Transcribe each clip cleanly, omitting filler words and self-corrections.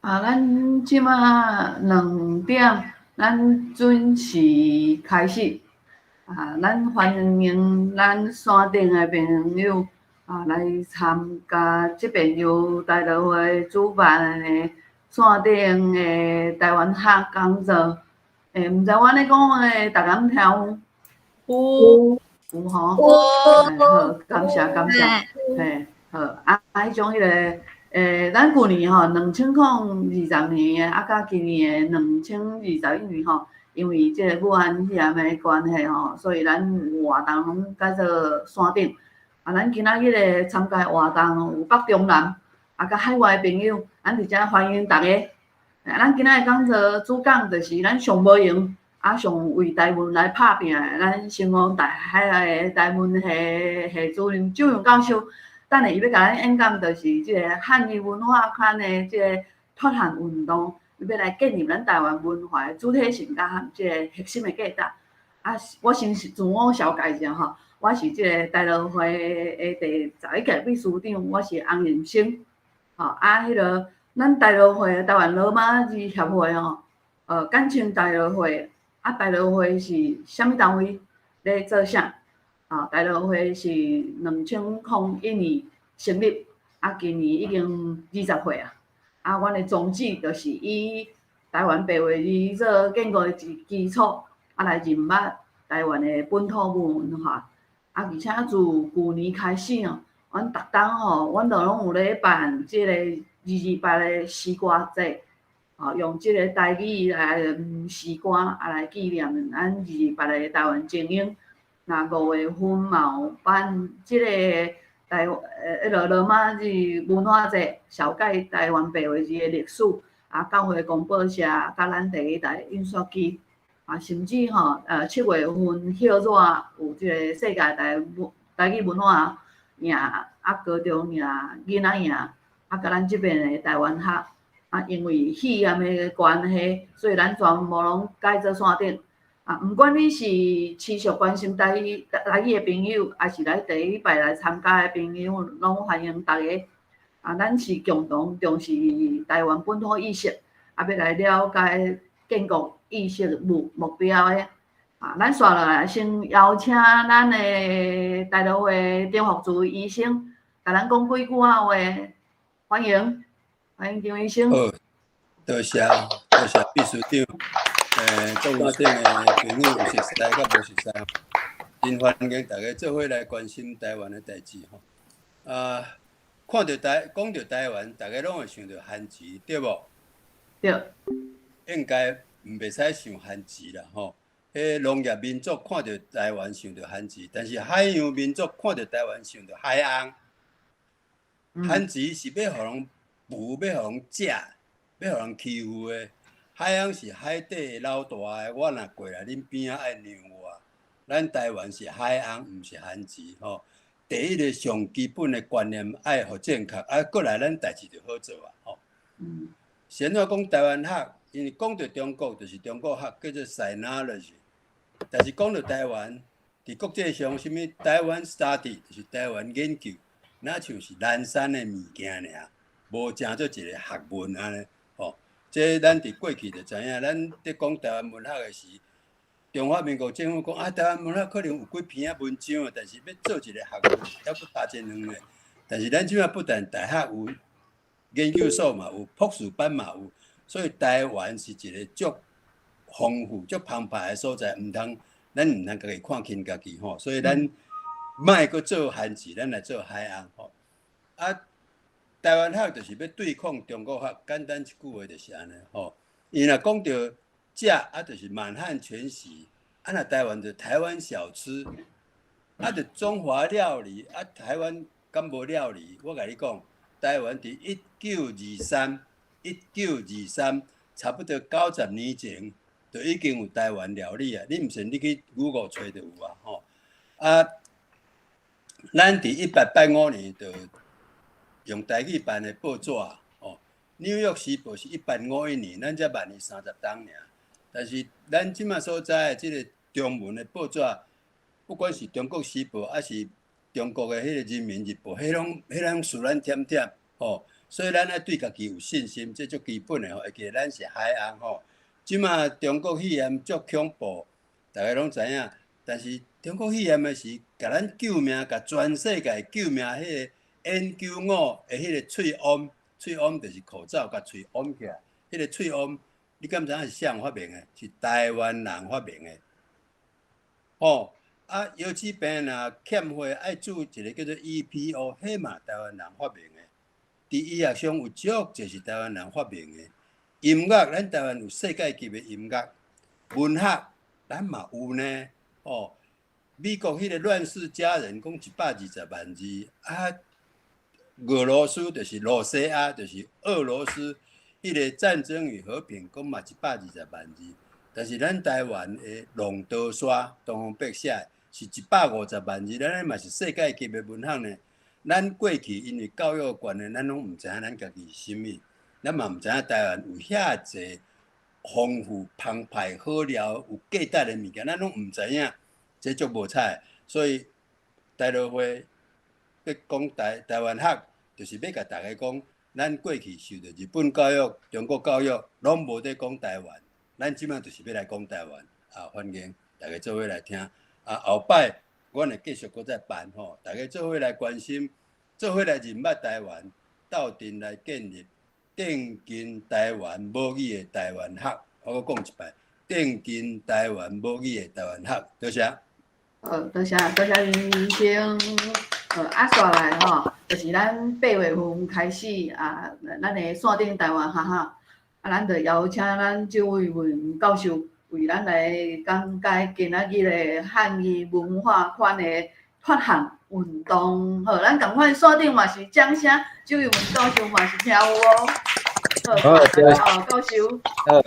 啊，咱這馬2點，咱準時開始。啊，咱歡迎咱山頂的朋友啊來參加這遍由大樂會主辦的山頂的台灣學講座。欸，毋知我咧講話，逐家敢聽有？有。有吼。有。好，感謝感謝。嘿，好，啊，彼種彼个。欸，咱舊年吼2020年的，啊，佮今年的2021年吼，因為這個武漢肺炎的關係吼，所以咱活動攏改做山頂。啊，咱今仔日的參加活動有北中南，啊，佮海外的朋友，咱佇遮歡迎逐家。咱今仔的講座主講就是咱上無閒，啊，上為台灣來拍拚的，咱成功大學的台文系系主任周榮教授。等下伊欲共咱演講，就是這個漢語文化圈的這個脫漢運動，伊欲來建立咱台灣文化的主體性佮這個核心的價值。啊，我先是自我紹介一下吼，我是這個大樂會的第11屆秘書長，我是洪仁生。吼，啊，彼个咱大樂會台灣羅馬字協會吼，簡稱大樂會。啊，大樂會是啥物單位？咧做啥？啊，大樂會是2001年成立，啊，今年已經20歲啊。啊，阮的宗旨就是以台灣白話字做建國的基礎，啊，來認捌台灣的本土文化。啊，而且自舊年開始哦，阮逐冬吼，阮都攏有咧辦這個228的詩歌節，吼，用這個台語來詩歌啊來紀念咱二二八的台灣精英。那5月份嘛有辦這個台彼个羅馬字文化節，紹介台灣白話字的歷史，啊，教會廣播社佮咱第一台印刷機，啊，甚至吼，7月份歇熱有這個世界台語文化營，啊，高中營、囡仔營，啊，佮咱這邊的台灣學，啊，因為肺炎的關係，所以咱全部攏改做線頂。啊，毋管你是持續關心台語的朋友，抑是來第一擺來參加的朋友，攏歡迎逐家。啊，咱是共同重視台灣本土意識，啊，欲來了解建國意識目標的。啊，咱紲落來先邀請咱的大樂會張福柱醫生，共咱講幾句仔話。歡迎，歡迎張醫生。好，多謝，多謝秘書長。各位頂的朋友有熟似佮無熟似，真歡迎大家做伙來關心台灣的代誌吼。啊，看著台，講著台灣，逐家攏會想著番薯，對無？對。應該毋袂使想番薯啦吼。彼農業民族看著台灣想著番薯，但是海洋民族看著台灣想著海翁。番薯是欲予人捕，欲予人食，欲予人欺負的。海翁是海底的老大的，我若過來恁邊仔愛讓我。咱台灣是海翁，毋是番薯吼。第一个上基本的觀念愛予正確，啊，過來咱代誌就好做啊吼。先怎講台灣學，因為講著中國就是中國學，叫做 Sinology。但是講著台灣，佇國際上，啥物 Taiwan Study 就是台灣研究，若像是懶散的物件爾，無成做一個學問按呢。這咱佇過去就知影，咱佇講台灣文學的時，中華民國政府講啊，台灣文學可能有幾篇仔文章，但是欲做一個學問，猶閣差真遠咧。但是咱這馬不但大學有研究所嘛有，博士班嘛有，所以台灣是一個足豐富、足澎湃的所在，毋通咱毋通家己看輕家己吼。所以咱莫閣做番薯，咱來做海翁吼。啊，台灣學就是欲對抗中國學，簡單一句話就是按呢吼。伊若講著食，啊，就是滿漢全席；啊，若台灣就台灣小吃，啊，就中華料理，啊，台灣敢無料理？我共你講，台灣佇1923，1923，差不多90年前，就已經有台灣料理啊！你毋信，你去 Google 揣就有啊吼。啊，咱佇1885年就用台語辦的報紙哦，《紐約時報》是1851年，咱才慢伊30冬爾。但是咱這馬所在的這個中文的報紙，不管是《中國時報》抑是中國的彼個《人民日報》，彼攏輸咱忝忝吼。所以咱愛對家己有信心，這足基本的吼。會記得咱是海翁吼。這馬中國肺炎足恐怖，大家攏知影。但是中國肺炎的是共咱救命，共全世界救命。彼個 N95 的彼個喙罨，喙罨就是口罩，共喙罨起來。彼個喙罨，你敢知影是啥人發明的？是台灣人發明的。吼，啊，腰子病若欠血愛注一个叫做 EPO，彼嘛台灣人發明的。佇醫學上有足濟是台灣人發明的。音樂，咱台灣有世界級的音樂，文學，咱嘛有呢。哦，美國彼個亂世佳人講120萬字，啊，俄羅斯就是羅西亞，就是俄羅斯，彼個戰爭與和平講嘛120萬字，但是咱台灣的浪淘沙，東方白寫的是150萬字，咱嘛是世界級的文學呢。咱過去因為教育關係，咱攏毋知影咱家己是啥物，咱嘛毋知影台灣有遐濟豐富、澎湃、好料、有價值的物件，咱攏毋知影，這足無彩。所以台樂會欲講台灣學，就是欲共大家講，咱過去受著日本教育、中國教育，攏無佇講台灣。咱這馬就是欲來講台灣，啊，歡迎大家做伙來聽。啊，後擺阮會繼續閣再辦吼，大家做伙來關心，做伙來認捌台灣，鬥陣來建立頂近台灣母語的台灣學。我閣講一擺，頂近台灣母語的台灣學。多謝。好，多謝多謝林醫生。好，啊，煞來吼，就是咱8月份開始啊，咱的線頂台灣學哈，啊，咱就邀請咱周偉文教授為咱來講解今仔日的漢語文化圈的脫漢運動。好，咱仝款線頂嘛是掌聲，周偉文教授嘛是聽有哦。好，好，教授。好，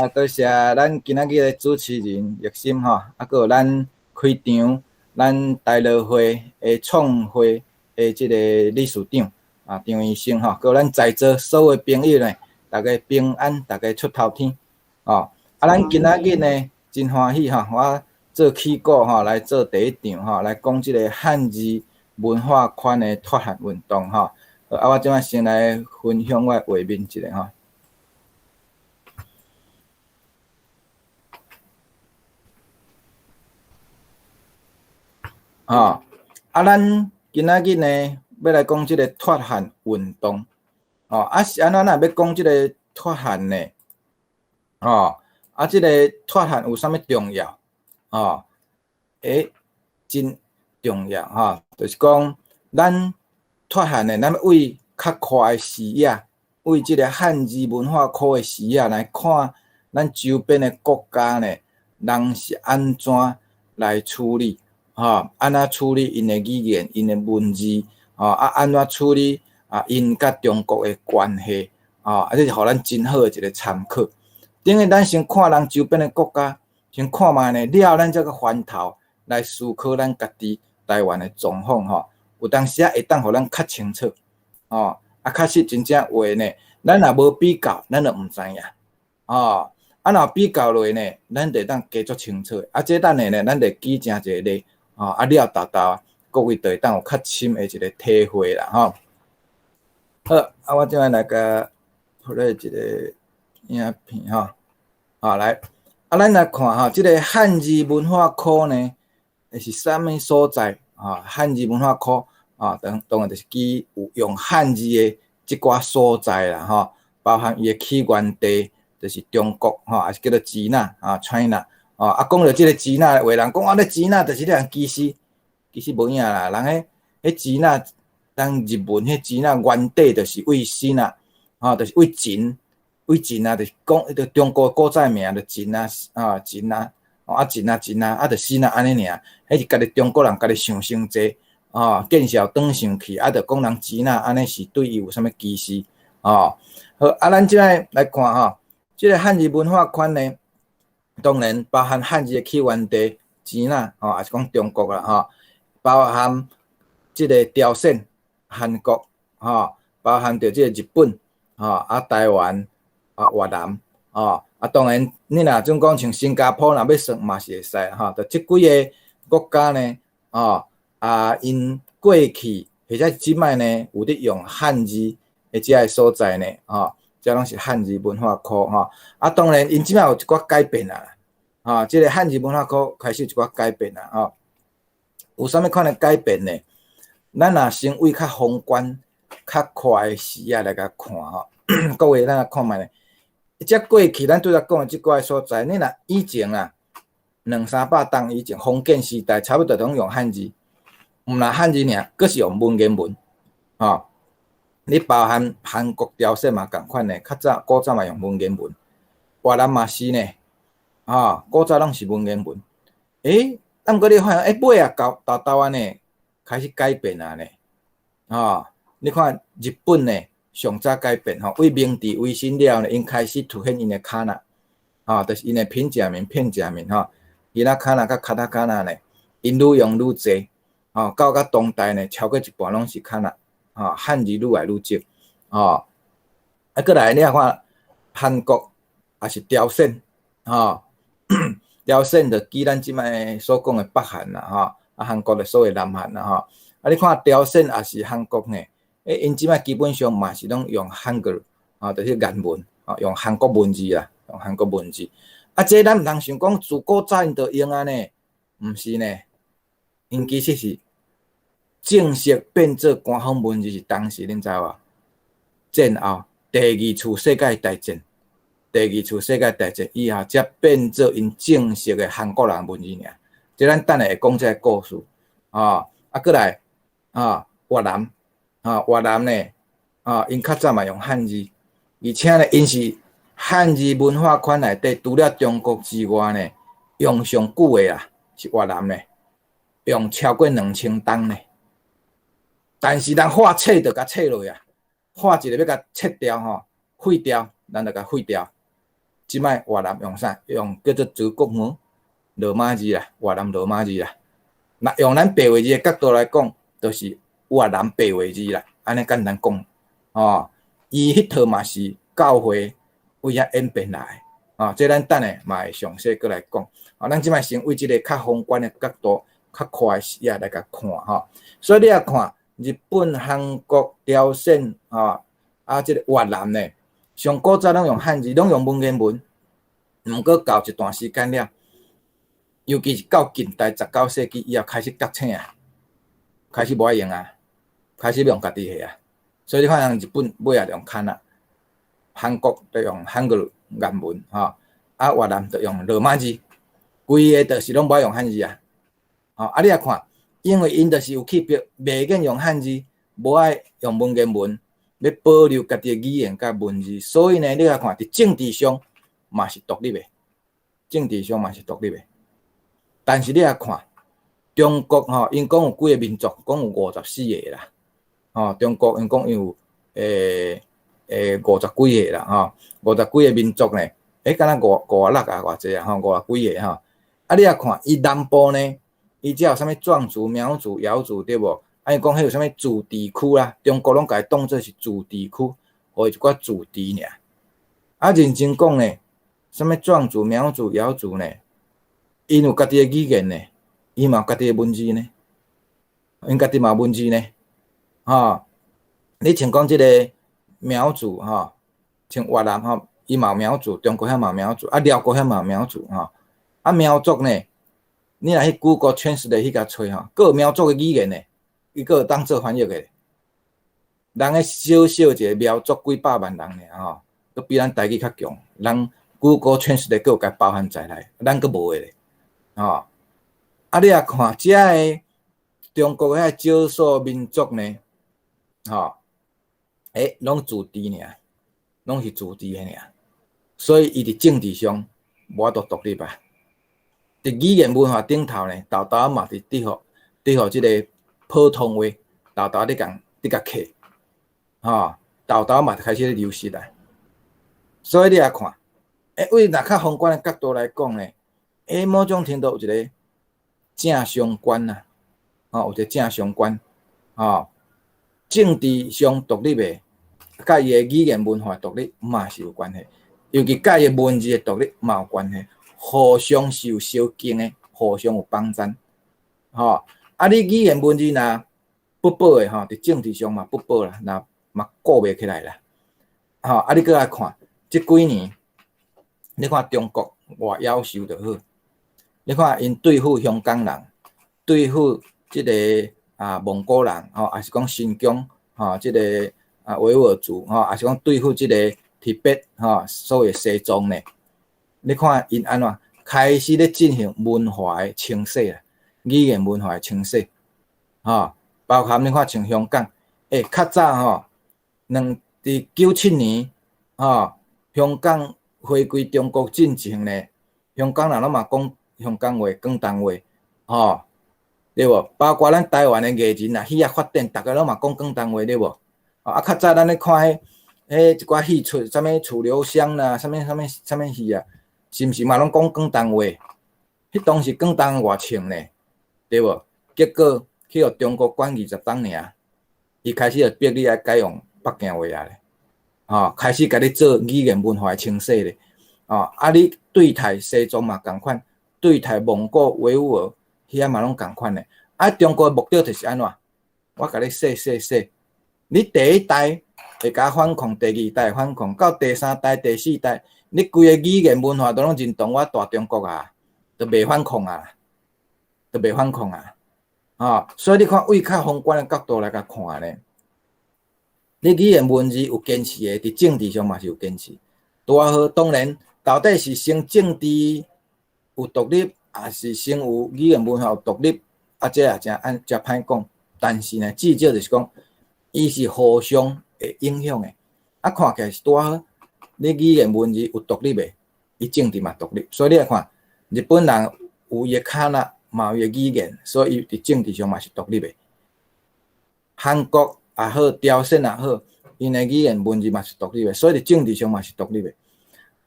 啊，多謝咱今仔日的主持人玉心吼，啊，閣有咱開場，咱台樂會的創會的這個理事長啊，張醫生吼，閣有咱在座所有的朋友呢，大家平安，大家出頭天，哦。啊，咱今仔日呢，真歡喜吼，我做起鼓吼，來做第一場吼，來講這個漢字文化圈的脫漢運動吼。啊，我這擺先來分享我的畫面一下吼。吼，啊，咱今仔日呢，欲來講這個脫漢運動，吼，啊是按怎咱欲講這個脫漢呢？吼，啊，這個脫漢有啥物重要？吼，欸，真重要吼，就是講咱脫漢呢，咱為較闊的視野，為這個漢字文化科的視野來看，咱周邊的國家呢，人是按怎來處理？吼，按怎處理𪜶的語言、𪜶的文字？吼，啊，按怎處理啊？𪜶佮中國的關係？吼，啊，這是予咱真好的一個參考。等於咱先看人周邊的國家，先看覓呢，了後咱才閣翻頭來思考咱家己台灣的狀況吼。有當時仔會當予咱較清楚，吼，啊，確實真正話呢，咱若無比較，咱就毋知影，吼。啊，若比較落呢，咱就會當加足清楚。啊，這等下呢，咱就舉誠濟例，吼，啊，了沓沓，各位就會當有較深的一個體會啦，吼。好，啊，我這擺來共 play 一個影片，吼。好，來，啊，咱來看吼，這個漢字文化科呢，是啥物所在？啊，漢字文化科啊，當當然就是指有用漢字的這寡所在啦，吼，包含伊的起源地。就是中國吼，抑是叫做支那啊，China 哦。啊，講著這個支那，有的人講啊，咧支那就是咧人歧視，其實無影啦。人彼彼支那，咱日文彼支那原底就是為新啊，吼，就是為秦，為秦啊，就是講彼個中國古早名就秦啊，啊秦啊，啊秦啊秦啊，啊就新啊按呢爾，彼是家己中國人家己想傷濟，哦，見笑轉想去，啊，就講人支那按呢是對伊有啥物歧視，哦。好，啊，咱這擺來看吼。這個漢字文化圈呢，當然包含漢字的起源地支那吼，抑是講中國啦吼，包含這個朝鮮、韓國吼，包含著這個日本吼，啊台灣啊越南吼，啊當然你若準講像新加坡若欲算嘛是會使吼，就這幾个國家呢，吼啊𪜶過去或者這擺呢有佇用漢字的遮个所在呢，吼，遮攏是漢字文化區吼。啊，當然，𪜶這擺有一寡改變啊，吼，這個漢字文化區開始有一寡改變啊，吼。有啥物款的改變呢？咱若先為較宏觀、較闊的視野來共看吼，各位咱來看覓咧。這過去咱拄才講的這寡所在，你若以前啊，兩三百冬以前，封建時代，差不多攏用漢字，毋但漢字爾，閣是用文言文，吼。你包含韓國、朝鮮嘛仝款的，較早古早嘛用文言文，越南嘛是呢，吼，古早攏是文言文。欸，啊，毋過你發現，欸，尾仔到沓沓按呢，開始改變啊呢，吼，你看日本呢，上早改變吼，為明治維新了呢，𪜶開始凸顯𪜶的卡納，吼，就是𪜶的平假名、片假名吼，ひらがな佮カタカナ呢，𪜶愈用愈濟，吼，到甲當代呢，超過一半攏是卡納，吼，漢字愈來愈少，吼，啊，閣來你看韓國也是朝鮮，吼，朝鮮就指咱這擺所講的北韓啦，吼，啊，韓國的所謂南韓啦，吼，啊，你看朝鮮也是韓國呢，欸，𪜶這擺基本上嘛是攏用漢語，吼，就是言文，吼，用韓國文字啦，用韓國文字。啊，這咱毋通想講自古早𪜶就用按呢，毋是呢，𪜶其實是正式變做官方文字是當時，恁知無？戰後第二次世界大戰，第二次世界大戰以後，才變做𪜶正式的韓國人文字爾。這咱等下會講這個故事，吼，啊，閣來，啊，越南，啊，越南呢，啊，𪜶較早嘛用漢字，而且呢，𪜶是漢字文化圈內底，除了中國之外呢，用上久的啊，是越南呢，用超過2000冬呢。但是人畫冊就共冊落啊，畫一個欲共切掉吼，廢掉，咱就共廢掉。這擺越南用啥？用叫做澤國語、羅馬字啦，越南羅馬字啦。若用咱白話字的角度來講，就是越南白話字啦。按呢簡單講，吼，伊彼套嘛是教會為遐演變來的，啊，這咱等下嘛會詳細閣來講。啊，咱這擺先為這個較宏觀的角度、較闊的視野來共看吼。所以你若看日本、韓國、朝鮮，吼，啊，這個越南呢，上古早攏用漢字，攏用文言文。毋過到一段時間了，尤其是到近代19世紀以後開始覺醒啊，開始無愛用啊，開始欲用家己的啊。所以你看人日本尾仔用卡納，韓國就用漢語言文，吼，啊越南就用羅馬字，規个就是攏無愛用漢字啊。吼，啊你若看，因為𪜶就是有去逼，袂願用漢字，無愛用文言文，欲保留家己的語言佮文字，所以呢，你若看佇政治上嘛是獨立的，政治上嘛是獨立的。但是你若看中國吼，𪜶講有幾个民族，講有54個啦，吼，中國𪜶講有50幾個啦，吼，50幾個民族呢，欸，敢若56啊，偌濟啊，吼，50幾個吼。啊，你若看伊南部呢，伊遮有啥物壯族、苗族、瑤族對無？啊，伊講彼有啥物自治區啦，中國攏共伊當做是自治區，予伊一寡自治爾。啊，認真講呢，啥物壯族、苗族、瑤族呢？𪜶有家己的語言呢，伊嘛有家己的文字呢，𪜶家己嘛有文字呢，吼。你像講這个苗族吼，像越南吼，伊嘛有苗族，中國遐嘛有苗族，啊寮國遐嘛有苗族吼。啊苗族呢，你若去 Google Translate 去共揣吼，閣有苗族的語言呢，伊閣有當做翻譯的。人彼小小一个苗族幾百萬人爾吼，閣比咱台語較強，人 Google Translate 閣有共包含在內，咱閣無的咧，吼。啊，你若看遮个中國遐少數民族呢，吼，欸，攏自治爾，攏是自治的爾，所以伊佇政治上無法度獨立啊。佇語言文化頂頭呢，沓沓嘛佇佇予這个普通話，沓沓佇共刻，吼，沓沓嘛開始咧流失啊。所以你來看，欸，為若較宏觀的角度來講呢，欸，某種程度有一个正相關啊，吼，有一个正相關，吼，政治上獨立的，佮伊的語言文化獨立嘛是有關係，尤其佮伊的文字的獨立嘛有關係，互相是有相經的，互相有幫贊，吼。啊，你語言文字若不保的吼，佇政治上嘛不保啦，若嘛顧袂起來啦。吼，啊，你閣來看，這幾年，你看中國偌夭壽就好。你看𪜶對付香港人，對付這个蒙古人，吼，抑是講新疆，吼，這个維吾爾族，吼，抑是講對付這个提別，吼，所謂西藏呢？你看𪜶按怎開始咧進行文化的清洗啦，語言文化的清洗，吼，包含你看像香港，欸，較早吼，佇97年，吼，香港回歸中國進前呢，香港人攏嘛講香港話、廣東話，吼，對無？包括咱台灣的藝人啊，戲仔發展，逐家攏嘛講廣東話，對無？啊，較早咱咧看彼一寡戲出，啥物楚留香啦，啥物啥物啥物戲啊，是毋是嘛攏講廣東話？彼當時廣東話偌衝呢，對無？結果去予中國管20冬爾，伊開始就逼你愛改用北京話啊咧，吼，開始共你做語言文化的清洗咧，哦，啊，你對待西藏嘛仝款，對待蒙古、維吾爾遐嘛攏仝款的。啊，中國的目的就是按怎？我共你洗洗洗，你第一代會共反抗，第二代反抗，到第三代、第四代，你規个語言文化都攏認同我大中國啊，就袂反抗啊，就袂反抗啊，吼，所以你看，為較宏觀的角度來共看咧，你語言文字有堅持的，佇政治上嘛是有堅持。拄仔好，當然到底是先政治有獨立，抑是先有語言文化有獨立，啊，這也誠按誠歹講。但是呢，至少就是講，伊是互相會影響的。啊，看起來是拄仔好，你語言文字有獨立的，伊政治嘛獨立。所以你來看，日本人有伊的卡納，嘛有伊的語言，所以伊佇政治上嘛是獨立的。韓國也好，朝鮮也好，𪜶的語言文字嘛是獨立的，所以佇政治上嘛是獨立的。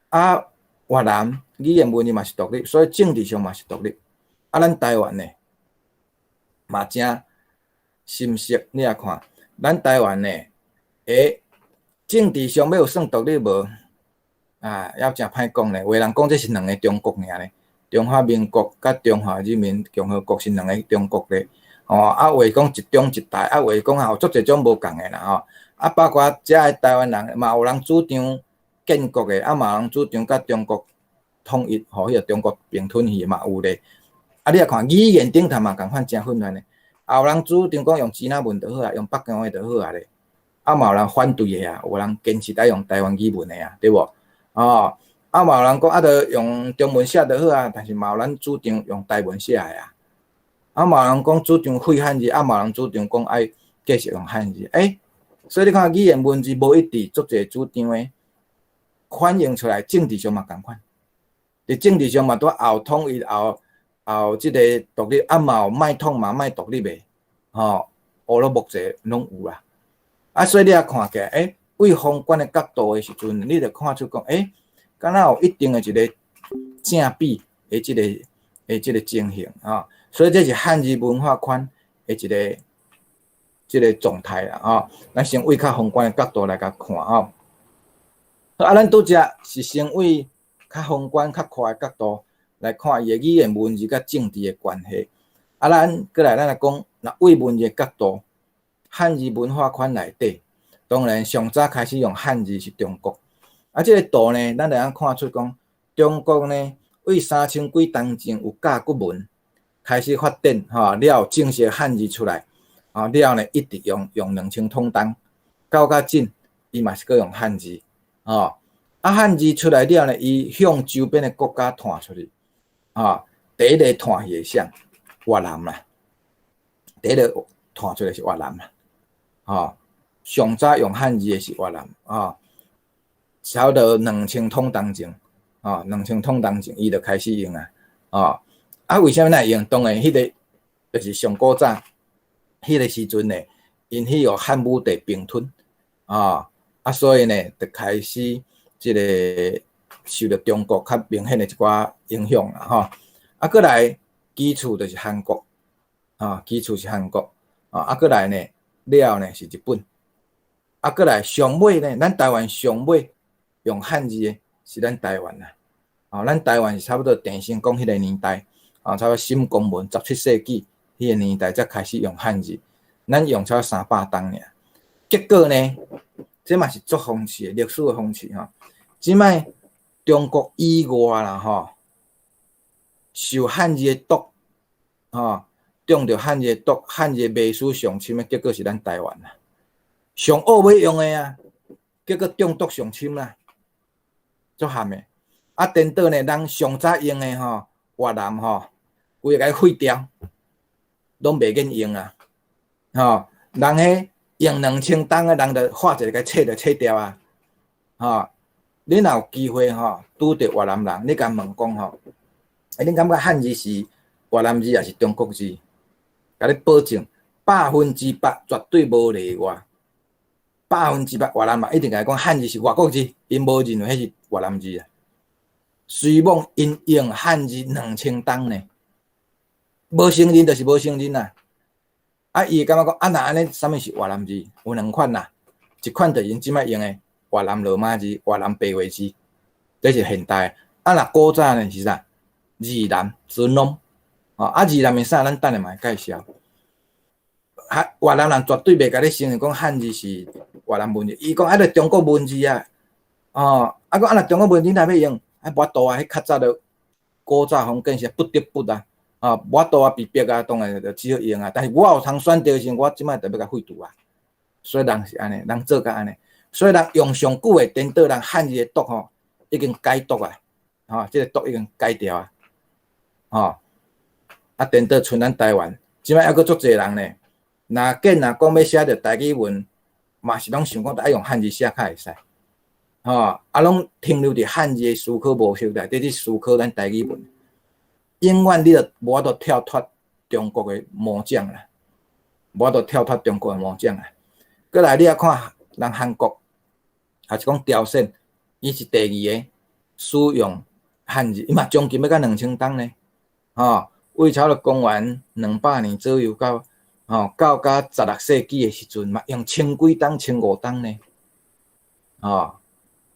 啊，越南語言文字嘛是獨立，所以政治上嘛是獨立。啊，咱台灣呢，嘛誠心適，你來看，咱台灣呢，欸，政治上欲有算獨立無？啊，猶誠歹講咧。有的人講這是兩个中國爾咧，中華民國佮中華人民共和國是兩个中國咧。吼，啊，有的講一中一大，啊，有的講有足濟種無仝的啦吼。啊，包括遮的台灣人嘛有人主張建國的，啊，嘛有人主張佮中國統一，予彼个中國併吞去嘛有咧。啊，你來看語言頂頭嘛仝款誠混亂的，也有人主張講用支那文就好啊，用北京話就好啊咧。啊，嘛有人反對的啊，有人堅持愛用台灣語文的啊，對無？哦，啊，嘛有人講啊，著用中文寫就好啊，但是嘛有人主張用台文寫的啊。啊，嘛有人講主張廢漢字，啊，嘛有人主張講愛繼續用漢字。欸，所以你看語言文字無一致，足濟主張的，反映出來政治上嘛仝款。佇政治上嘛拄後統一後後這个獨立，啊嘛有欲統嘛欲獨立的，吼，烏魯木齊攏有啦。啊，所以你也看起來，欸，為宏觀的角度的時陣，你就看出講，欸，敢若有一定的一个正比的這个情形啊。所以這是漢字文化圈的一个這个狀態啦，吼。咱先為較宏觀的角度來共看吼。啊，咱拄才是先為較宏觀、較闊的角度來看伊的語言文字佮政治的關係。啊，咱閣來咱來講，若為文字的角度，漢字文化圈內底，當然上早開始用漢字是中國。啊，這个圖呢，咱會當看出講，中國呢，為三千幾冬前有甲骨文開始發展，吼，了正式漢字出來，吼，了呢一直用用2000冬，到較近，伊嘛是閣用漢字，吼。啊，漢字出來了呢，伊向周邊的國家傳出去，吼，第一个傳去的啥？越南啦，第一个傳出來是越南啦，吼，上早用漢字的是越南，吼，差不多2000冬前，吼，2000冬前伊就開始用啊，吼，啊，為啥物會用？當然，彼个就是上古早，彼个時陣呢，𪜶去予漢武帝併吞，啊，啊，所以呢，就開始這个受著中國較明顯的一寡影響啦，吼。啊，閣來其次就是韓國，啊，其次是韓國，啊，閣來呢，了呢是日本，啊，閣來上尾呢，咱台灣上尾用漢字的是咱台灣啦，啊，咱台灣是差不多鄭成功彼个年代，啊，差不多沈光文17世紀彼个年代才開始用漢字，咱用差不多300冬爾。結果呢，這嘛是足諷刺的，歷史的諷刺吼。這擺中國以外啦吼，受漢字的毒，吼，中著漢字的毒，漢字的迷思上深的結果是咱台灣啦。上惡尾用的啊，結果中毒上深啦，足譀的。啊，顛倒呢，人上早用的吼，越南吼，規个共伊廢掉，攏袂免用啊，吼，人彼用2000冬的人，就畫一个共切就切掉啊，吼。你若有機會吼，拄著越南人，你共問講吼，欸，恁感覺漢字是越南字抑是中國字？共你保證100%絕對無例外，100%越南人一定共你講漢字是外國字，𪜶無認為彼是越南字啊。雖罔𪜶用漢字2000冬呢，無承認就是無承認啦。啊，伊會感覺講啊，若按呢，啥物是越南字？有兩款啦，一款就是𪜶這擺用的越南羅馬字、越南白話字，這是現代。啊，若古早呢是啥？字南、字儂。哦，啊，字南是啥？咱等下嘛會介紹。越南人絕對袂共你承認講漢字是越南文字，伊講啊，著中國文字啊。哦，啊講啊，若中國文字，你若欲用？啊，無法度啊！彼較早的古早封建是不得不啊，啊，無法度啊，被逼啊，當然就只好用啊。但是我有通選擇時，我這擺就欲共廢除啊。所以人是按呢，人做甲按呢。所以人用上久的顛倒人漢字的毒吼，已經解毒啊，吼，這個毒已經解掉啊，吼。啊，顛倒賰咱台灣，這擺猶閣足濟人呢。若見若講欲寫著台語文，嘛是攏想講愛用漢字寫較會使。吼，啊，攏停留佇漢字的思考模式內底去思考咱台語文，永遠你就無法度跳脫中國的魔掌啦，無法度跳脫中國的魔掌啦。過來你也看人韓國，抑是講朝鮮，伊是第二个使用漢字，伊嘛將近欲甲2000冬呢，吼，為差不多公元200年左右到，吼，到甲16世紀的時陣嘛，用千幾冬、1500冬呢，吼。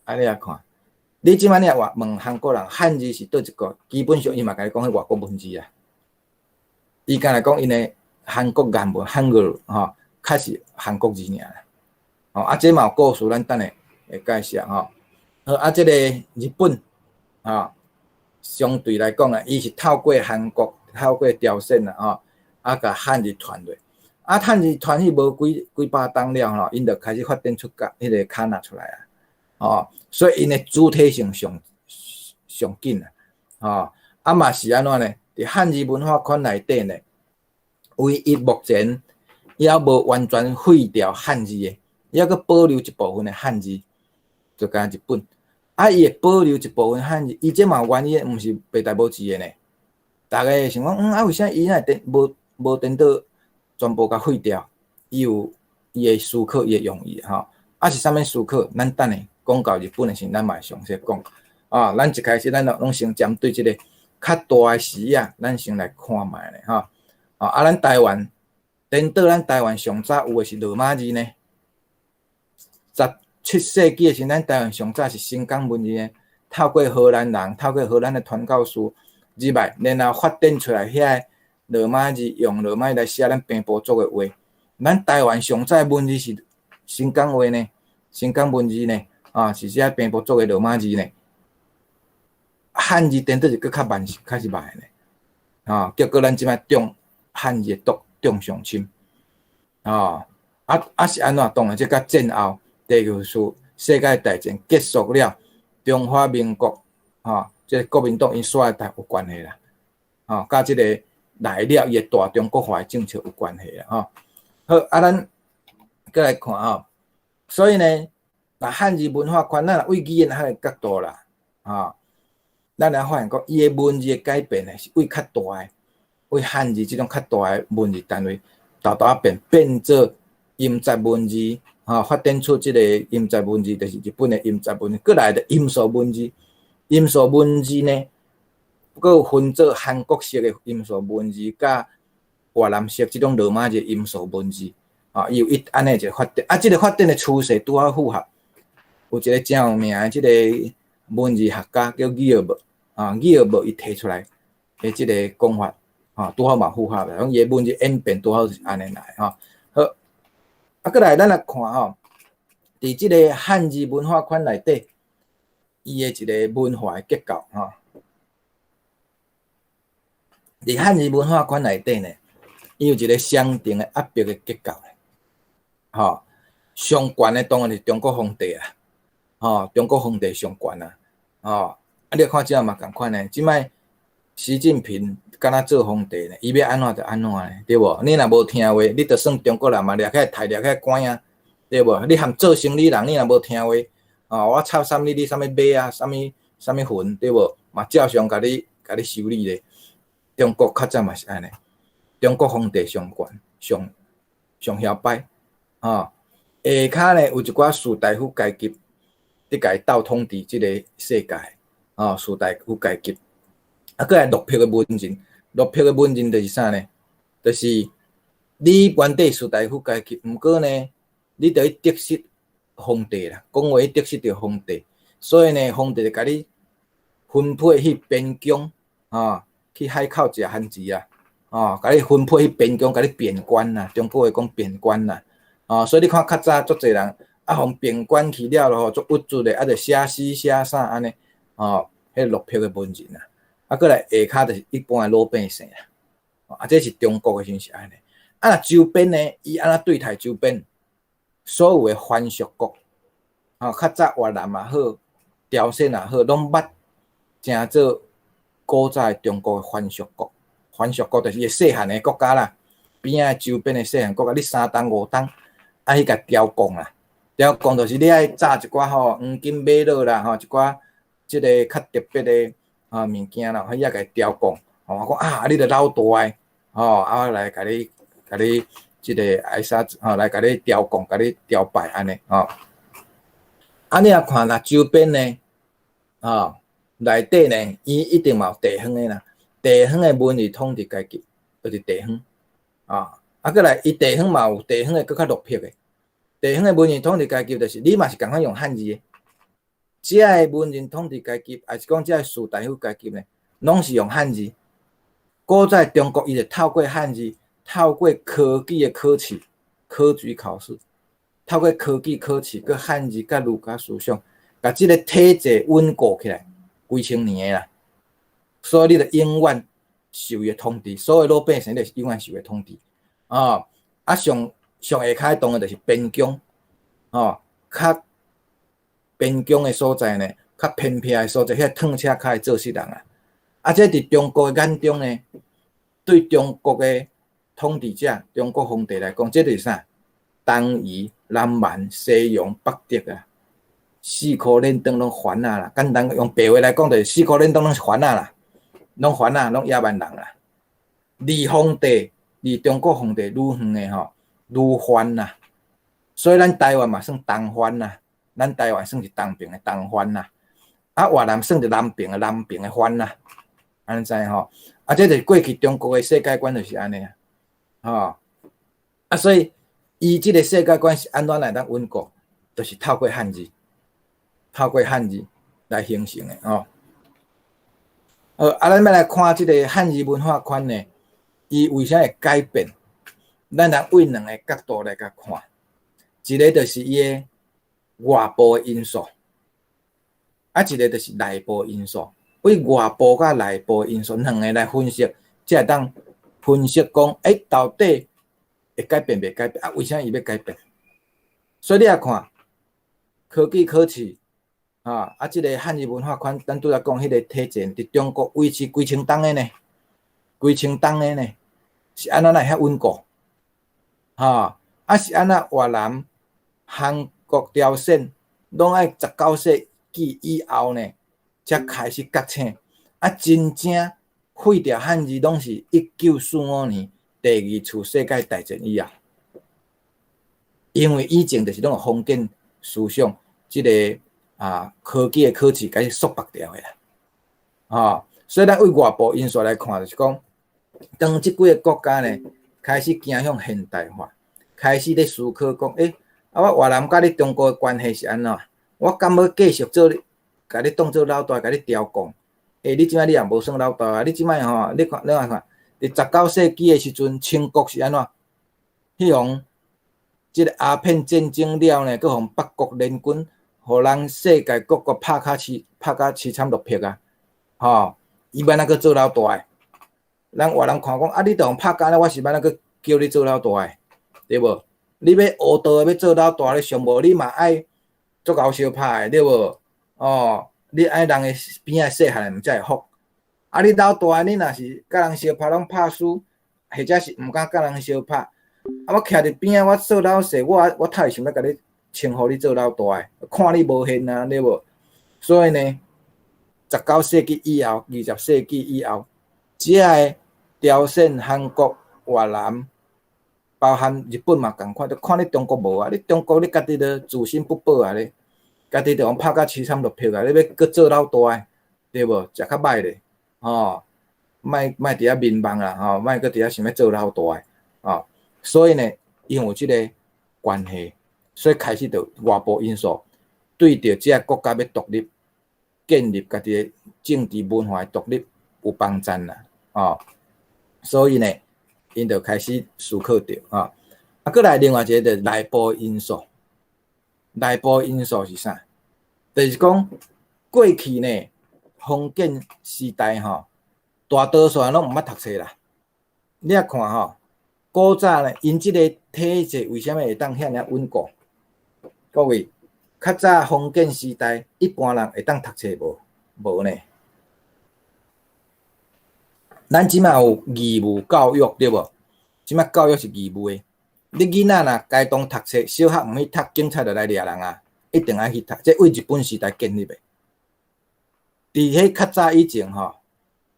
啊，你來看，你這擺你若話問韓國人漢字是佗一國，基本上伊嘛共你講彼外國文字啊。伊敢若講𪜶的韓國諺文漢語吼，較是韓國字爾。吼，啊，這嘛有故事，咱等下會介紹吼。好，啊，這個日本，吼，相對來講啊，伊是透過韓國、透過朝鮮啦，吼，啊，共漢字傳落。啊，漢字傳去無幾幾百冬了吼，𪜶就開始發展出個彼個卡納出來啊。哦，所以𪜶的主體性上上緊啊，吼，啊嘛是按怎呢？佇漢字文化圈內底呢，唯一目前猶無完全廢掉漢字的，猶閣保留一部分的漢字，就敢若日本。啊，伊會保留一部分漢字，伊這嘛有原因，毋是白代無誌的呢。逐家會想講，啊，為啥伊若會無無顛倒全部共廢掉？伊有伊的思考，伊的用意吼。啊，是啥物思考？咱等下講到日本的時，咱嘛會詳細講。啊，咱一開始咱攏先針對這個較大的視野，咱先來看覓咧吼。啊，咱台灣顛倒咱台灣上早有的是羅馬字呢。17世紀的時，咱台灣上早是新港文字呢，透過荷蘭人，透過荷蘭的傳教士入來，然後發展出來遐個羅馬字，用羅馬字來寫咱平埔族的話。咱台灣上早的文字是新港話呢，新港文字呢，啊，是寫平埔族的羅馬字呢。漢字顛倒是閣較慢，較是慢的呢。啊，結果咱這擺中漢字的毒中上深。啊啊是按怎？當然這佮戰後第二次世界大戰結束了，中華民國吼，這個國民黨𪜶煞來有關係啦。吼，佮這個來了伊的大中國化的政策有關係啦。吼，好，啊，咱閣來看吼，所以呢，若漢字文化圈，咱若為語言學的角度啦，吼，咱來發現講，伊的文字的改變呢，是為較大的，為漢字這種較大的文字單位，沓沓仔變變做音節文字，吼，發展出這個音節文字，就是日本的音節文字，閣來就音素文字，音素文字呢，閣有分做韓國式的音素文字，佮越南式這種羅馬字音素文字，啊，伊有一按呢一個發展，啊，這個發展的趨勢拄好符合，有一個誠有名的這個文字學家叫吉爾伯，啊，吉爾伯伊提出來的這個講法，啊，拄好嘛符合，講伊的文字演變拄好是按呢來，吼，好，啊，啊，閣來咱來看吼，佇這个漢字文化圈內底，伊的一个文化的結構吼。佇漢字文化圈內底呢，伊有一个相當的壓迫的結構，吼，上懸的當然是中國皇帝啊，吼，中國皇帝上懸啊，吼，啊，你看這嘛仝款呢，這擺習近平敢若做皇帝呢，伊欲按怎就按怎呢，對無？你若無聽話，你就算中國人嘛，掠起來刣，掠起來關啊，對無？你含做生理人，你若無聽話，哦，我插啥物你啥物馬啊，啥物啥物雲，對無？嘛照常共你修理咧。中國較早嘛是按呢，中國皇帝上懸，上上囂擺，吼，下跤呢有一寡士大夫階級，佇共伊鬥統治這个世界，吼，士大夫階級。啊，閣來落魄的文人，落魄的文人就是啥呢？就是你原底士大夫階級，毋過呢，你著去得失皇帝啦，講話去得失著皇帝，所以呢，皇帝就共你分配去邊疆，吼，去海口食番薯啊，吼，共你分配去邊疆，共你貶官啦，中國話講貶官啦，吼，所以你看較早足濟人啊，予貶官去了吼，足鬱卒的，啊，就寫詩寫啥按呢，吼，彼落魄的文人啊。啊，閣來下跤就是一般的老百姓啊，啊，這是中國的時陣是按呢。啊，若周邊呢，伊按怎對待周邊所有的藩屬國，吼，較早越南也好，朝鮮也好，攏捌成做古早的中國的藩屬國。藩屬國就是伊細漢的國家啦，邊仔周邊的細漢國家，你三冬五冬愛去共調貢啦，調貢就是你愛紮一寡吼黃金瑪瑙啦，吼一寡這个較特別的啊物件啦，彼遐共調貢，吼，我講啊，你著老大的，吼，啊，我來共你，共你這个愛啥，吼，來共你調貢，共你朝拜按呢，吼。啊，你若看若周邊呢，吼，內底呢，伊一定嘛有地方的啦，地方的文人統治階級，就是地方，啊，啊，閣來伊地方嘛有地方的閣較落魄的，地方的文人統治階級就是你嘛是仝款用漢字的。這个文人統治階級，抑是講這个士大夫階級呢，攏是用漢字。古早中國伊就透過漢字，透過科舉的考試，科舉考試，透過科舉考試，閣漢字，佮儒家思想，共這个體制穩固起來，幾千年的啦。所以你就永遠受伊的統治，所有老百姓就是永遠受伊統治。哦，啊上上下跤當然就是邊疆，哦，較邊疆的所在呢，較偏僻的所在，遐褪車較會做事人啊。啊，這佇中國的眼中呢，對中國的統治者、中國皇帝來講，這就是啥？東夷、南蠻、西戎、北狄啊，四箍輾轉攏番仔啦。簡單用白話來講，就是四箍輾轉攏是番仔啦，攏番仔，攏野蠻人啦。離皇帝，離中國皇帝愈遠的吼，愈番啦。所以咱台灣嘛算東番啦。咱台灣算是東爿的東番啦，啊越南算是南爿的南爿的番啦，按呢知吼？啊，這就是過去中國的世界觀就是按呢啊，吼啊，所以伊這个世界觀是按怎來當穩固，就是透過漢字，透過漢字來形成的吼。啊，咱欲來看這个漢字文化圈呢，伊為啥會改變？咱來對兩个角度來共看，一个就是伊的外部的因素，啊，一個就是內部因素。對外部佮內部因素兩个來分析，才會當分析講，欸，到底會改變袂改變？啊，為啥伊欲改變？所以你來看科舉考試，啊，啊，這个漢字文化圈，咱拄才講彼个體制，佇中國維持幾千冬的呢？幾千冬的呢？是按怎來遐穩固？哈，啊是按怎越南、韓國、朝鮮攏愛19世紀以後呢，才開始覺醒。啊，真正廢掉漢字，攏是1945年第二次世界大戰以後。因為以前就是攏有封建思想，這个啊科舉的考試共伊束縛掉的啦。吼，所以咱對外部因素來看，就是講，當這幾个國家呢開始走向現代化，開始咧思考講，欸，啊，我越南佮你中國的關係是按怎？我敢欲繼續做你，共你當做老大，共你調貢？欸，你這擺你也無算老大啊！你這擺吼，你看你來看，佇19世紀的時陣，清國是按怎？彼予這个鴉片戰爭了呢，閣予八國聯軍，予人世界各國拍甲淒慘落魄啊！吼，伊欲按怎閣做老大的？咱外人看講啊，你都予拍甲按呢，我是欲按怎閣叫你做老大的？對無？你欲學道欲做老大，你上無你嘛愛足𠢕相拍的，對無？哦，你愛人的邊仔細漢毋才會服。啊，你老大，你若是佮人相拍攏拍輸，或者是毋敢佮人相拍，啊，我徛佇邊仔，我做老勢，我透會想欲共你稱呼你做老大的，看你無現啊，對無？所以呢，19世紀以後，20世紀以後，這个朝鮮、韓國、越南，包含日本嘛仝款，就看你中國無啊？你中國你家己都自身不保啊咧，家己就予拍甲淒慘落魄啊！你欲閣做老大的，對無？食較歹咧，吼！莫莫佇遐眠夢啦，吼！莫閣佇遐想欲做老大的，吼！所以呢，因為這个關係，所以開始就外部因素對著這个國家欲獨立、建立家己的政治文化的獨立有幫贊啦，吼！所以呢，𪜶就開始思考著，吼。啊，閣來另外一个就內部因素，內部因素是啥？就是講過去呢，封建時代吼，大多數人攏毋捌讀冊啦。你若看吼，古早呢，𪜶這个體制為啥物會當遐爾穩固？各位，較早封建時代，一般人會當讀冊無？無呢。咱這馬有義務教育對無？這馬教育是義務的。你囡仔若該當讀冊，小學毋去讀，警察就來掠人啊！一定愛去讀，這為日本時代建立的。佇彼較早以前吼，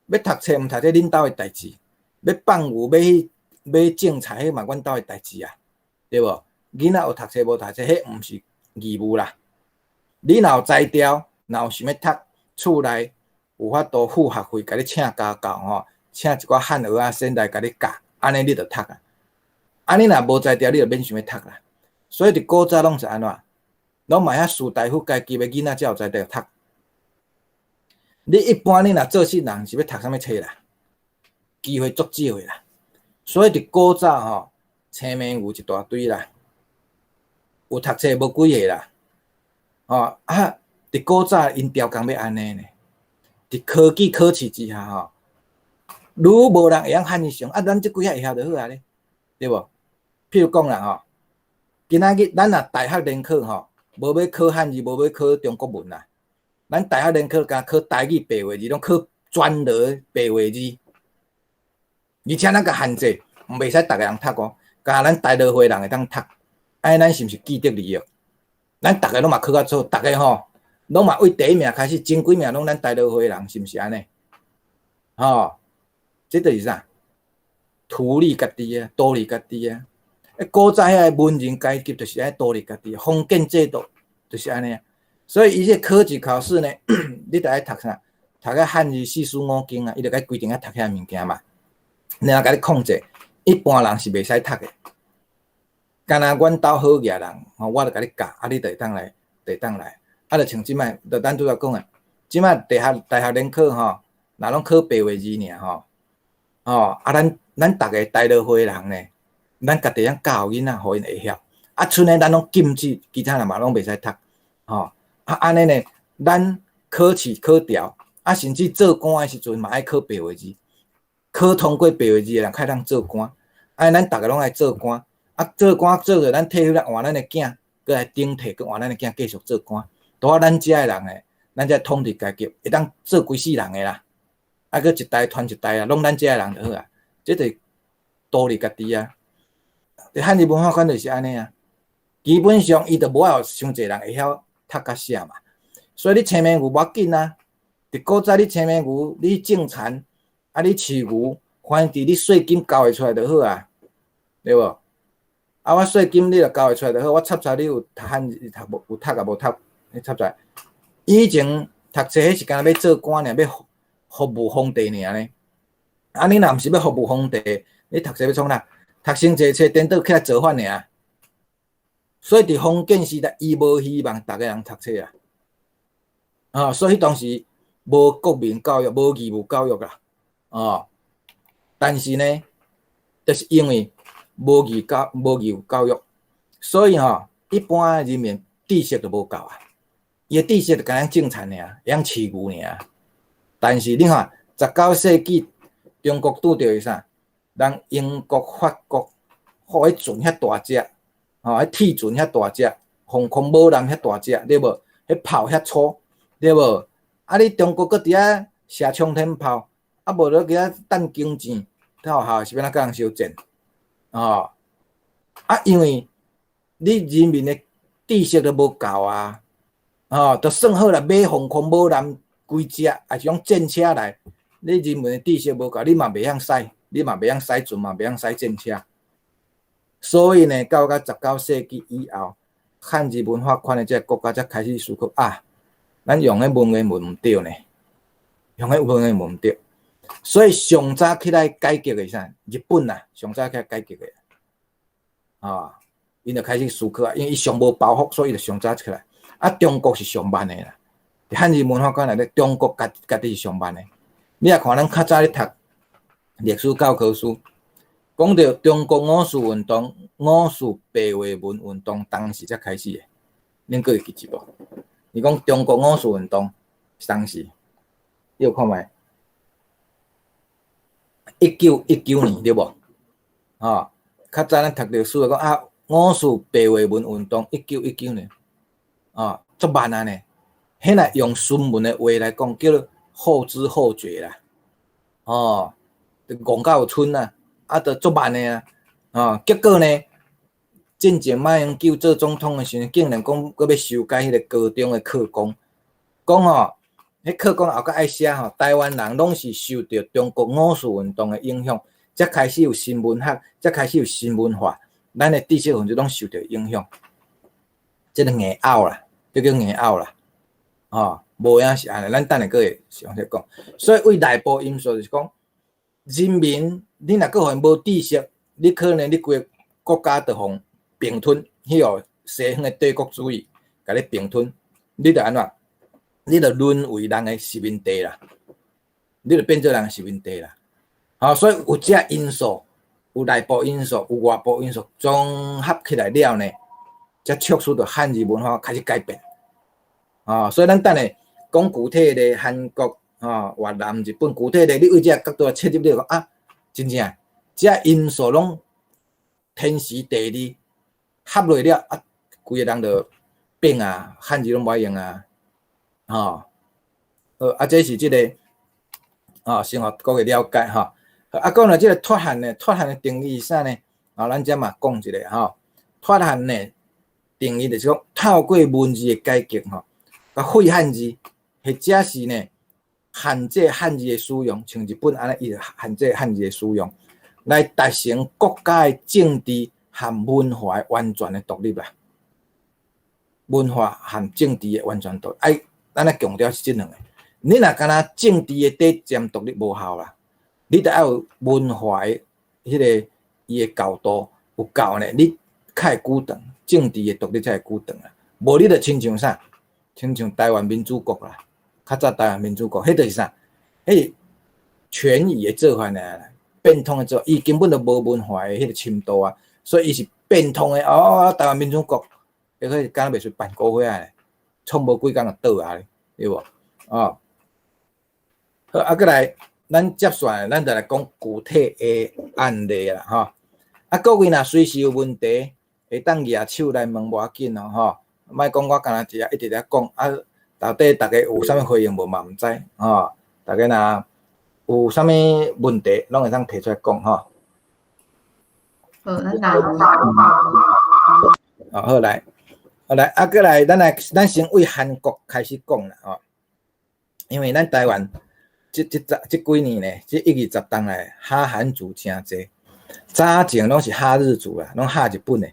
欲讀冊毋讀冊，恁兜的代誌；欲放牛，欲去欲種菜，彼嘛阮兜的代誌啊，對無？囡仔有讀冊無讀冊，彼毋是義務啦。你若有才調，若有想欲讀，厝內有法度付學費，共你請家教吼，請一寡漢學仔先來共你教，按呢你就讀啊。啊，你若無才調，你就免想欲讀啦。所以佇古早攏是按怎？攏嘛遐士大夫階級的囡仔才有才調讀。你一般你若做穡人是欲讀啥物冊啦？機會足少的啦。所以佇古早吼，青盲牛一大堆啦，有讀冊無幾個啦。吼啊！佇古早𪜶調工欲按呢呢？佇科舉考試之下吼，愈無人會曉漢字上，啊，咱這幾項會曉就好啊咧，對無？譬如講啦吼，今仔日咱若大學聯考吼，無欲考漢字，無欲考中國文啦，咱大學聯考敢考台語白話字，攏考全羅白話字，而且咱共限制，毋袂使逐个人讀哦，干焦咱大羅會人會當讀，按呢咱是毋是既得利益？咱逐个攏嘛考較好，逐个吼攏嘛為第一名開始，前幾名攏咱大羅會人，是毋是按呢？吼，這就是啥？圖利家己啊，圖利家己啊！古早遐个文人階級就是按呢圖利家己，封建制度就是按呢啊。所以伊這科舉考試呢，你著愛讀啥？讀個漢字四書五經啊，伊就共規定愛讀遐物件嘛，然後共你控制，一般人是袂使讀的。干焦阮兜好額人，吼，我就共你教，啊，你就會當來，就會當來。啊，就像這擺，就咱拄才講的，這擺大學聯考吼，若攏考白話字爾吼，吼，啊，咱逐个大羅會人呢，咱家己曉教囡仔，予𪜶會曉。啊，賰呢，咱攏禁止其他人嘛攏袂使讀，吼。啊，按呢呢，咱考試考調，啊，甚至做官的時陣嘛愛考白話字，考通過白話字的人較會當做官。啊，咱逐个攏愛做官，啊，做官做著咱退休了換咱的囝，閣來頂替，閣換咱的囝繼續做官。拄好咱遮的人呢，咱這統治階級會當做規世人的啦，啊，閣一代傳一代啊，攏咱遮的人就好啊。這就是圖利家己啊。佇漢字文化館就是按呢啊，基本上伊就無愛予傷濟人會曉讀佮寫嘛，所以你青盲牛無要緊啊。佇古早你青盲牛，你種田，啊你飼牛，反正你稅金交會出來就好啊，對無？啊，我稅金你若交會出來就好，我插插你有讀漢字讀無？有讀抑無讀？你插插。以前讀冊彼是干焦欲做官爾，欲服務皇帝爾呢。啊，你若毋是欲服務皇帝，你讀冊欲創啥？讀傷濟冊，顛倒起來造反爾。所以佇封建時代，伊無希望逐个人讀冊啊。啊，所以當時無國民教育，無義務教育啦。哦，但是呢，就是因為無義務教育，所以吼，一般人民知識就無夠啊，伊的知識就干焦種田爾，會曉飼牛爾。但是你看，19世紀中國拄著是啥？人英國、法國，吼，彼船遐大隻，吼，彼鐵船遐大隻，航空母艦遐大隻，對無？彼炮遐粗，對無？啊，你中國閣佇遐射沖天炮，啊，無咧佇遐等弓箭，跳下是欲按怎佮人相戰？哦，啊，因為你人民的知識都無夠啊，哦，就算好啦，買航空母艦幾隻，抑是講戰車來，你人民的知識無夠，你嘛袂曉駛，你嘛袂曉駛船，嘛袂曉駛戰車。所以呢，到甲19世紀以後，漢字文化圈的這個國家才開始思考啊，咱用彼文言文毋對呢，用彼文言文毋對，所以上早起來改革的是啥？日本啊，上早起來改革的，啊，𪜶就開始思考啊，因為伊上無包袱，所以伊就上早起來。啊，中國是上慢的啦，漢字文化圈內底，中國家家己是上慢的。你若看咱較早咧讀歷史教科書，講著中國五四運動、五四白話文運動當時才開始的，恁閣會記得無？伊講中國五四運動當時，你有看覓？1919年對無？吼，較早咱讀歷史講啊，五四白話文運動一九一九年，啊，足慢啊呢。彼若用孫文的話來講，叫做後知後覺啦。哦，就戇到有賰啊，啊，就足慢的啊。哦，結果呢，進前馬英九做總統的時陣，竟然講閣欲修改彼個高中的課綱，講吼，彼課綱後閣愛寫吼，台灣人攏是受著中國五四運動的影響，才開始有新文學，才開始有新文化，咱的知識分子攏受著影響。這個硬拗啦，這叫硬拗啦，吼，無影是按呢，咱等下閣會詳細講。所以為內部因素就是講，人民你若閣予𪜶無知識，你可能你規个國家就予併吞，彼個西方的帝國主義共你併吞，你就按怎？你就淪為人的殖民地啦，你就變做人的殖民地啦。吼，所以有這因素，有內部因素，有外部因素，綜合起來了呢，才促使著漢字文化開始改變。哦，所以咱等下講具體的韓國、吼越南、日本具體的，你對這個角度來切入，你就講啊，真正這因素攏天時地利合落了啊，規个人就變啊，漢字攏無愛用啊，吼，好啊，這是這個啊，先予各位了解吼。啊，講到這個脫漢呢，脫漢的定義是啥呢？啊，咱遮嘛講一下吼。脫漢呢定義就是講透過文字的改革吼，共廢漢字，或者是呢限制漢字的使用，像日本按呢，伊限制漢字的使用，來達成國家的政治和文化的完全的獨立啦。文化和政治的完全獨立，愛咱來強調是這兩个。你若干焦政治的短暫獨立無效啦，你著愛有文化的彼个伊的高度有夠呢，你較會久長，政治的獨立才會久長啊。無你著親像啥？親像台灣民主國啦，較早台灣民主國，彼就是啥？彼是權移的做法爾啦，變通的做法，伊根本就無文化的彼個深度啊，所以伊是變通的哦。台灣民主國，彼個敢若袂輸辦國會啊，創無幾工就倒啊，對無？哦，好，啊，閣來，咱接紲來，咱就來講具體的案例啦，吼。啊，各位若隨時有問題，會當舉手來問無要緊哦，吼。莫講我干焦佇遐一直咧講，啊，到底逐家有啥物回應無嘛毋知，吼。逐家若有啥物問題，攏會當提出來講，吼。好，咱來。哦，好來，好來，啊，閣來，咱來，咱先對韓國開始講啦，吼。因為咱台灣這幾年呢，這一二十冬來，哈韓族誠濟，早前攏是哈日族啦，攏哈日本的，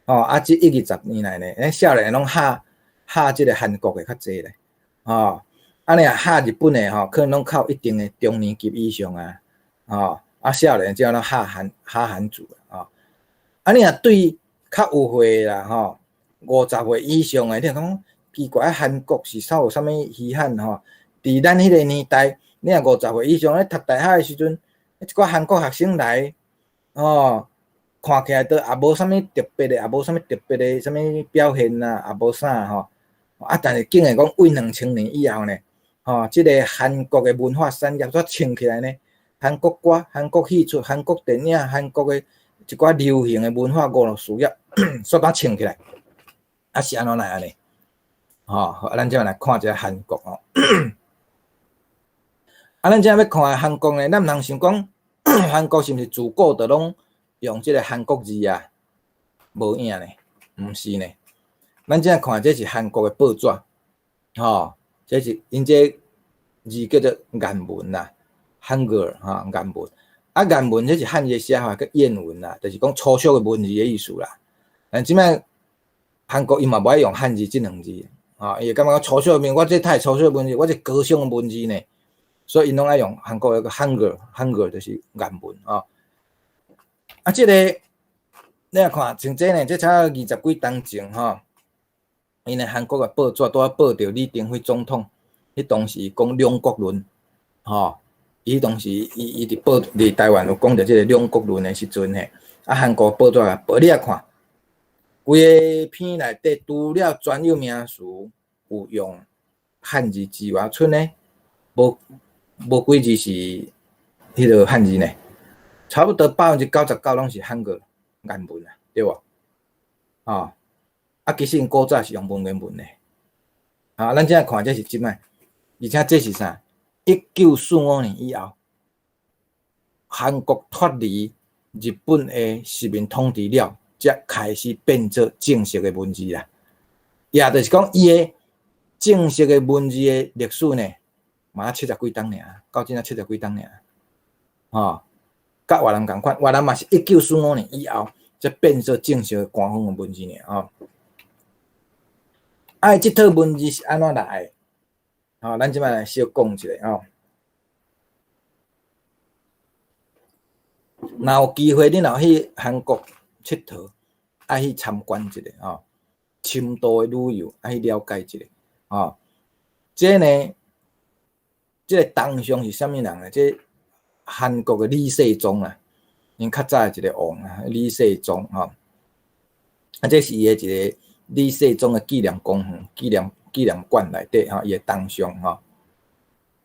吼，啊，這一二十年來呢，咱少年攏哈哈這个韓國的較濟咧，吼，啊，你若哈日本的吼，可能攏較有一定的中年級以上啊，吼，啊，少年這攏哈韓哈韓族，吼，啊，你若對較有歲啦，吼，50歲以上的，你若講奇怪，韓國是啥有啥物稀罕吼？佇咱彼个年代，你若五十歲以上咧讀大學的時陣，一寡韓國學生來，吼。看起來都也無啥物特別的，也無啥物特別的啥物表現啊，也無啥吼。啊，但是竟然講為2000年以後呢，吼，這個韓國的文化產業煞衝起來呢，韓國歌、韓國戲曲、韓國電影、韓國的一寡流行的文化娛樂事業，煞當衝起來。啊，是按怎來按呢？吼，啊，咱這擺來看一下韓國哦。啊，咱這擺欲看韓國呢，咱毋通想講韓國是毋是自古就攏用這個韓國字啊？無影呢，毋是呢。咱這看這是韓國的報紙，吼，這是𪜶這字叫做顏文啦，한글吼顏文。啊，顏文這是漢字寫法叫諺文啦，就是講粗俗的文字的意思啦。但這擺韓國伊嘛無愛用漢字這兩字，吼，伊會感覺講粗俗的文，我這太粗俗的文字，我這高尚的文字呢，所以𪜶攏愛用韓國一個한글，한글就是顏文吼。啊，這個你來看，像這呢，這才二十幾冬前吼，𪜶的韓國的報紙拄仔報著李登輝總統，彼當時講兩國論，吼，伊當時伊伊佇報佇台灣有講著這個兩國論的時陣嘿，啊，韓國報紙共報，你來看，規个篇內底除了專有名詞有用漢字之外，賰呢無無幾字是彼個漢字呢，差不多99%攏是韓國顏文啊，對無？吼，啊，其實𪜶古早是用文言文的，啊，咱這樣看這是這擺，而且這是啥？1945年以後，韓國脫離日本的殖民統治了，才開始變做正式的文字啦。也就是講，伊的正式的文字的歷史呢，嘛七十幾冬爾，到這七十幾冬爾，吼，佮越南仝款，越南嘛是1945年以後，才變做正式的官方的文字爾，吼。啊，這套文字是按怎來的？吼，咱這擺來小講一下吼。若有機會，你若去韓國𨑨迌，愛去參觀一下吼，深度的旅遊，愛去了解一下吼。這呢，這個銅像是啥物人呢？這韓國的李世宗啊，𪜶較早的一個王啊，李世宗吼。啊，這是伊的一個李世宗的紀念公園、紀念紀念館內底吼，伊的銅像吼。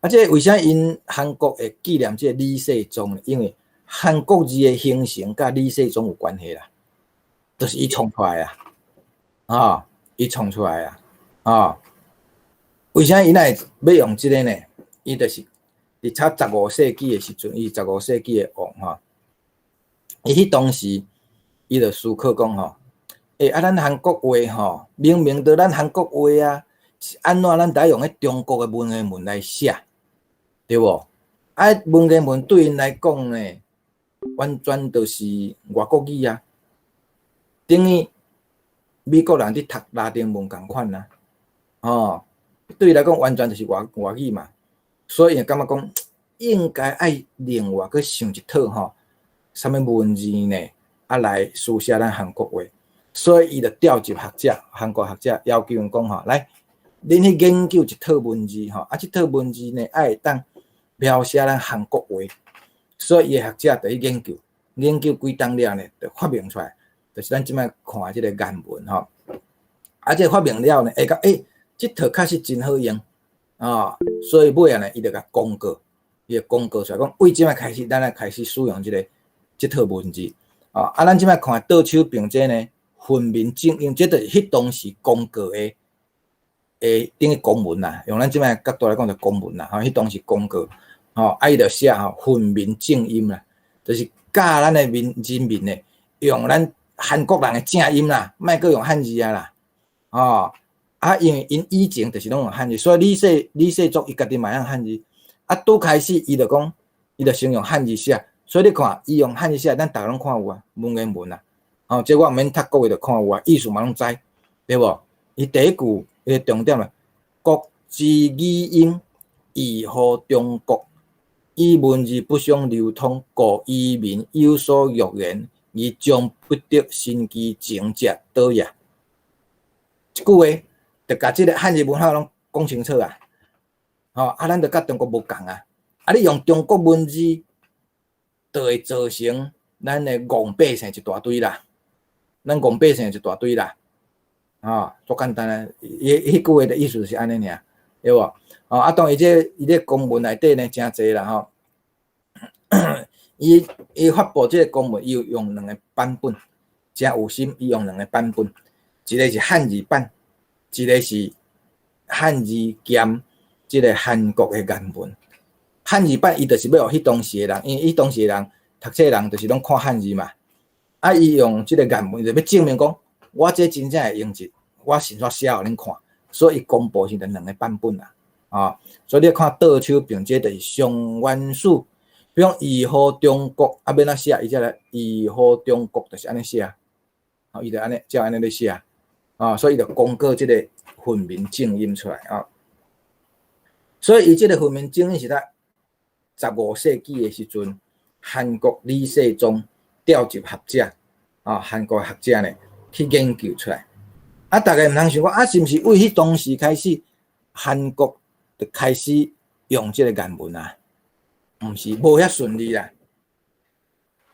啊，這為啥𪜶韓國會紀念這個李世宗呢？因為韓國字的形成佮李世宗有關係啦，就是伊創出來啊，吼，伊創出來啊，吼。為啥伊會欲用這個呢？伊就是佇差十五世紀的時陣，伊十五世紀的王吼，伊彼當時伊就思考講吼，欸，啊，咱韓國話吼，明明著咱韓國話啊，是按怎咱得用彼中國的文言文來寫，對無？啊，文言文對𪜶來講呢，完全就是外國語啊，等於美國人佇讀拉丁文仝款啊，吼，對伊來講完全就是外外語嘛，所以伊感覺講應該愛另外閣想一套吼，啥物文字呢？啊來書寫咱韓國話，所以伊就調集學者，韓國學者要求𪜶講吼，來，恁去研究一套文字吼，啊，這套文字呢愛會當描寫咱韓國話。所以伊的學者就去研究，研究幾冬了呢，就發明出來，就是咱這擺看這個顏文吼。啊，這個發明了呢，會講欸，這套確實真好用，啊，所以尾仔呢，伊就共公告，伊就公告出來講，為這擺開始，咱來開始使用這個這套文字。啊，啊，咱這擺看倒手邊這呢，訓民正音，這就是彼當時公告的，的等於公文啦，用咱這擺角度來講就公文啦，吼，彼當時公告。吼，啊，伊就寫吼，訓民正音啦，就是教咱的民人民呢，用咱韓國人的正音啦，莫閣用漢字啊啦，吼，啊，因為𪜶以前就是攏用漢字，所以李世李世宗伊家己嘛會曉漢字，啊，拄開始伊就講，伊就先用漢字寫，所以你看，伊用漢字寫，咱逐个攏看有啊，文言文啊，吼，這我毋免讀國語就看有啊，意思嘛攏知，對無？伊第一句伊的重點啊，國之語音，異乎中國。以文字不相流通，故夷民有所欲言，而將不得伸其情者倒也。這句話就共這個漢字文化攏講清楚啊！吼，啊，咱就佮中國無仝啊！啊，你用中國文字，就會造成咱的戇百姓一大堆啦，咱戇百姓一大堆啦，吼，足簡單啊！伊彼句話的意思是按呢爾，對無？哦，啊，當然伊這公文內底呢，誠濟啦吼。伊發布這個公文，伊有用兩个版本，誠有心，伊用兩个版本，一个是漢字版，一个是漢字兼這个韓國的原文。漢字版伊就是欲予彼當時的人，因為彼當時的人讀冊人就是攏看漢字嘛。啊，伊用這个原文就欲證明講，我這真正會用字，我先煞寫予恁看，所以伊公布是兩个版本啦。啊，所以你看倒手邊這就是上元史，比如講義和中國啊，欲按怎寫？伊才來義和中國就是按呢寫，啊，伊就按呢照按呢咧寫，啊，所以伊就公告這个訓民正音出來啊。所以伊這个訓民正音是在15世紀的時陣，韓國李世宗調集學者，啊，韓國學者呢去研究出來。啊，逐家毋通想講啊，是毋是為彼當時開始，韓國就開始用這个原文啊？毋是，無遐順利啦。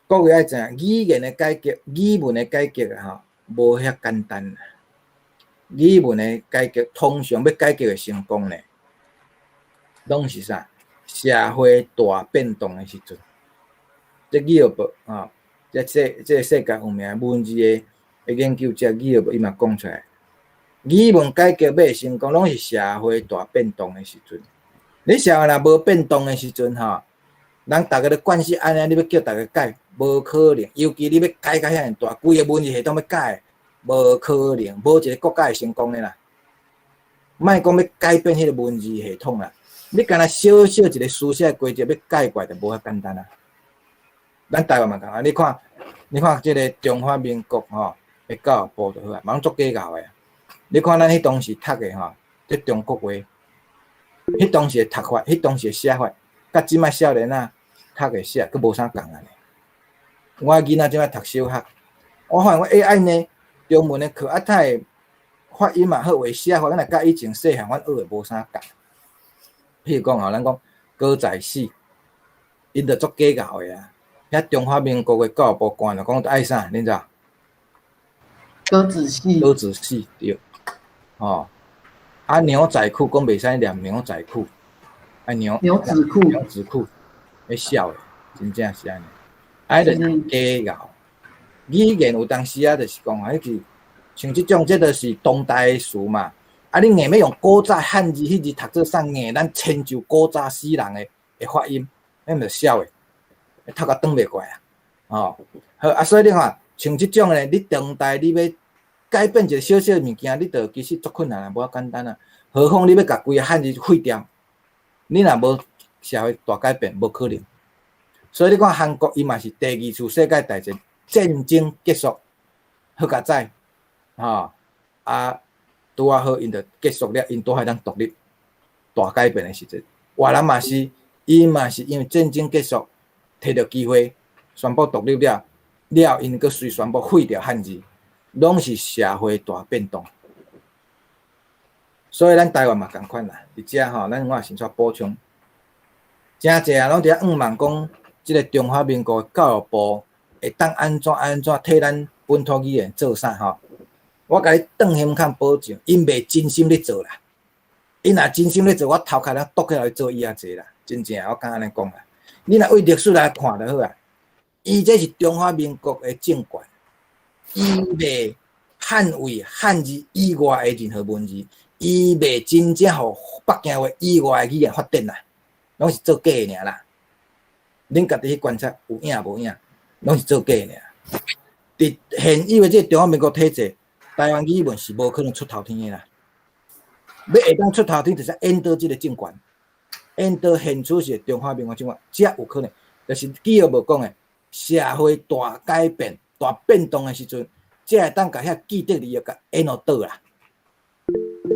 各位愛知影，語言的改革、語文的改革吼，無遐簡單。語文的改革通常欲改革會成功呢，攏是啥？社會大變動的時陣。這紀要報啊，這世界有名文字的研究者紀要報，伊嘛講出來，語文改革欲會成功，攏是社會大變動的時陣。你社會若無變動的時陣吼，人逐家都慣勢按呢，你欲叫逐家改，無可能。尤其你欲改甲遐爾大，規个文字系統欲改，無可能，無一个國家會成功的啦。莫講欲改變彼个文字系統啦，你干焦小小一个書寫規則欲改過來就無遐簡單啊。咱台灣嘛仝啊，你看這个中華民國吼的教育部就好啊，嘛攏足假𠢕的。你看咱彼當時讀的吼，這中國話，彼當時的讀法，彼當時的寫法，佮這擺少年仔讀的寫，閣無啥仝啊呢。我囡仔這擺讀小學，我發現我欸按呢中文的課啊，他的發音嘛好，話寫法，咱若佮以前細漢阮學的無啥仝。譬如講吼，咱講歌仔戲，𪜶就足假𠢕的啊。遐中華民國的教育部官就講愛啥，恁知？歌仔戲。歌仔戲對，吼。啊牛仔褲講袂使念牛仔褲，愛牛牛仔褲，牛仔褲，咧痟的，真正是按呢。啊，彼就是假𠢕。語言有當時啊，就是講，彼是像這種，這就是當代的詞嘛。啊，你硬欲用古早漢字彼字讀做啥？硬咱遷就古早死人的發音，彼毋就痟的，讀甲轉袂過來啊！吼，好啊，所以你看，像這種的，你當代你欲改變一个小小物件，你就其實足困難啊，無遐簡單啊。何況你欲共規个漢字廢掉，你若無社會大改變，無可能。所以你看韓國，伊嘛是第二次世界大戰戰爭結束，好佳哉，吼啊，拄仔好，𪜶就結束了，𪜶拄好當獨立，大改變的時陣。越南嘛是，伊嘛是因為戰爭結束，摕著機會宣布獨立了，了𪜶閣隨宣布廢掉漢字，攏是社會大變動。所以咱台灣嘛仝款啦，佇遮吼，咱我先煞補充，誠濟人攏佇遐向望講，這个中華民國教育部會當按怎按怎替咱本土語言做啥吼？我共你斷胸坎保證，𪜶袂真心咧做啦。𪜶若真心咧做，我頭殼咧剁起來做伊也濟啦。真正，我敢按呢講啦。你若為歷史來看就好啊。伊這是中華民國的政權，伊袂捍衛漢字以外的任何文字，伊袂真正予北京話以外的語言發展啦，攏是做假的爾啦。恁家己去觀察有影無影，攏是做假的爾。佇現有的這個中華民國體制，台灣語文是無可能出頭天的啦。欲會當出頭天，就是引導這个政權，引導現此時的中華民國政權，才有可能。就是紀要無講的，社會大改變、大變動的時陣，才會當共遐既得利益共引予倒啦。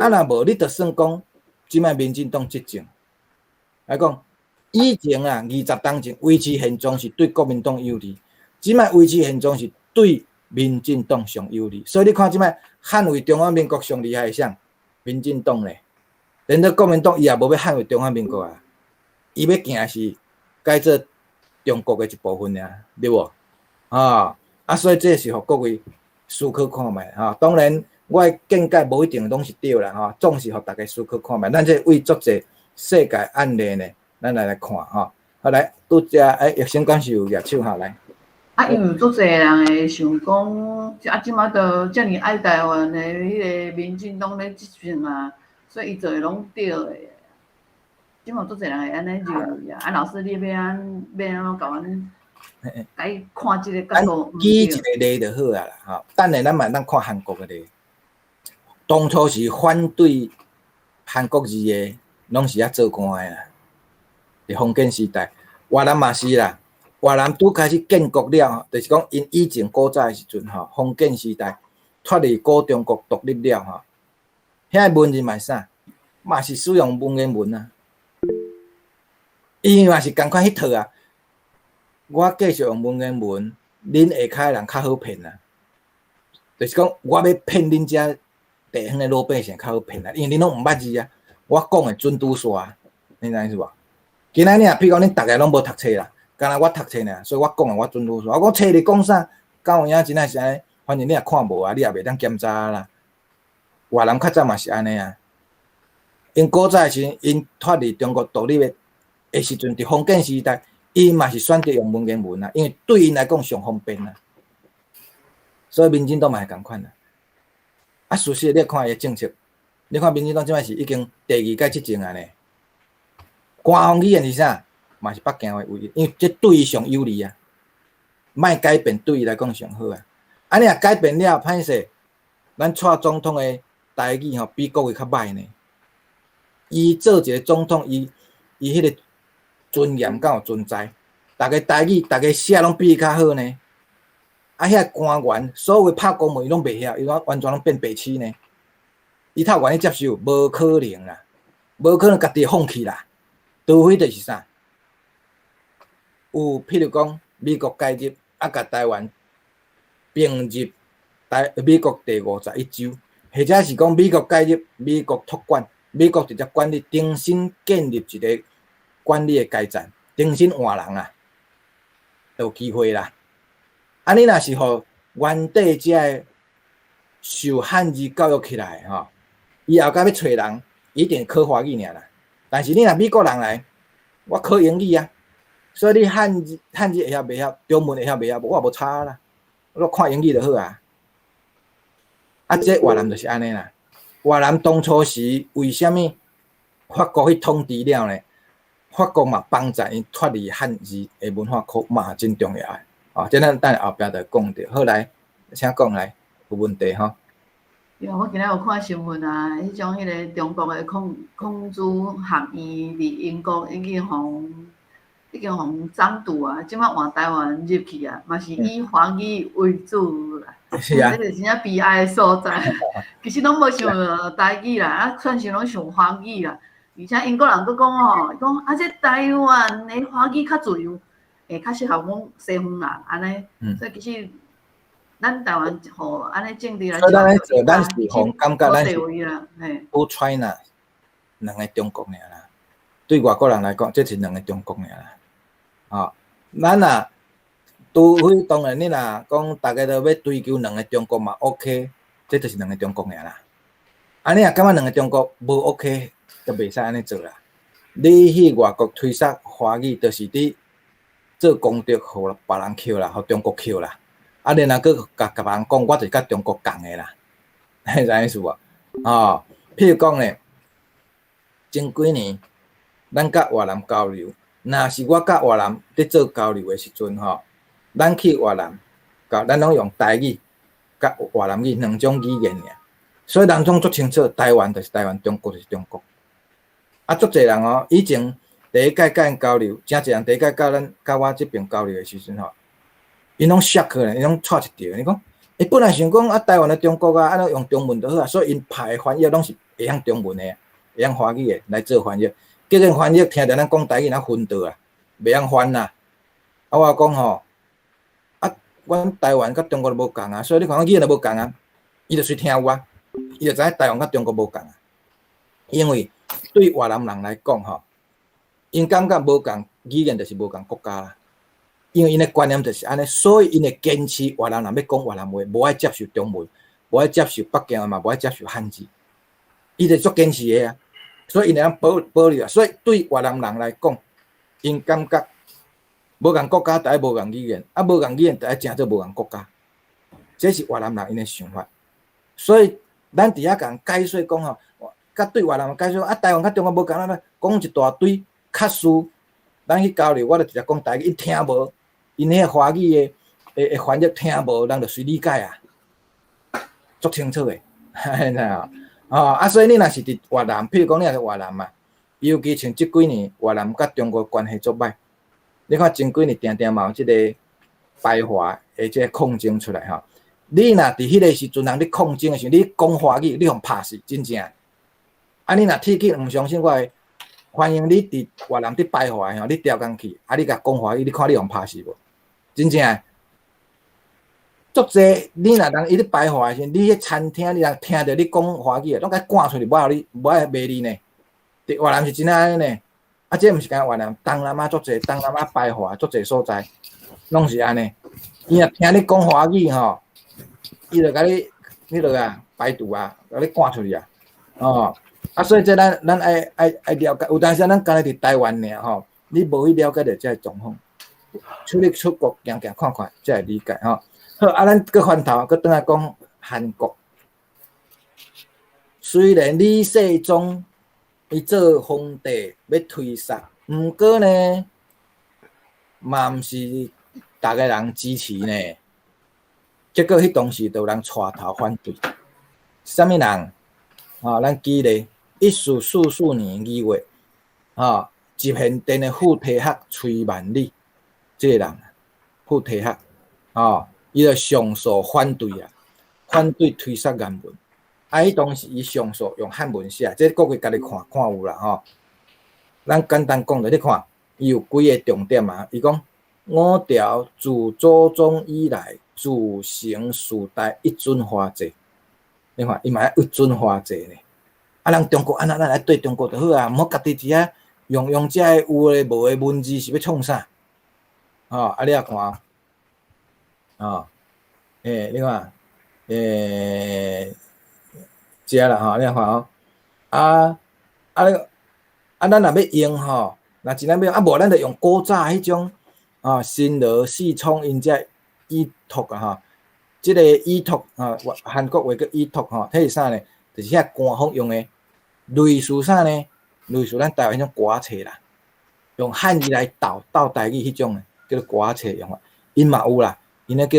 啊，若無，你就算講，這擺民進黨執政，來講以前啊，20冬前維持現狀是對國民黨有利，這擺維持現狀是對民進黨上有利。所以你看這擺捍衛中華民國上厲害的啥？民進黨咧，連到國民黨伊也無欲捍衛中華民國啊，伊欲行是改做中國的一部分爾，對無？啊，啊，所以這是予各位思考看覓吼。當然，我的見解無一定攏是對啦吼，總是予大家思考看覓。咱這為足濟世界案例呢，咱來看吼。好來，拄則欸，醫生敢是有舉手吼來。啊，因為足濟人會想講，啊，這馬都遮爾愛台灣的彼個民進黨咧執政啊，所以伊做的攏對的。這馬足濟人會按呢認為啊。啊，老師你欲按欲按怎共阮共看這個角度？舉一個例就好啊啦，吼。等下咱嘛當看韓國的例。當初是反對韓國字的，攏是遐做官的啦。佇封建時代，越南嘛是啦。越南拄開始建國了，就是講𪜶以前古早的時陣吼，封建時代脫離古中國獨立了吼，遐個文字嘛是啥？嘛是使用文言文啊。伊嘛是仝款彼套啊。我繼續用文言文，恁下跤的人較好騙啊。就是講，我欲騙恁遮地方的老百姓較好騙啊，因為恁攏毋捌字啊。我講的準拄煞，你知影意思無？今仔日啊，譬如講恁逐个攏無讀冊啦。敢若我讀冊爾，所以我講的我準拄煞。我講冊咧講啥，敢有影真正是按呢？反正你也看無啊，你也袂當檢查啦。越南較早嘛是按呢啊。𪜶古早時，𪜶脫離中國獨立的時陣，佇封建時代，𪜶嘛是選擇用文言文啊，因為對𪜶來講上方便啊。所以民進黨嘛是仝款啊。啊，事實你看伊的政策，你看民進黨這擺是已經第二屆執政啊呢。官方語言是啥？嘛是北京話為，因為這對伊上有利啊。莫改變對伊來講上好啊。啊，你若改變了，歹勢，咱蔡總統的台語吼比國語較歹呢。伊做一個總統，伊彼個尊嚴敢有存在？逐个台語，逐个寫攏比伊較好呢。啊，遐官員所有拍公文伊攏袂曉，伊攏完全攏變白痴呢。伊透願意接受？無可能啦，無可能家己放棄啦。除非就是啥？有譬如講，美國介入，啊，共台灣併入台美國第51州，或者是講美國介入，美國託管，美國直接管理，重新建立一個管理的階層，重新換人啊，就有機會啦。啊，你若是予原底遮个受漢字教育起來吼，伊後蓋欲揣人，一定考華語爾啦。但是你若美國人來，我考英語啊。所以你漢字會曉袂曉，中文會曉袂曉，我也無差啦，我看英語就好啊。啊，這越南就是按呢啦。越南當初時為啥物法國去統治了呢？法國嘛幫助𪜶脫離漢字的文化課嘛真重要的。哦，這咱等下後壁就講著。好來，請講來，有問題吼？對，我今仔有看新聞啊，彼種彼个中國的孔子學院佇英國已經予斬斷啊，這擺換台灣入去啊，嘛是以華語為主啦。是啊。這個真正悲哀的所在。其實攏無想台語啦，啊，全想攏想華語啦。而且英國人閣講吼，講啊，這台灣的華語較自由，會較適合講西方人按呢。所以其實咱台灣吼，按呢政治來所以咱咧做，咱是予感覺咱是 two China 兩个中國爾啦。對外國人來講，這是兩个中國爾啦。吼，咱若除非當然，你若講逐家都欲追求兩个中國嘛，OK，這就是兩个中國爾啦。啊，你若感覺兩个中國無 OK，就袂使按呢做啦。你去外國推捒華語，就是佇做功德，予別人抾啦，予中國抾啦。啊，然後閣共別人講，我就是佮中國仝的啦，知影意思無？吼，譬如講咧，前幾年咱佮越南交流，若是我佮越南佇做交流的時陣吼，咱去越南，佮咱攏用台語佮越南語兩種語言爾，所以人攏足清楚，台灣就是台灣，中國就是中國。啊，足濟人哦，以前第一擺佮𪜶交流，誠濟人第一擺佮咱佮我這邊交流的時陣吼，𪜶攏 shock 咧，𪜶攏掣一著。伊講，伊本來想講啊，台灣的中國啊，按怎用中文就好啊，所以𪜶拍的翻譯攏是會曉中文的，會曉華語的來做翻譯。結果翻譯聽著咱講台語，若昏倒啊，袂曉翻啦。啊，我講吼，啊，阮台灣佮中國都無仝啊，所以你看阮語言都無仝啊，伊就隨聽有啊，伊就知影台灣佮中國無仝啊。因為對越南人來講吼，𪜶感覺無仝語言就是無仝國家啦。因為𪜶的觀念就是按呢，所以𪜶會堅持越南人欲講越南話，無愛接受中文，無愛接受北京話嘛，無愛接受漢字，伊就足堅持的啊。所以𪜶會當保留啊。所以對越南人來講，𪜶感覺無仝國家，就愛無仝語言，啊無仝語言，就愛成做無仝國家。這是越南人𪜶的想法。所以咱佇遐共人解說講吼，佮對越南人解說啊，台灣佮中國無仝啦，講一大堆，確實，咱去交流，我就直接講台語，𪜶聽無。𪜶彼个華語的翻譯聽無，人就隨理解啊，足清楚的，你知無？哦，啊，所以你若是佇越南，譬如講你若是越南嘛，尤其像這幾年越南佮中國關係足歹，你看前幾年定定嘛有這個排華的這個抗爭出來吼，你若佇彼個時陣人咧抗爭的時陣，你講華語，你予拍死，真正。啊，你若鐵齒毋相信我的，歡迎你佇越南佇排華吼，你調工去，啊，你共講華語，你看你予拍死無？真正，足濟，你若人伊咧排華的時陣，你去餐廳，你若聽著你講華語，攏共趕出去，無愛予你，無愛賣你呢。佇越南是真按呢呢，啊，這毋是干焦越南，東南亞足濟，東南亞排華足濟所在，攏是按呢。伊若聽你講華語吼，伊就共你，彼落啊排除啊，共你趕出去啊，哦，啊，所以這咱愛了解，有當時咱干焦佇台灣爾吼，你無去了解著這個狀況。出去出國行行看看，才會理解吼。好，啊，咱閣翻頭，閣轉來講韓國。雖然李世宗伊做皇帝欲推捒，毋過呢，嘛毋是逐个人支持呢。結果彼當時就有人帶頭反對。啥物人？吼，咱記咧，1444年2月，吼，集賢殿的副提學崔萬里，這個人，副提學，吼，伊就上訴反對啊，反對推捒言文。啊，彼當時伊上訴用漢文寫，這各位家己看看有啦吼。咱簡單講著，你看，伊有幾个重點啊？伊講，我朝自祖宗以來，自成世代一準華制。你看，伊嘛愛一準華制呢。啊，人中國按怎，咱來對中國就好啊，毋好家己佇遐用這个有的無的文字是欲創啥？吼，啊，你也看，吼，欸，你看，欸，這啦吼，你來看哦，啊啊，啊，咱若欲用吼，若真正欲用，啊無咱就用古早彼種，啊，新羅世聰𪜶這依託啊吼，這个依託啊，韓國話叫依託吼，彼是啥呢？就是遐官方用的，類似啥呢？類似咱台灣彼種歌冊啦，用漢字來鬥鬥台語彼種的，叫做歌冊用法，𪜶嘛有啦，𪜶彼叫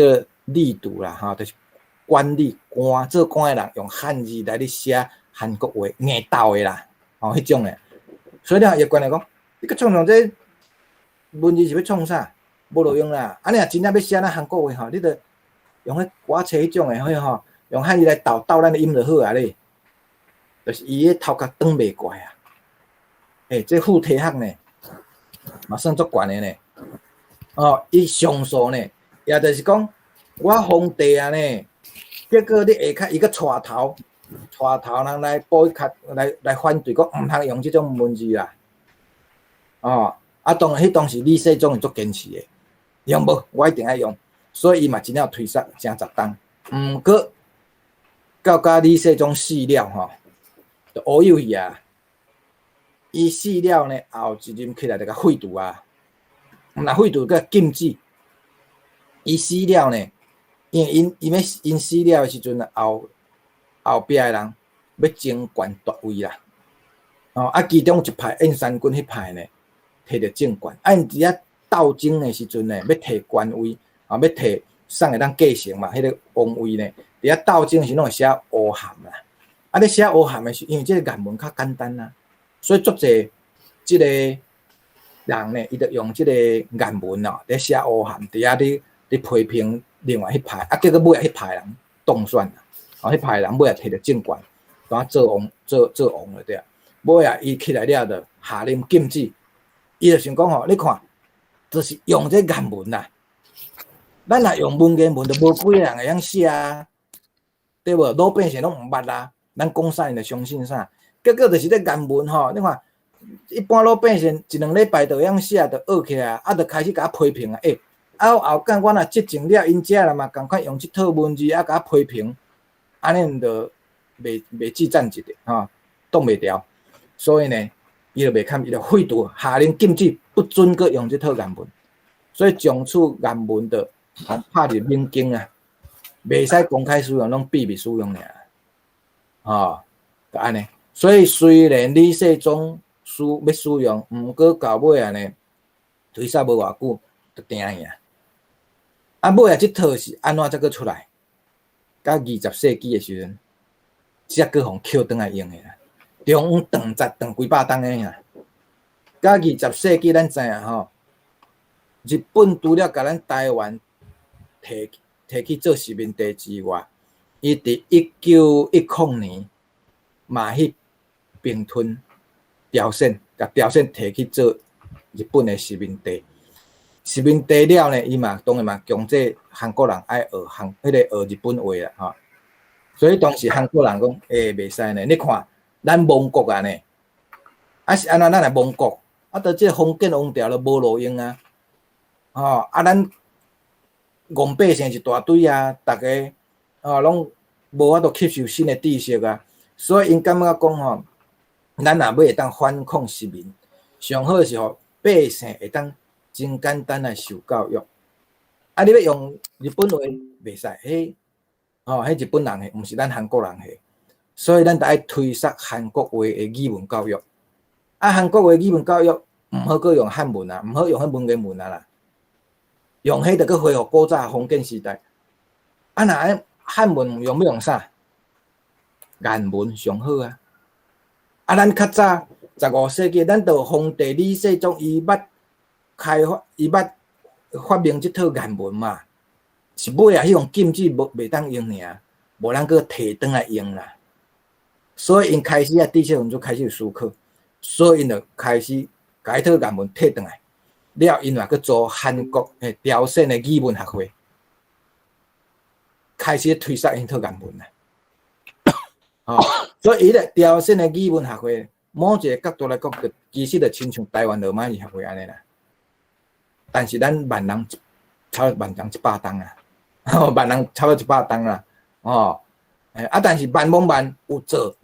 吏牘啦，吼，就是管理官做官的人用漢字來咧寫韓國話，硬鬥的啦，吼，彼種的。所以你看，伊關來講，你閣創創這文字是欲創啥？無路用啦！啊，你若真正欲寫咱韓國話吼，你著用彼歌冊彼種的，彼吼，用漢字來鬥鬥咱的音就好啊咧。就是伊彼頭殼轉袂過來啊！欸，這副提學呢，嘛算足懸的呢。哦，伊上訴呢，也就是講，我皇帝啊呢，結果你下跤伊閣帶頭，帶頭人來保較來反對，講毋通用這種文字啦。哦，啊，當然彼當時李世宗是足堅持的，伊講無，我一定愛用，所以伊嘛真正推捒成十冬。毋過到甲李世宗死了吼，就烏有去啊！伊死了呢，後一任起來就共廢除啊，毋若廢除，閣禁止。伊死了呢，因為𪜶伊欲𪜶死了的時陣，後後壁的人欲爭權奪位啦。哦，啊，其中一派燕山君彼派呢，摕著政權，啊，𪜶佇遐鬥爭的時陣呢，欲摕官位，啊，欲摕啥會當繼承嘛，彼個王位呢，佇遐鬥爭時攏會寫烏函啦。啊，咧寫烏函的時，因為這個言文較簡單啦，所以足濟這個人呢，伊就用這個言文哦，佇寫烏函，佇遐咧批評另外彼派，啊，結果尾仔彼派人當選啦，哦，彼派人尾仔摕著政權，當做王做王了對啊。尾仔伊起來了，就下令禁止，伊就想講吼，你看，就是用這言文啦，咱若用文言文，就無幾个人會曉寫啊，對無？老百姓攏毋捌啊，咱講啥𪜶就相信啥。結果就是這言文吼，你看，一般老百姓一兩禮拜就會曉寫，就學起來，啊，就開始共我批評啊，欸，啊後間我若執政了，𪜶遮人嘛仝款用這套文字啊，共我批評，按呢毋就袂袂志戰一個吼，擋袂牢。所以呢，伊就袂堪，伊就廢除，下令禁止，不准閣用這套諺文。所以從此諺文就拍入冷宮啊，袂使公開使用，攏秘密使用爾。吼，就按呢。所以雖然李世宗使欲使用，毋過到尾仔呢，推捒無偌久就定去啊。啊，尾仔這套是按怎才閣出來？到20世紀的時陣，才閣予抾轉來用的啦。中央斷絕斷幾百冬的啊。到20世紀，咱知影吼，日本除了共咱台灣提提去做殖民地之外，伊佇1910年嘛去併吞朝鮮，共朝鮮提去做日本的殖民地。殖民地了呢，伊嘛當然嘛強制韓國人愛學韓彼個學日本話啦，吼。所以當時韓國人講，欸，袂使呢，你看咱亡國啊呢，啊是按怎咱來亡國？啊，著這個封建王朝都無路用啊，吼啊，咱戇百姓一大堆啊，逐家哦攏無法度吸收新的知識啊，所以𪜶感覺講吼，咱若欲會當反抗殖民，上好是予百姓會當真簡單來受教育。啊，你欲用日本話袂使，彼吼彼日本人的，毋是咱韓國人的，所以咱著愛推捒韓國話的語文教育。啊，韓國話語文教育毋好閣用漢文啊，毋好用彼文言文啊啦，用彼就閣恢復古早封建時代。啊，若按漢文毋用，欲用啥？諺文上好啊！啊，咱較早15世紀，咱著皇帝李世宗伊捌開發，伊捌發明這套諺文嘛，是尾仔彼項禁止無袂當用爾，無人閣提轉來用啦。所以𪜶開始啊，知識分子開始有思考，所以𪜶就開始共彼套諺文提轉來，了𪜶嘛閣組韓國的朝鮮的語文學會，開始推捒𪜶套諺文啦。吼，所以伊個朝鮮的語文學會，某一個角度來講，就其實就親像台灣羅馬字學會按呢啦。但是咱萬人差不多萬人100冬啊，萬人差不多100冬啦，吼，啊，但是萬罔萬有做，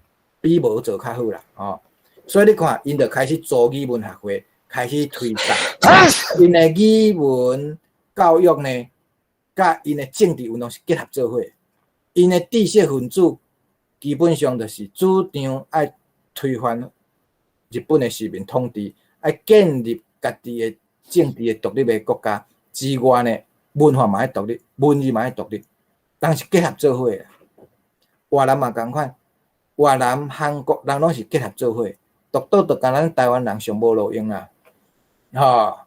比無做較好啦，吼。所以你看，𪜶就開始組語文學會，開始推捒𪜶的語文教育呢，佮𪜶的政治運動是結合做伙。𪜶的知識分子基本上就是主張愛推翻日本的殖民統治，愛建立家己的政治的獨立的國家之外呢，文化嘛愛獨立，文字嘛愛獨立，當是結合做伙。越南嘛仝款，越南、韓國人攏是結合做伙，獨倒就共咱台灣人上無路用啊！吼，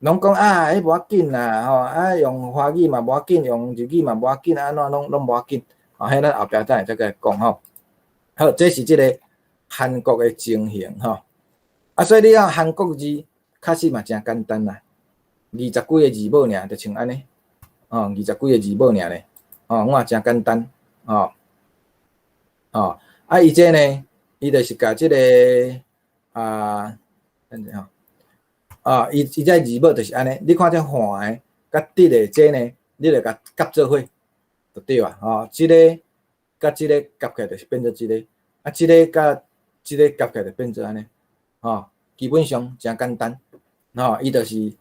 攏講啊，彼無要緊啦，吼啊，用華語嘛無要緊，用日語嘛無要緊，按怎攏攏無要緊。吼，彼咱後壁等下再閣講吼。好，這是這个韓國的情形吼。啊，所以你看韓國字確實嘛誠簡單啦，二十幾个字母爾，就像按呢，哦，二十幾个字母爾咧，哦，我也誠簡單，哦，哦，啊，伊這呢，伊就是共這个啊，等陣吼，啊，伊伊這字母就是按呢，你看這橫的佮直的這呢，你就共夾做伙就對啊，吼，這个佮這个夾起來就是變做這个，啊，這個佮這個夾起來就變做按呢，吼，基本上誠簡單，吼，伊就是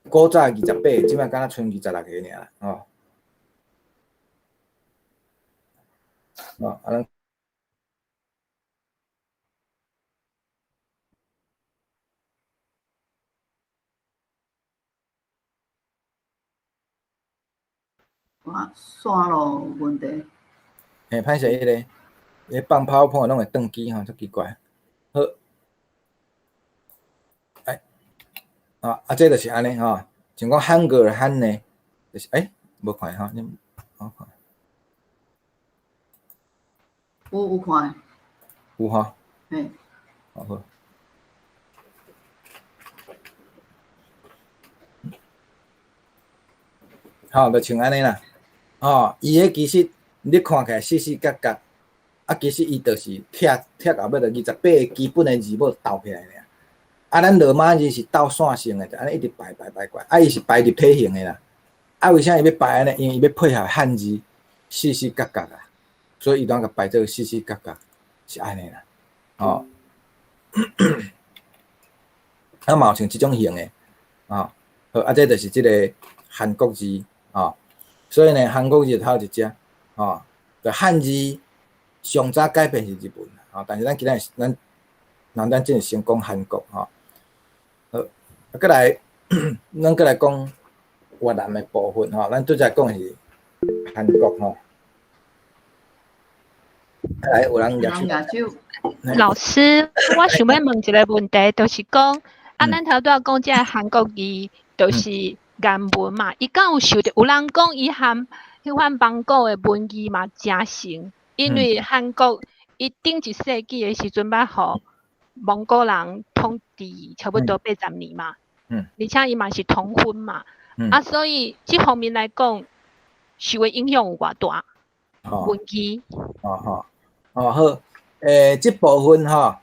古早28，這擺敢若賰26個爾，吼。哦，啊，咱我線路問題。嘿，歹勢，彼个，彼放炮炮攏會斷機吼，足奇怪。好，哎，啊啊，這就是按呢吼，像講漢語的漢呢，就是欸，無看吼，你我看。有有看。有吼。嘿。好好。吼，就像按呢啦，吼，伊彼其實你看起來四四角角，啊，其實伊就是拆拆後尾就28個基本的字母鬥起來爾。啊，咱羅馬字是鬥線性的，就按呢一直排排排過來，啊，伊是排立體型的啦，啊，為啥伊欲排按呢？因為伊欲配合漢字四四角角啊，所以伊當共排做四四角角，是按呢啦，吼。啊，嘛有像這種型的，吼，好，啊，這就是這個韓國字，吼，所以呢，韓國字頭一隻，吼，就漢字上早改變是日文，吼，但是咱今仔日咱，咱咱這是先講韓國，吼，好，啊，閣來，咱閣來講越南的部分，吼，咱拄才講的是韓國，吼。來，有人舉手。老師，我想欲問一个問題，就是講，啊，咱頭拄仔講這个韓國字，就是顏文嘛，伊敢有受著？有人講伊含彼款蒙古的文字嘛誠像，因為韓國伊頂一世紀的時陣捌予蒙古人統治差不多80年嘛，而且伊嘛是通婚嘛，啊，所以這方面來講，受的影響有偌大？文字。哦吼，哦好，這部分吼，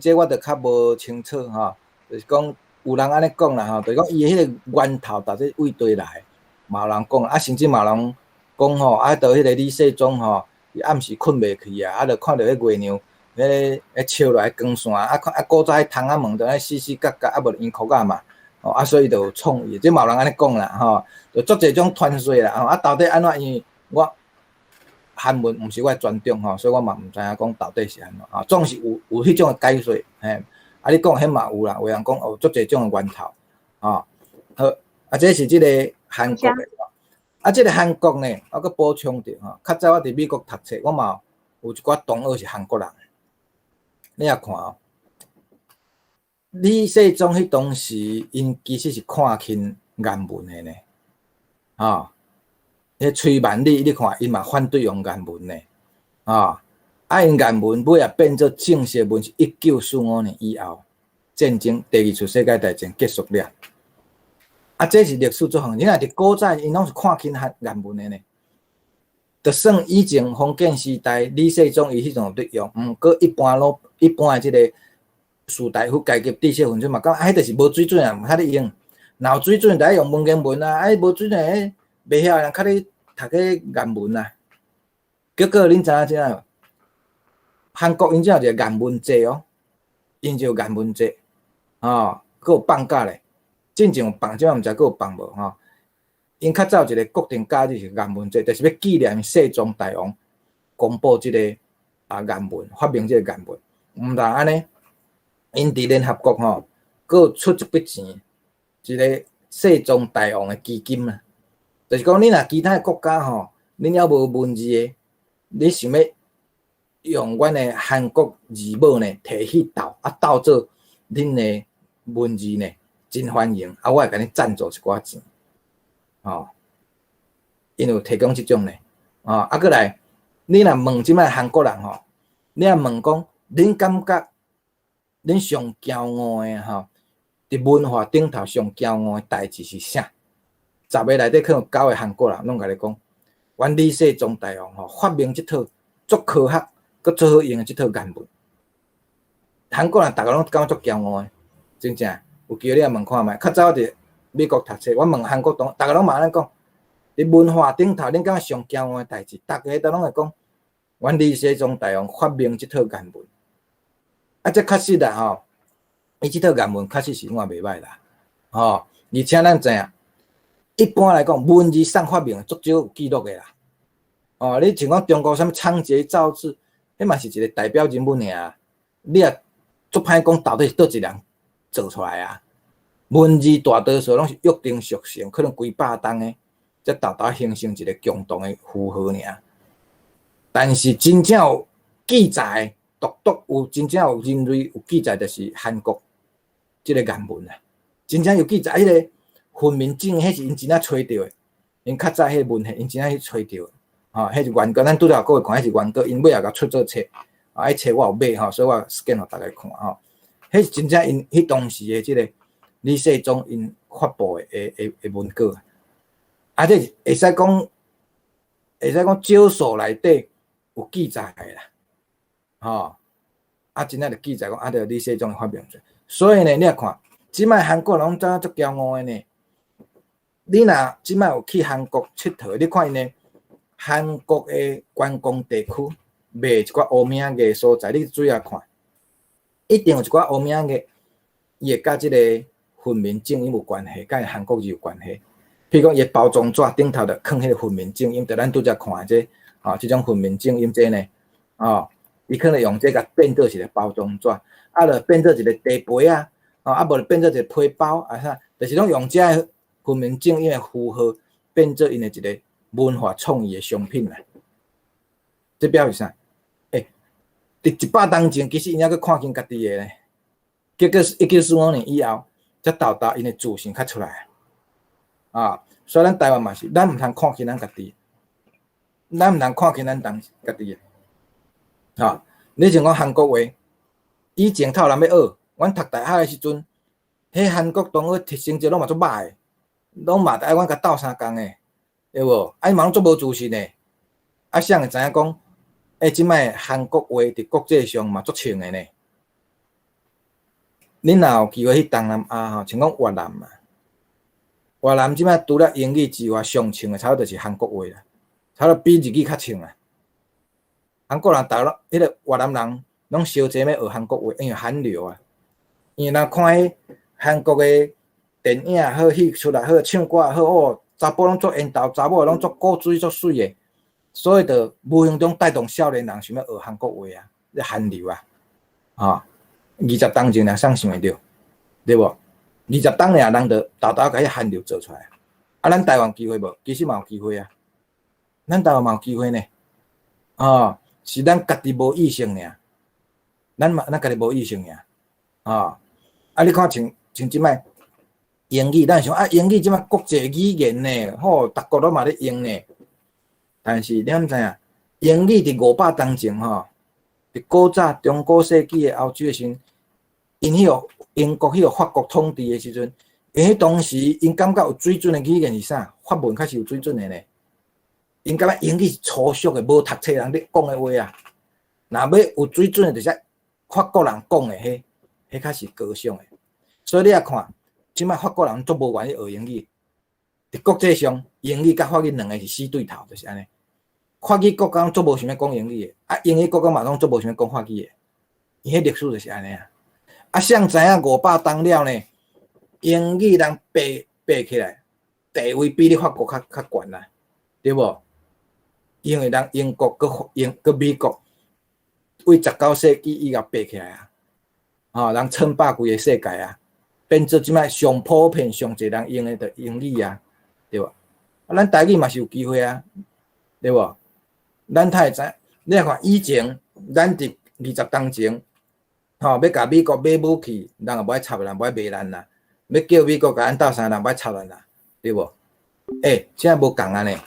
這我就較無清楚吼，就是講有人按呢講啦吼，就是講伊的彼個源頭到底佗佗來，嘛有人講，啊，甚至嘛有人講吼，啊，著彼個李世宗吼，伊暗時睏袂去啊，啊，就看著彼月娘，彼个照落來光線，啊，看啊，古早彼窗仔門就按呢四四角角，啊，無圓箍仔嘛，吼，啊，所以就有創意，這嘛有人按呢講啦，吼，就足濟種傳說啦，吼，啊，到底按怎？因為我韓文毋是我的專長吼，所以我嘛毋知影講到底是按怎，啊，總是有彼種的解說，嘿，啊，你講彼嘛有啦，有人講哦，足濟種的源頭，吼，好，啊，這是這个韓國的，啊，這个韓國呢，我閣補充著吼，較早我佇美國讀冊，我嘛有一寡同學是韓國人，你也看哦，李世宗彼當時，𪜶其實是看輕顏文的呢，吼。彼崔萬里，你看伊嘛反對用顏文呢，啊，啊，𪜶顏文尾仔變做正式文是1945年以後，戰爭第二次世界大戰結束了。啊，這是歷史做法。你若佇古早，𪜶攏是看輕韓顏文的呢。就算以前封建時代，李世宗伊彼陣有咧用，毋過一般攏一般的這个士大夫階級知識分子嘛，感覺啊，彼就是無水準啊，毋較咧用。若有水準，就愛用文言文啊，啊，無水準，彼袂曉人較咧讀彼顏文啊。結果恁知影怎樣？韓國𪜶這有一个顏文節哦，𪜶就有顏文節，吼，閣有放假咧。進前有放，這擺毋知閣有放無吼。𪜶較早有一个國定假日是顏文節，就是欲紀念世宗大王公布這个啊顏文，發明這个顏文。毋但按呢，𪜶佇聯合國吼，閣有出一筆錢，一个世宗大王的基金啊。就是講，你若其他的國家吼，恁猶無文字的，你想欲用阮的韓國字母呢，提去鬥啊鬥做恁的文字呢，真歡迎啊！我會共你贊助一寡錢，吼，𪜶有提供這種呢，哦，啊，閣來，你若問這擺韓國人吼，你若問講，恁感覺恁上驕傲的吼，佇文化頂頭上驕傲的代誌是啥？十个內底可能有九个韓國人攏共你講，阮李世宗大王吼發明這套足科學、閣足好用的這套顏文，韓國人逐个攏感覺足驕傲的，真正。有機會你來問看覓，較早佇美國讀冊，我問韓國同學，逐个攏嘛按呢講，佇文化頂頭，恁感覺上驕傲的代誌，逐个都攏會講，阮李世宗大王發明這套顏文。啊，這確實啦吼，伊這套顏文確實是嘛袂䆀啦，吼，而且咱知影，一般來講，文字上發明足少有記錄的啦。哦，你像講中國啥物倉頡造字，彼嘛是一個代表人物爾。你也足歹講到底是佗一人做出來啊？文字大多數攏是約定俗成，可能幾百冬的，才沓沓形成一個共同的符號爾。但是真正有記載，獨獨有真正有人類有記載，就是韓國這個顏文啊。真正有記載，彼个訓民證，彼是𪜶真正揣著的。𪜶較早彼个文獻，𪜶真正去揣著的。吼，彼是原稿，咱拄才有閣會看，彼是原稿，𪜶尾仔共出做冊，啊，彼冊我有買吼，所以我 scan 予逐家看吼。彼是真正𪜶彼當時的這个李世宗𪜶發布的文稿。啊，這是會使講少數內底有記載的啦，吼。啊，真正就記載講，啊，著李世宗的發明者。所以呢，你若看，這擺韓國人攏知影足驕傲的呢。你若這擺有去韓國𨑨迌，你看𪜶的韓國的觀光地區賣一寡烏物仔的所在，你注意看，一定有一寡烏物仔的，伊會佮這个訓民正音有關係，佮韓國字有關係。譬如講，伊的包裝紙頂頭就囥彼個訓民正音，就咱拄才看的這，吼，這種訓民正音這呢，哦，伊可能用這共變做一個包裝紙，啊，就變做一個茶杯啊，哦，啊，無就變做一個皮包啊啥，就是攏用這个訓民正音的符號變做𪜶的一個文化創意的商品啦。這表示啥？欸，佇100冬前，其實𪜶猶閣看輕家己的咧，結果1945年以後，才沓沓𪜶的自信較出來。啊，所以咱台灣嘛是，咱毋通看輕咱家己，咱毋通看輕咱當家己的。啊，你像講韓國話，以前透人欲學，阮讀大學的時陣，彼韓國同學成績攏嘛足歹的，攏嘛愛阮共鬥相共的，對無？啊，伊嘛攏足無自信的。啊，誰會知影講，欸，這擺韓國話佇國際上嘛足穿的呢？恁若有機會去東南亞吼，像講越南嘛。越南這擺除了英語之外，上穿的差不多就是韓國話啦，差不多比日語較穿啊。韓國人逐個彼个越南人攏相濟欲學韓國話，因為韓流啊。因為若看彼韓國的電影也好，戲出來好，唱歌也好，哦，查埔攏足緣投，查某攏足古錐足媠的，所以就無形中帶動少年人想欲學韓國話啊，這韓流啊，啊，20冬前爾誰想會著，對無？20冬爾人就沓沓共彼韓流做出來。啊，咱台灣機會無？其實嘛有機會啊，咱台灣嘛有機會呢。哦，是咱家己無意識爾，咱嘛咱家己無意識爾。哦，啊，你看像像這擺英語，咱想啊，英語這擺國際語言呢，吼，逐國攏嘛咧用呢。但是你敢知影？英語佇500冬前吼，佇古早中古世紀的歐洲的時陣，𪜶彼个英國彼个法國統治的時陣，𪜶彼當時𪜶感覺有水準的語言是啥？法文較是有水準的呢。𪜶感覺英語是粗俗的，無讀冊人咧講的話啊。若欲有水準的，就是法國人講的，彼彼較是高尚的。所以你也看，這擺法國人足無願意學英語。佇國際上，英語佮法語兩个是死對頭，就是按呢。法語國家足無想欲講英語的，啊，英語國家嘛攏足無想欲講法語的。伊彼歷史就是按呢啊。啊，誰知影500冬了呢？英語人爬爬起來，地位比你法國較較懸啊，對無？因為人英國閣英閣美國，為19世紀以後爬起來啊，吼，人稱霸規个世界啊，變做這擺上普遍、上濟人用的就英語啊，對無？啊，咱台語嘛是有機會啊，對無？咱較會知，你來看以前，咱佇20冬前，吼，欲共美國買武器，人也無愛插咱，無愛賣咱啦。欲叫美國共咱鬥相共，人無愛插咱啦，對無？欸，這無仝啊呢。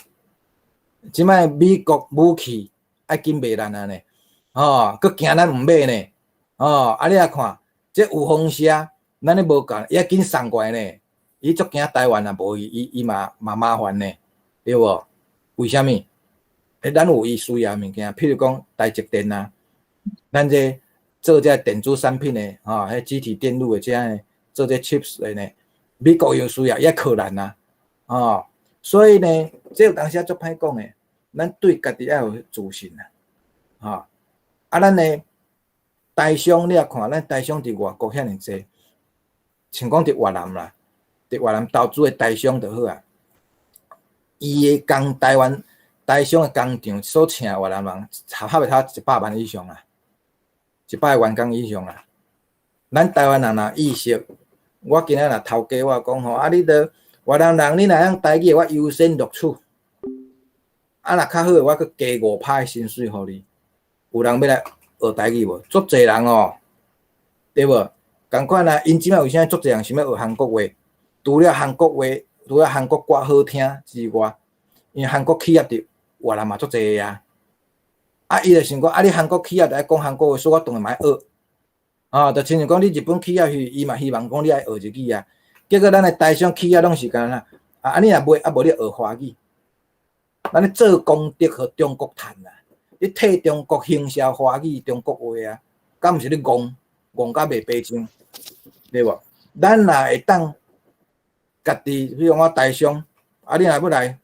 這擺美國武器愛緊賣咱啊呢，吼，閣驚咱毋買呢，吼，啊你來看，這有風聲，咱咧無共，伊愛緊送過來呢，伊足驚台灣啊，無伊伊伊嘛嘛麻煩呢，對無？為啥物？欸，咱有伊需要的物件，譬如講台積電啊，咱這做這電子產品的，吼，彼積體電路的這的做這 chips 的呢，美國有需要，伊愛靠咱啊，吼，所以呢，這有當時啊足歹講的，咱對家己愛有自信啊，吼，啊，咱的台商你也看，咱台商佇外國遐爾濟，像講佇越南啦，佇越南投資的台商就好啊，伊的工台灣台商的工廠所請越南人，差不多100萬以上啊，100個員工以上啊。咱台灣人若意識，我今仔若頭家我講吼，啊，你著越南人，你若曉台語，我優先錄取。啊，若較好的，我閣加5趴的薪水予你。有人欲來學台語無？足濟人哦，對無？仝款啊，𪜶這擺為啥足濟人想欲學韓國話？除了韓國話，除了韓國歌好聽之外，因為韓國企業佇越南嘛足濟個啊。啊，伊就想講，啊，你韓國企業就愛講韓國話，所以我當然嘛愛學。啊，就親像講你日本企業去，伊嘛希望講你愛學日語啊。結果咱的台商企業攏是按呢，啊，啊你若袂，啊無你學華語。咱咧做功德予中國趁啊！你替中國行銷華語、中國話啊，敢毋是你戇戇甲袂白像，對無？咱若會當家己，比如我台商，啊，你若欲來，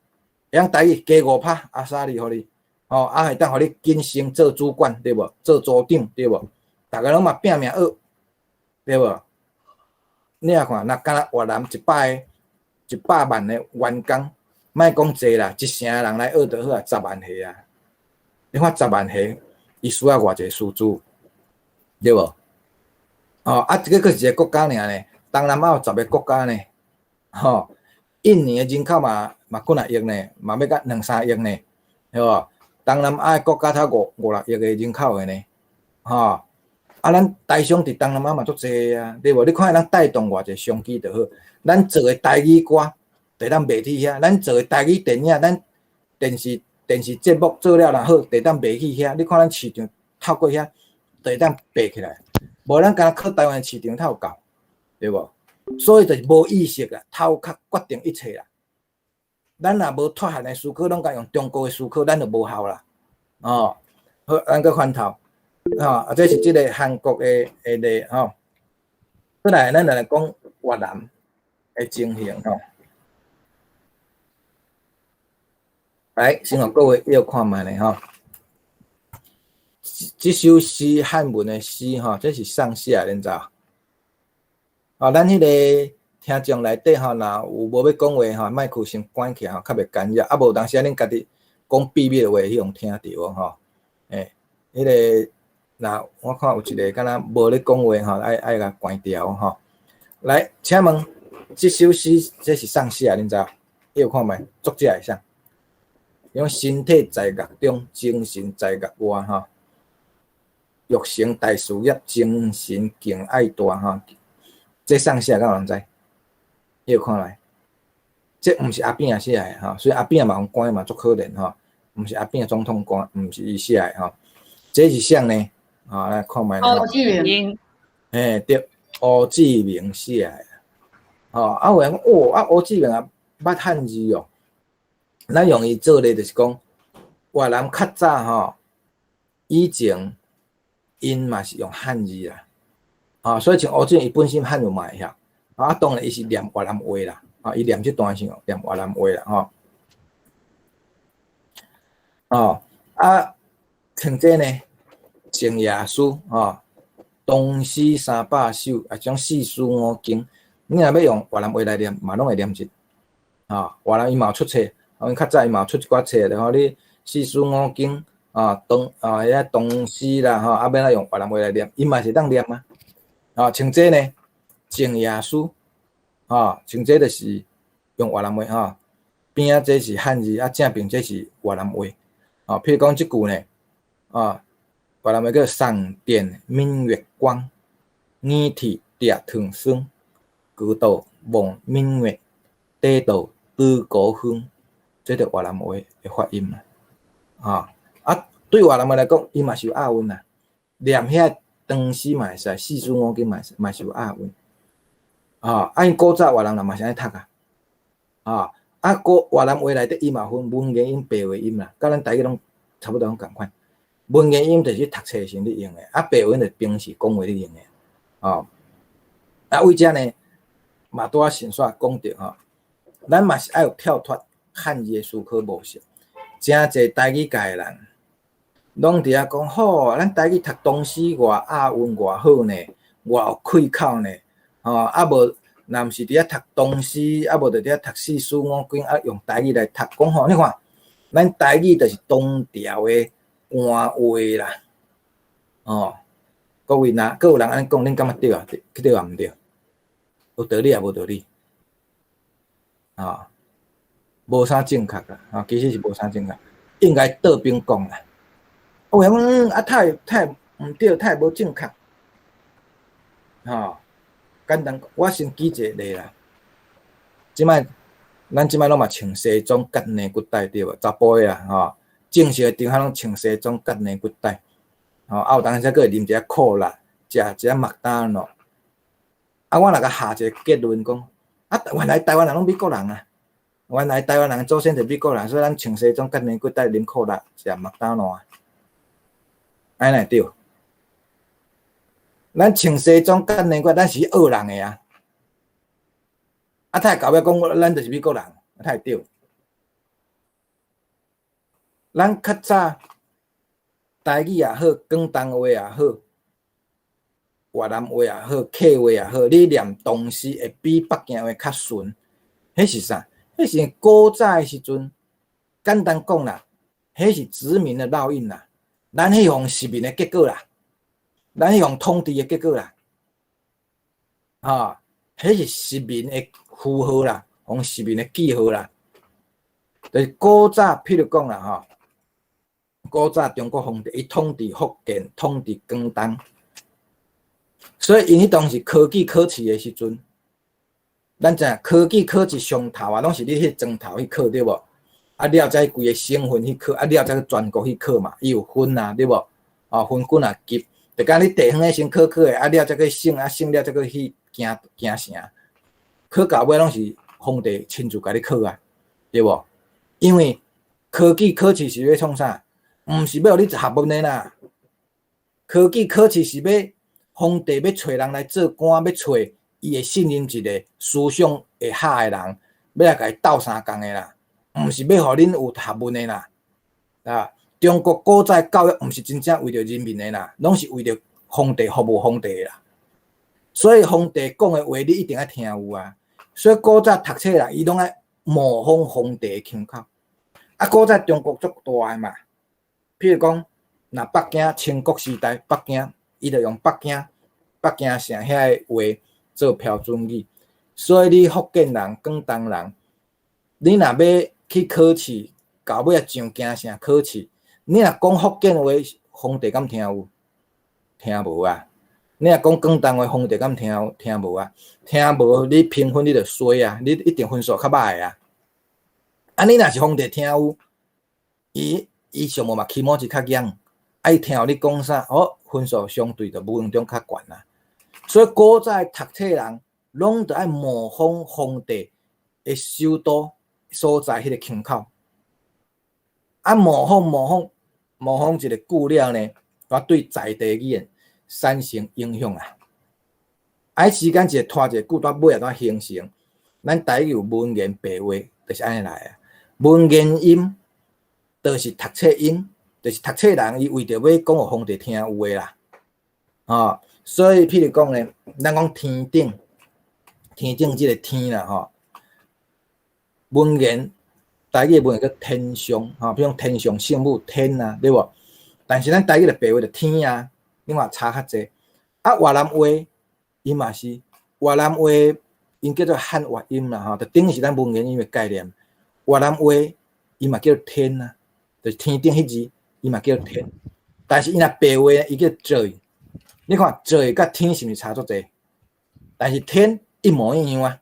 會曉台語加5%阿莎力予你，吼，啊，會當予你晉升做主管，對無？做組長，對無？逐个攏嘛拚命學，對無？你若看，若敢若越南100個100萬个員工，莫講濟啦，一成的人來學就好啊，10萬個啊。你看十萬個，伊需要偌濟師資，對無？哦，啊，這个閣是一个國家爾呢，東南亞有十个國家呢，吼，印尼的人口嘛嘛幾若億呢，嘛欲甲兩三億呢，對無？東南亞的國家才五五六億个人口的呢，吼，啊，咱台商佇東南亞嘛足濟啊，對無？你看咱帶動偌濟商機就好，咱做的台語歌，就當賣去遐；咱做的台語電影，咱電視電視節目做了若好，就當賣去遐。你看咱市場透過遐，就當爬起來。無咱敢若靠台灣市場才有夠，對無？所以就是無意識啊，頭殼決定一切啦。咱若無脫漢的思考，攏共用中國的思考，咱就無效啦。哦，好，咱閣翻頭，吼，啊，這是這个韓國的的例吼。過來，咱來講越南的情形吼。來，先予各位臆看覓咧吼。這首詩漢文的詩吼，這是上下恁知無？啊，咱彼个聽眾內底吼，若有無欲講話吼，麥克先關起來吼，較袂干擾。啊，無當時啊，恁家己講秘密的話，彼予聽著吼。欸，彼个若我看有一个敢若無咧講話吼，愛愛共關掉吼。來，請問這首詩這是啥寫？恁知無？臆看覓？作者是啥？用身體在樂中，精神在樂外吼。欲成大事業，精神更愛大吼。這啥寫敢有人知？臆看來，這毋是阿扁寫的吼，所以阿扁嘛予關嘛足可憐吼。毋是阿扁總統關，毋是伊寫的吼。這是啥呢？啊，來看覓。胡志明。嘿，對，胡志明寫的。吼，啊有人講，哦，啊胡志明也捌漢字哦。咱用伊做例，就是講越南較早吼，以前𪜶嘛是用漢字啦，啊，所以像胡志明伊本身漢語嘛會曉，啊，當然伊是念越南話啦，啊，伊念這段是念越南話啦，吼，哦，啊，像這呢，靜夜思，吼，唐詩三百首，啊，種四書五經，你若欲用越南話來念，嘛攏會念得，啊，越南伊嘛有出冊。阮較早伊嘛有出一寡冊，然後你四書五經啊，唐啊遐唐詩啦吼，啊欲按怎用越南話來念，伊嘛是會當念啊。啊，像這呢，靜夜思，啊，像這就是用越南話吼，邊仔這是漢字，啊正邊這是越南話。啊，譬如講這句呢，啊，越南話叫上點明月光，語體疊藤霜，高度望明月，低度對高峰。這就越南話的發音啦，啊啊，對越南話來講，伊嘛是有押韻啦，念遐唐詩嘛會使，四書五經嘛嘛是有押韻，啊，啊𪜶古早越南人嘛是按呢讀啊，啊啊古越南話內底伊嘛分文言音、白話音啦，佮咱台語攏差不多攏仝款。文言音就是讀冊時咧用的，啊白話音就是平時講話咧用的，哦，啊為這呢，嘛拄仔先煞講著吼，咱嘛是愛有跳脫漢字的思考模式，誠濟台語界的人，攏佇遐講吼，咱台語讀唐詩偌押韻偌好呢，偌有氣口呢，吼啊無，若毋是佇遐讀唐詩，啊無就佇遐讀四書五經，啊用台語來讀，講吼，你看，咱台語就是唐朝的官話啦，哦，各位若閣有人按呢講，恁感覺對啊？對抑毋對？有道理抑無道理？啊？無啥正確啦，啊，其實是無啥正確，應該倒邊講啦。有人講啊，太太毋對，太無正確，吼，簡單，我先舉一個例啦。這擺咱這擺攏嘛穿西裝結領骨帶對無？查埔的啦，吼，正式的場合攏穿西裝結領骨帶，吼，啊有當時閣會啉一下可樂，食一下麥當勞。啊，我若共下一個結論講，啊，原來台灣人攏美國人啊！原來台灣人祖先是美國人，所以咱穿西裝、結領骨帶、啉可樂、食麥當勞啊，按呢會對？咱穿西裝、結領骨，咱是學人的啊！啊，他會到尾講，咱就是美國人，他會對。咱較早台語也好，廣東話也好，越南話也好，客話也好，你念唐詩會比北京話較順，彼是啥？彼是古早的時陣，簡單講啦，彼是殖民的烙印啦，咱彼項殖民的結果啦，咱彼項統治的結果啦，啊，彼是殖民的符號啦，予殖民的記號啦。就是古早，譬如講啦，吼，古早中國皇帝伊統治福建，統治廣東，所以𪜶彼當時科舉考試的時陣，咱知影科舉考試上頭啊，攏是你彼磚頭去考對無？啊了才規个省份去考，啊了才去全國去考嘛，伊有分啊，對無？哦，分幾若級，就敢你地方的先考考的，啊了才去省，啊省了才閣去京京城，考到尾攏是皇帝親自共你考啊，對無？因為科舉考試是欲創啥？毋是欲予你學問的啦。科舉考試是欲皇帝欲揣人來做官，欲揣伊會信任一個思想會合的人，欲來共伊鬥相共的啦。毋是欲予恁有學問的啦。啊，中國古早教育毋是真正為著人民的啦，攏是為著皇帝服務皇帝的啦。所以皇帝講的話，你一定愛聽有啊。所以古早讀冊人，伊攏愛模仿皇帝的腔口。啊，古早中國足大的嘛，譬如講，若北京清國時代，北京伊就用北京北京城遐个話做標準語。所以你福建人、廣東人，你若欲去考試，到尾仔上京城考試，你若講福建話，皇帝敢聽有？聽無啊！你若講廣東話，皇帝敢聽有？聽無啊！聽無，你評分你就衰啊！你一定分數較歹啊！啊！你若是皇帝聽有，伊伊上無嘛起碼是較硬，啊伊聽予你講啥，哦，分數相對就無形中較懸啦。所以古早讀冊人攏著愛模仿皇帝的首都所在彼个腔口，啊模仿模仿模仿一个久了呢，我對在地語言產生影響啊。啊，時間一個拖一個久，到尾仔才形成。咱台語有文言白話，就是按呢來啊。文言音就是讀冊音，就是讀冊人伊為著欲講予皇帝聽有的啦。吼，所以譬如講呢，咱講天頂，天頂這個天啦，吼，文言台語文言叫天上，吼，比如講天上聖母天啊，對無？但是咱台語的白話就天啊，你看差較濟。啊，越南話伊嘛是越南話，𪜶叫做漢越音啦，吼，就等於是咱文言音的概念。越南話伊嘛叫天啊，就是天頂彼字，伊嘛叫天。但是伊若白話，伊叫trời。你看trời佮天是毋是差足濟？但是天一模一樣啊。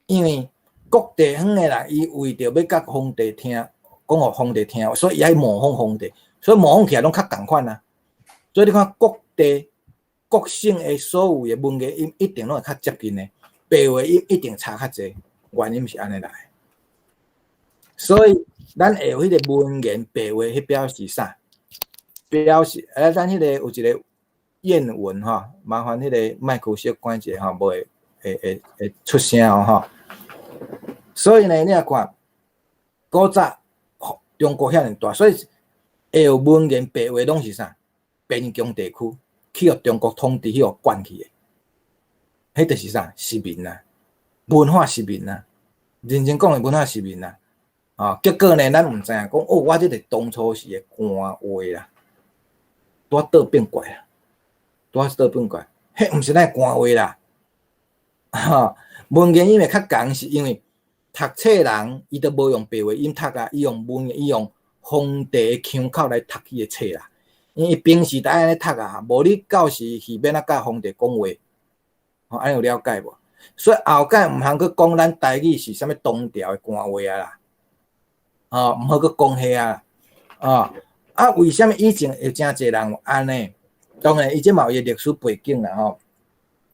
因為各地方的人，伊為著欲共皇帝聽，講予皇帝聽，所以伊愛模仿皇帝，所以模仿起來攏較仝款啊。所以你看各地各省的所有的文言音，一定攏會較接近的，白話音一定差較濟，原因是按呢來。所以咱會有彼个文言白話，彼表示啥？表示咱彼個有一個諺文吼，麻煩彼個麥克小關一下吼，無會會會會出聲哦吼。所以呢，你若看古早中國遐爾大，所以會有文言白話攏是啥？邊疆地區去予中國統治，去予管去的，彼就是啥？殖民啊，文化殖民啊，認真講的文化殖民啊。啊，結果呢，咱毋知影講哦，我這個當初時的官話啦，拄仔倒變過啊，拄仔倒變過，彼毋是咱的官話啦。吼，文言音會較仝，是因為讀冊人伊都無用白話音讀啊，伊用文言，伊用皇帝的腔口來讀彼個冊啦。因為平時都愛按呢讀啊，無你到時是欲按怎佮皇帝講話，吼，按呢有了解無？所以後蓋毋通閣講咱台語是啥物唐朝的官話啊啦，吼，毋好閣講彼啊，哦，啊，為啥物以前會誠濟人有按呢？當然，伊這嘛有伊的歷史背景啦，吼，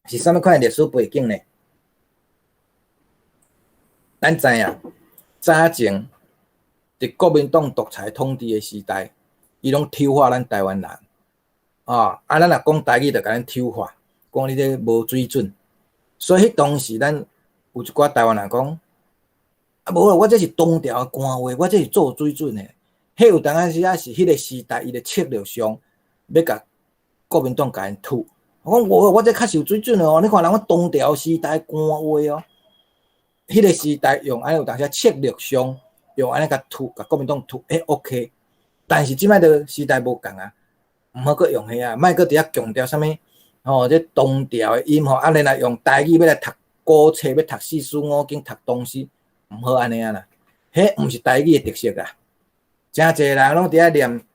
是啥物款的歷史背景呢？咱知影，早前佇國民黨獨裁統治的時代，伊攏醜化咱台灣人，哦，啊，咱若講台語，就共咱醜化，講你這無水準。所以彼當時咱有有一寡台灣人講，啊無啦，我這是唐朝的官話，我這是做水準的。彼有當時仔是彼个時代，伊的策略上欲共國民黨共𪜶吐。我講無，我這較是有水準的哦。你看人講唐朝時代官話哦，彼个時代用按呢有當時策略上用按呢共吐，共國民黨吐，欸 OK。但是這擺的時代無仝啊，毋好閣用彼啊，莫閣佇遐強調啥物吼，這唐朝的音吼，啊，然後用台語欲來讀古冊，欲讀四書五經，讀唐詩，毋好按呢啊啦。彼毋是台語的特色啊。誠濟人攏佇遐念，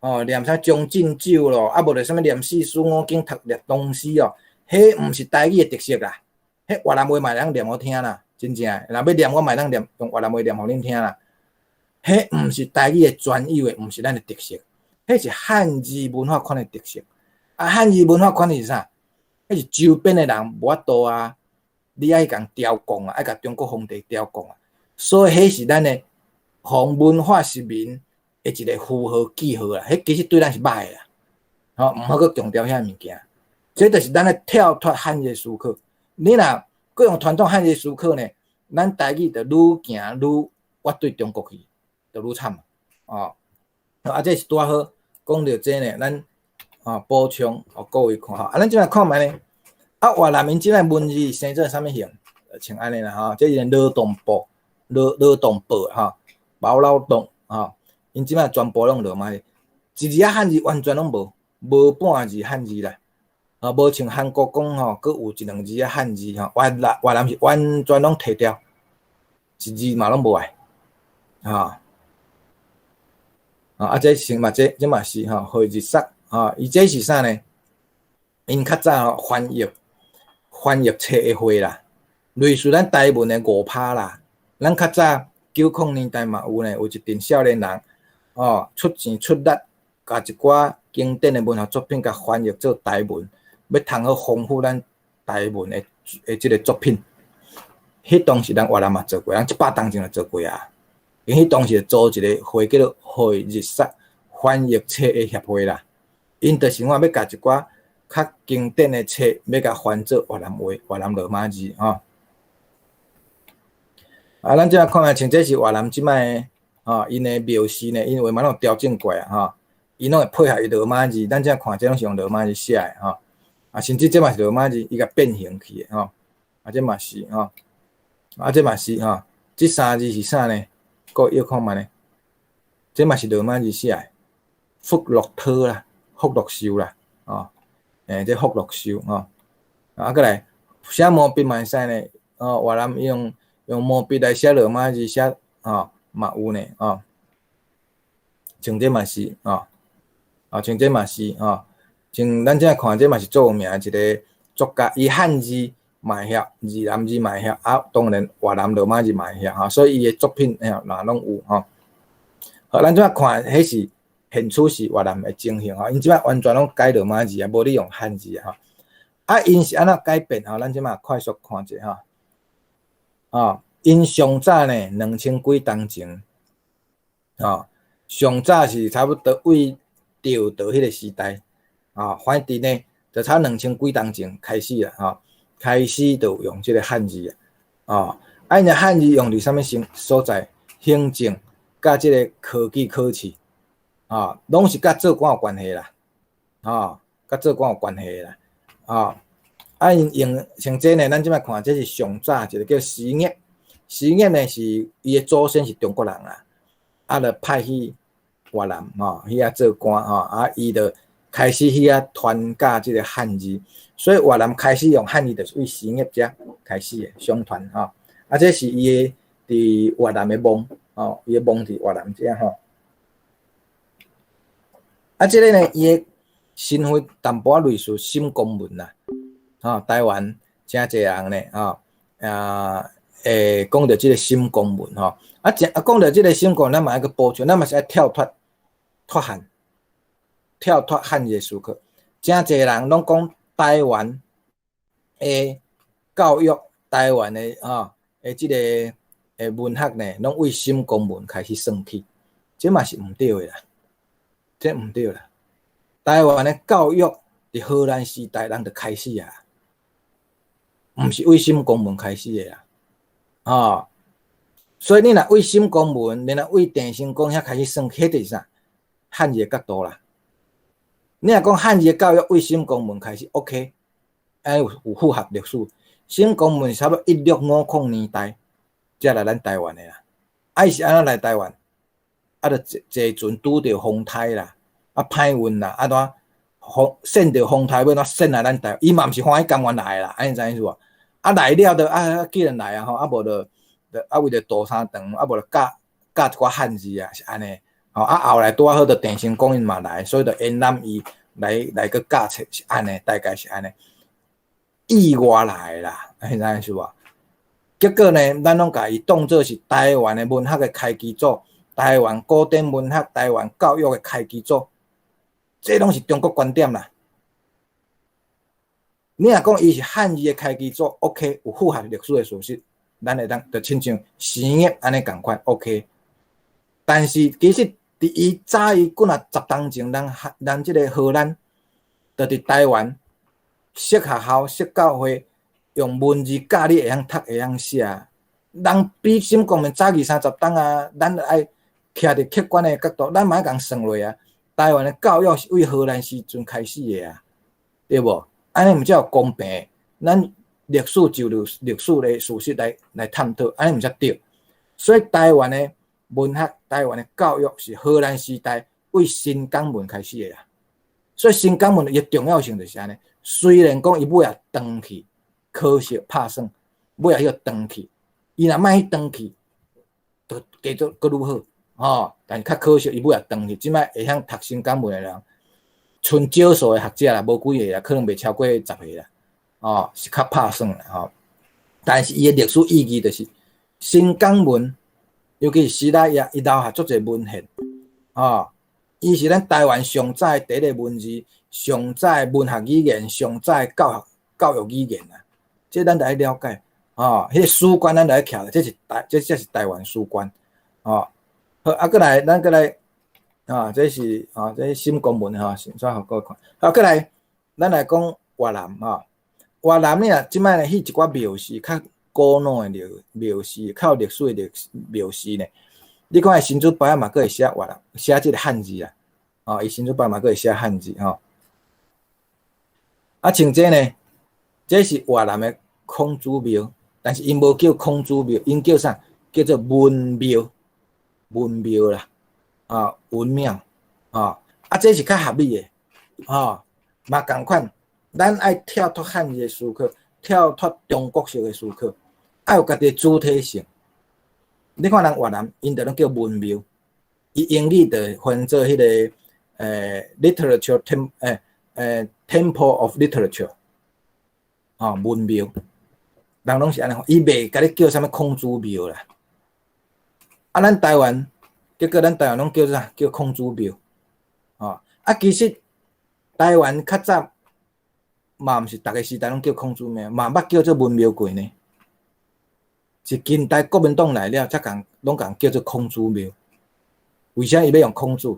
吼，念啥將進酒咯，啊無就啥物念四書五經，讀念唐詩哦，彼毋是台語的特色啦。彼越南話嘛會當念予聽啦，真正的。若欲念我嘛會當念，用越南話念予恁聽啦。彼毋是台語的專有的，毋是咱的特色，彼是漢字文化圈的特色。啊，漢字文化圈是啥？彼是周邊的人無法度啊，你愛共調降啊，愛共中國皇帝調降啊，所以彼是咱的防文化殖民的一個符號記號啦。彼其實對咱是歹的啦，吼，毋好閣強調遐物件。這就是咱咧跳脫漢字思考。你若閣用傳統漢字思考呢，咱台語就愈行愈越對中國去，就愈慘哦。啊，這是拄仔好講著這呢，咱啊補充予各位看吼。啊，咱這擺看覓呢？啊，越南𪜶這擺文字生做啥物形？像按呢啦吼，這是勞動部、勞動報吼，包勞動吼，𪜶這擺全部攏羅馬字，一字仔漢字完全攏無，無半字漢字啦。啊，無像韓國講吼，閣有一兩字仔漢字吼，越南是完全攏提掉，一字嘛攏無愛，吼。啊，這是嘛，這嘛是吼，會日式吼，伊這是啥呢？𪜶較早吼翻譯冊的會啦，類似咱台文的五拍啦。咱較早90年代嘛有呢，有一陣少年人哦，出錢出力，共一寡經典的文學作品共翻譯做台文，欲通好豐富咱台文的這個作品。彼當時咱越南嘛做過，咱100冬前就做過啊。𪜶彼當時就組一個會叫做會日式翻譯冊的協會啦。𪜶就是講欲共一寡較經典的冊，欲共翻做越南話、越南羅馬字吼。啊，咱這擺看覓，像這是越南這擺吼，𪜶的廟寺呢，因為嘛攏有調整過啊，吼，𪜶攏會配合伊羅馬字。咱這看這攏是用羅馬字寫的吼，啊，甚至這嘛是羅馬字，伊共變形去的吼，啊，這嘛是吼，啊，這嘛是吼，這三字是啥呢？閣臆看覓呢？這嘛是羅馬字寫的，福祿韜啦，福祿壽啦，哦，欸，這福祿壽吼，啊，閣來寫毛筆嘛會使呢，哦，越南用毛筆來寫羅馬字寫，吼，嘛有呢，吼，像這嘛是，吼，啊，像這嘛是，吼，像咱這看這嘛是足有名的一個作家，伊漢字嘛會曉，越南字嘛會曉，啊，當然越南羅馬字嘛會曉，吼，所以伊的作品嘿，嘛攏有吼。好，咱這擺看，彼是現處是越南的情形吼，𪜶這擺完全攏改羅馬字啊，無咧用漢字啊，吼。啊，𪜶是按怎改變吼？咱這擺快速看一下吼。哦，𪜶上早呢，2000幾冬前，吼，上早是差不多對趙佗彼個時代，哦，反正呢，就差2000幾冬前開始啦，吼，開始就用這個漢字啊，哦，啊，𪜶漢字用佇啥物所在？行政佮這個科舉考試，哦，攏是佮做官有關係啦，哦，佮做官有關係啦，哦。啊，𪜶用像這呢，咱這擺看，這是上早一個叫徐業，徐業呢是伊的祖先是中國人啊，啊，就派去越南吼，去遐做官吼，啊，伊就開始去遐傳教這個漢字，所以越南開始用漢字，就是對徐業遮開始的相傳吼，啊，這是伊的佇越南的墓，吼，伊的墓佇越南遮吼，啊，這個呢，伊的身份淡薄仔類似沈光文啦。吼，台灣誠濟人呢，吼，啊，會講著這個沈光文吼，啊，誠啊，講著這個沈光文，咱嘛愛閣補充，咱嘛是愛跳脫脫漢，跳脫漢字思考。誠濟人攏講台灣的教育，台灣的吼的這個的文學呢，攏對沈光文開始算起，這嘛是毋對的啦，這毋對啦。台灣的教育佇荷蘭時代人就開始啊。毋是對沈光文開始的啊，哦，所以你若對沈光文，你若對鄭成功遐開始算，彼就是啥？漢字的角度啦。你若講漢字的教育對沈光文開始，OK，按呢有符合歷史。沈光文差不多1650年代才來咱台灣的啦。啊，伊是按怎來台灣？啊，就坐坐船拄著風颱啦，啊歹運啦，啊怎風扇著風颱欲怎扇來咱台灣？伊嘛毋是歡喜甘願來的啦，按呢知影意思無？啊來了就啊，既然來啊吼，啊無就啊為著渡三頓，啊無就教教一寡漢字啊，是按呢。吼啊後來拄仔好就鄭成功𪜶嘛來，所以就延攬伊來來閣教冊，是按呢，大概是按呢。意外來的啦，按呢知影意思無？結果呢，咱攏共伊當做是台灣的文學的開基祖，台灣古典文學、台灣教育的開基祖，這攏是中國觀點啦。你若講伊是漢字的開基祖，OK，有符合歷史的事實，咱會當就親像生業按呢仝款，OK。但是其實佇伊早伊幾若十冬前，咱咱這個荷蘭，就佇台灣設學校、設教會，用文字教你會曉讀、會曉寫。人比沈光文早二三十冬啊，咱愛徛佇客觀的角度，咱嘛愛共算落啊。台灣的教育是對荷蘭時陣開始的啊，對無？按呢毋才有公平。咱歷史就歷史的事實來來探討，按呢毋才對。所以台灣的文學、台灣的教育是荷蘭時代對新港文開始的啊。所以新港文伊的重要性就是按呢。雖然講伊尾仔斷去，可惜拍算，尾仔彼個斷去，伊若莫去斷去，就繼續閣愈好，吼。但是較可惜，伊尾仔斷去，這擺會曉讀新港文的人，賰少數的學者啦，無幾个啦，可能袂超過十個啦，哦，是較拍算啦，吼。但是伊的歷史意義就是新港文，尤其是施拉雅，伊留下足濟文獻，哦，伊是咱台灣上早的第一个文字，上早的文學語言，上早的教學教育語言啊，這咱著愛了解，哦，彼個史觀咱著愛徛，這是台，這才是台灣史觀，哦。好，啊，閣來，咱閣來，啊，這是啊，這是沈光文吼，先煞予各位看。好，閣來，咱來講越南吼，越南你若這擺去一寡廟寺，較古老的廟廟寺，較有歷史的歷廟寺呢，你看伊神主牌仔嘛，閣會寫越南，寫這个漢字啊，哦，伊神主牌嘛，閣會寫漢字吼。啊，像這呢，這是越南的孔子廟，但是𪜶無叫孔子廟，𪜶叫啥？叫做文廟，文廟啦，啊，文廟，啊，啊，這是較合理的，吼，嘛仝款，咱愛跳脫漢字的思考，跳脫中國式的思考，愛有家己的主體性。你看人越南，𪜶就攏叫文廟，伊英語就翻做彼个literature tem temple of literature，吼，文廟，人攏是按呢，伊袂共你叫啥物孔子廟啦。啊，咱台灣，結果咱台灣攏叫啥？叫孔子廟，吼，啊，其實台灣較早嘛毋是逐个時代攏叫孔子廟，嘛捌叫做文廟過呢。是近代國民黨來了，才共攏共叫做孔子廟。為啥伊欲用孔子？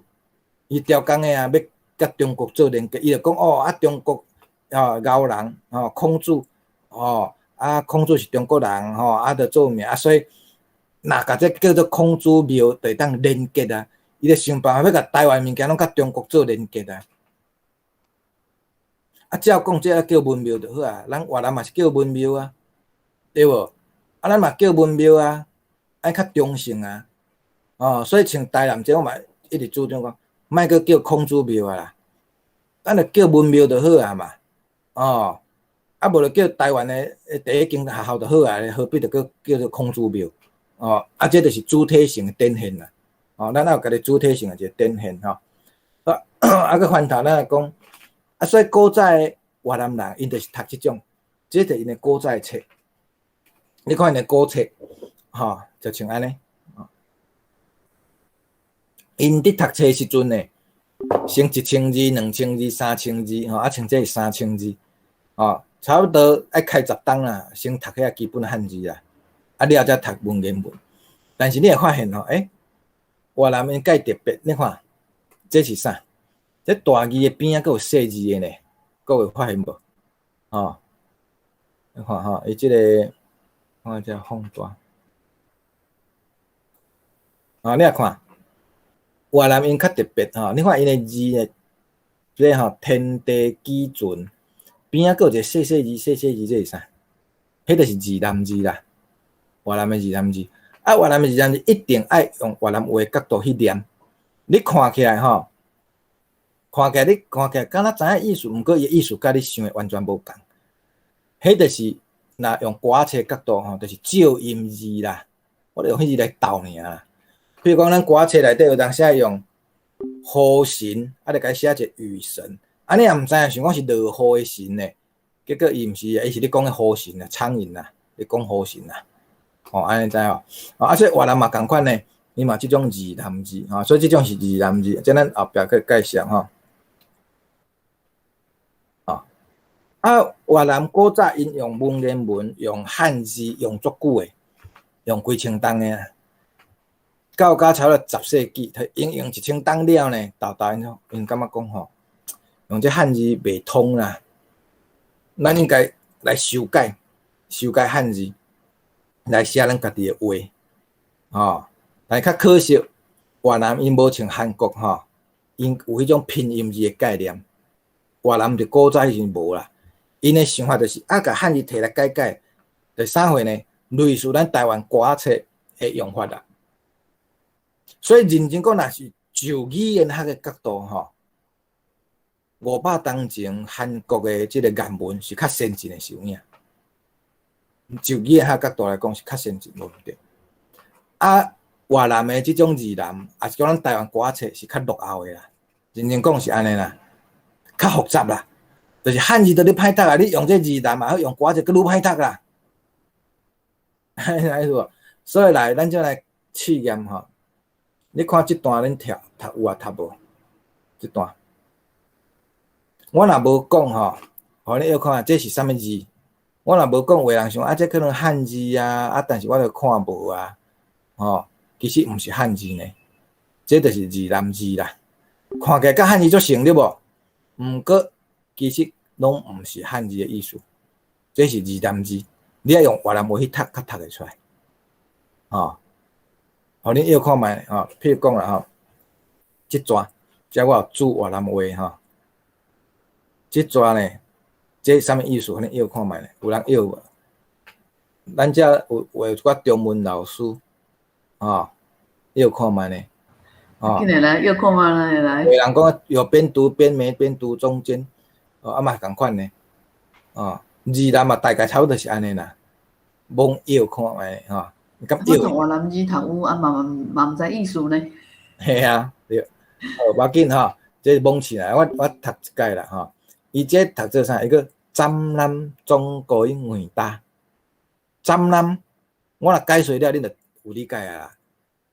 伊刁工的啊，欲佮中國做連結，伊就講哦，啊中國哦𠢕人哦孔子哦啊孔子是中國人吼啊就做名啊，所以若共這叫做孔子廟，就會當連結啊。伊就想辦法欲共台灣物件攏佮中國做連結啊。啊，照講這個叫文廟就好啊，咱越南嘛是叫文廟啊，對無？啊，咱嘛叫文廟啊，愛較中性啊，哦，所以像台南這我嘛一直主張講，莫閣叫孔子廟啊啦，咱就叫文廟就好啊嘛，哦，啊無就叫台灣的第一間學校就好啊，何必就閣叫做孔子廟？哦，啊，這就是主體性的展現啦，哦，咱有家己主體性的一個展現吼。啊，啊，閣翻頭咱來講，啊，所以古早的越南人，𪜶就是讀這種，這就是𪜶的古早的冊。你看𪜶的古冊，吼，就像按呢，𪜶佇讀冊時陣呢，先1000字、2000字、3000字，吼，啊，像這是三千字，吼，差不多愛開十冬啦，先讀遐基本漢字啦，啊，了才讀文言文。但是你會發現吼，欸，越南𪜶蓋特別，你看，這是啥？這大字的邊仔閣有細字的呢，各位發現無？吼，你看吼，伊這个，看這放大，啊，你來看越南𪜶較特別吼，你看𪜶的字呢，這個吼天地基準邊仔閣有一個細細字，細細字，這是啥？彼就是字南字啦，越南的字南字。啊，越南的字南字一定愛用越南話的角度去念，你看起來吼，看起來你看起來敢若知影意思，毋過伊的意思佮你想的完全無仝。彼就是若用歌仔冊角度吼，就是照音字啦。我著用彼字來鬥爾啦。比如講，咱歌冊內底有當時愛用雨神，啊，就共伊寫一個雨神，啊，你也毋知影，想講是落雨的神呢？結果伊毋是，伊是咧講彼雨神啊，蒼蠅啊，咧講雨神啊。吼，按呢知無？啊，所以越南嘛仝款呢，伊嘛這種字南字，吼，所以這種是字南字，這咱後壁閣介紹吼。啊，越南古早𪜶用文言文，用漢字用足久的，用幾千冬的啊。到甲差不多10世紀，𪜶用1000冬了呢，沓沓𪜶感覺講吼，用這漢字袂通啦，咱應該來修改，修改漢字，來寫咱家己的話，吼。但是較可惜，越南𪜶無像韓國吼，𪜶有彼種拼音字的概念，越南佇古早彼陣無啦。𪜶的想法就是，啊，共漢字提來改改，就啥貨呢？類似咱台灣歌冊的用法啦。所以認真講，若是就語言學的角度吼，500冬前韓國的這個諺文是較先進的是有影。就語言學角度來講是較先進，無毋對。啊，越南的這種字南，也是講咱台灣歌冊是較落後的啦。認真講是按呢啦，較複雜啦。就是漢字都咧歹讀啊，你用這字南嘛好，用歌冊閣愈歹讀啦。啥意思無？所以來，咱就來試驗吼。你看這段恁聽讀有啊讀無？這段我若無講吼，予你臆看這是啥物字？我若無講，有人想啊，這可能漢字啊，啊，但是我著看無啊，吼，其實毋是漢字呢，這就是字南字啦。看起來佮漢字足像對無？毋過其實攏毋是漢字的意思，這是字南字，你愛用越南話去讀，較讀會出來，吼。予恁臆看覓吼，譬如講啦吼，這逝，這我有注越南話吼，這逝呢，這啥物意思？予恁臆看覓咧，有人臆無？咱遮有一寡中文老師，吼，臆看覓咧，吼。緊來來，臆看覓來來。有人講有邊讀邊沒邊讀中間，哦，啊嘛仝款呢，哦，字南嘛大概差不多是按呢啦，罔臆看覓吼。我讀越南字讀有，啊嘛嘛毋知意思呢。嘿啊，對，好，無要緊吼，這是罔起來，我讀一擺啦吼。伊這讀做啥？伊個斬南總國外大，斬南，我若解說了，恁就有理解啊啦。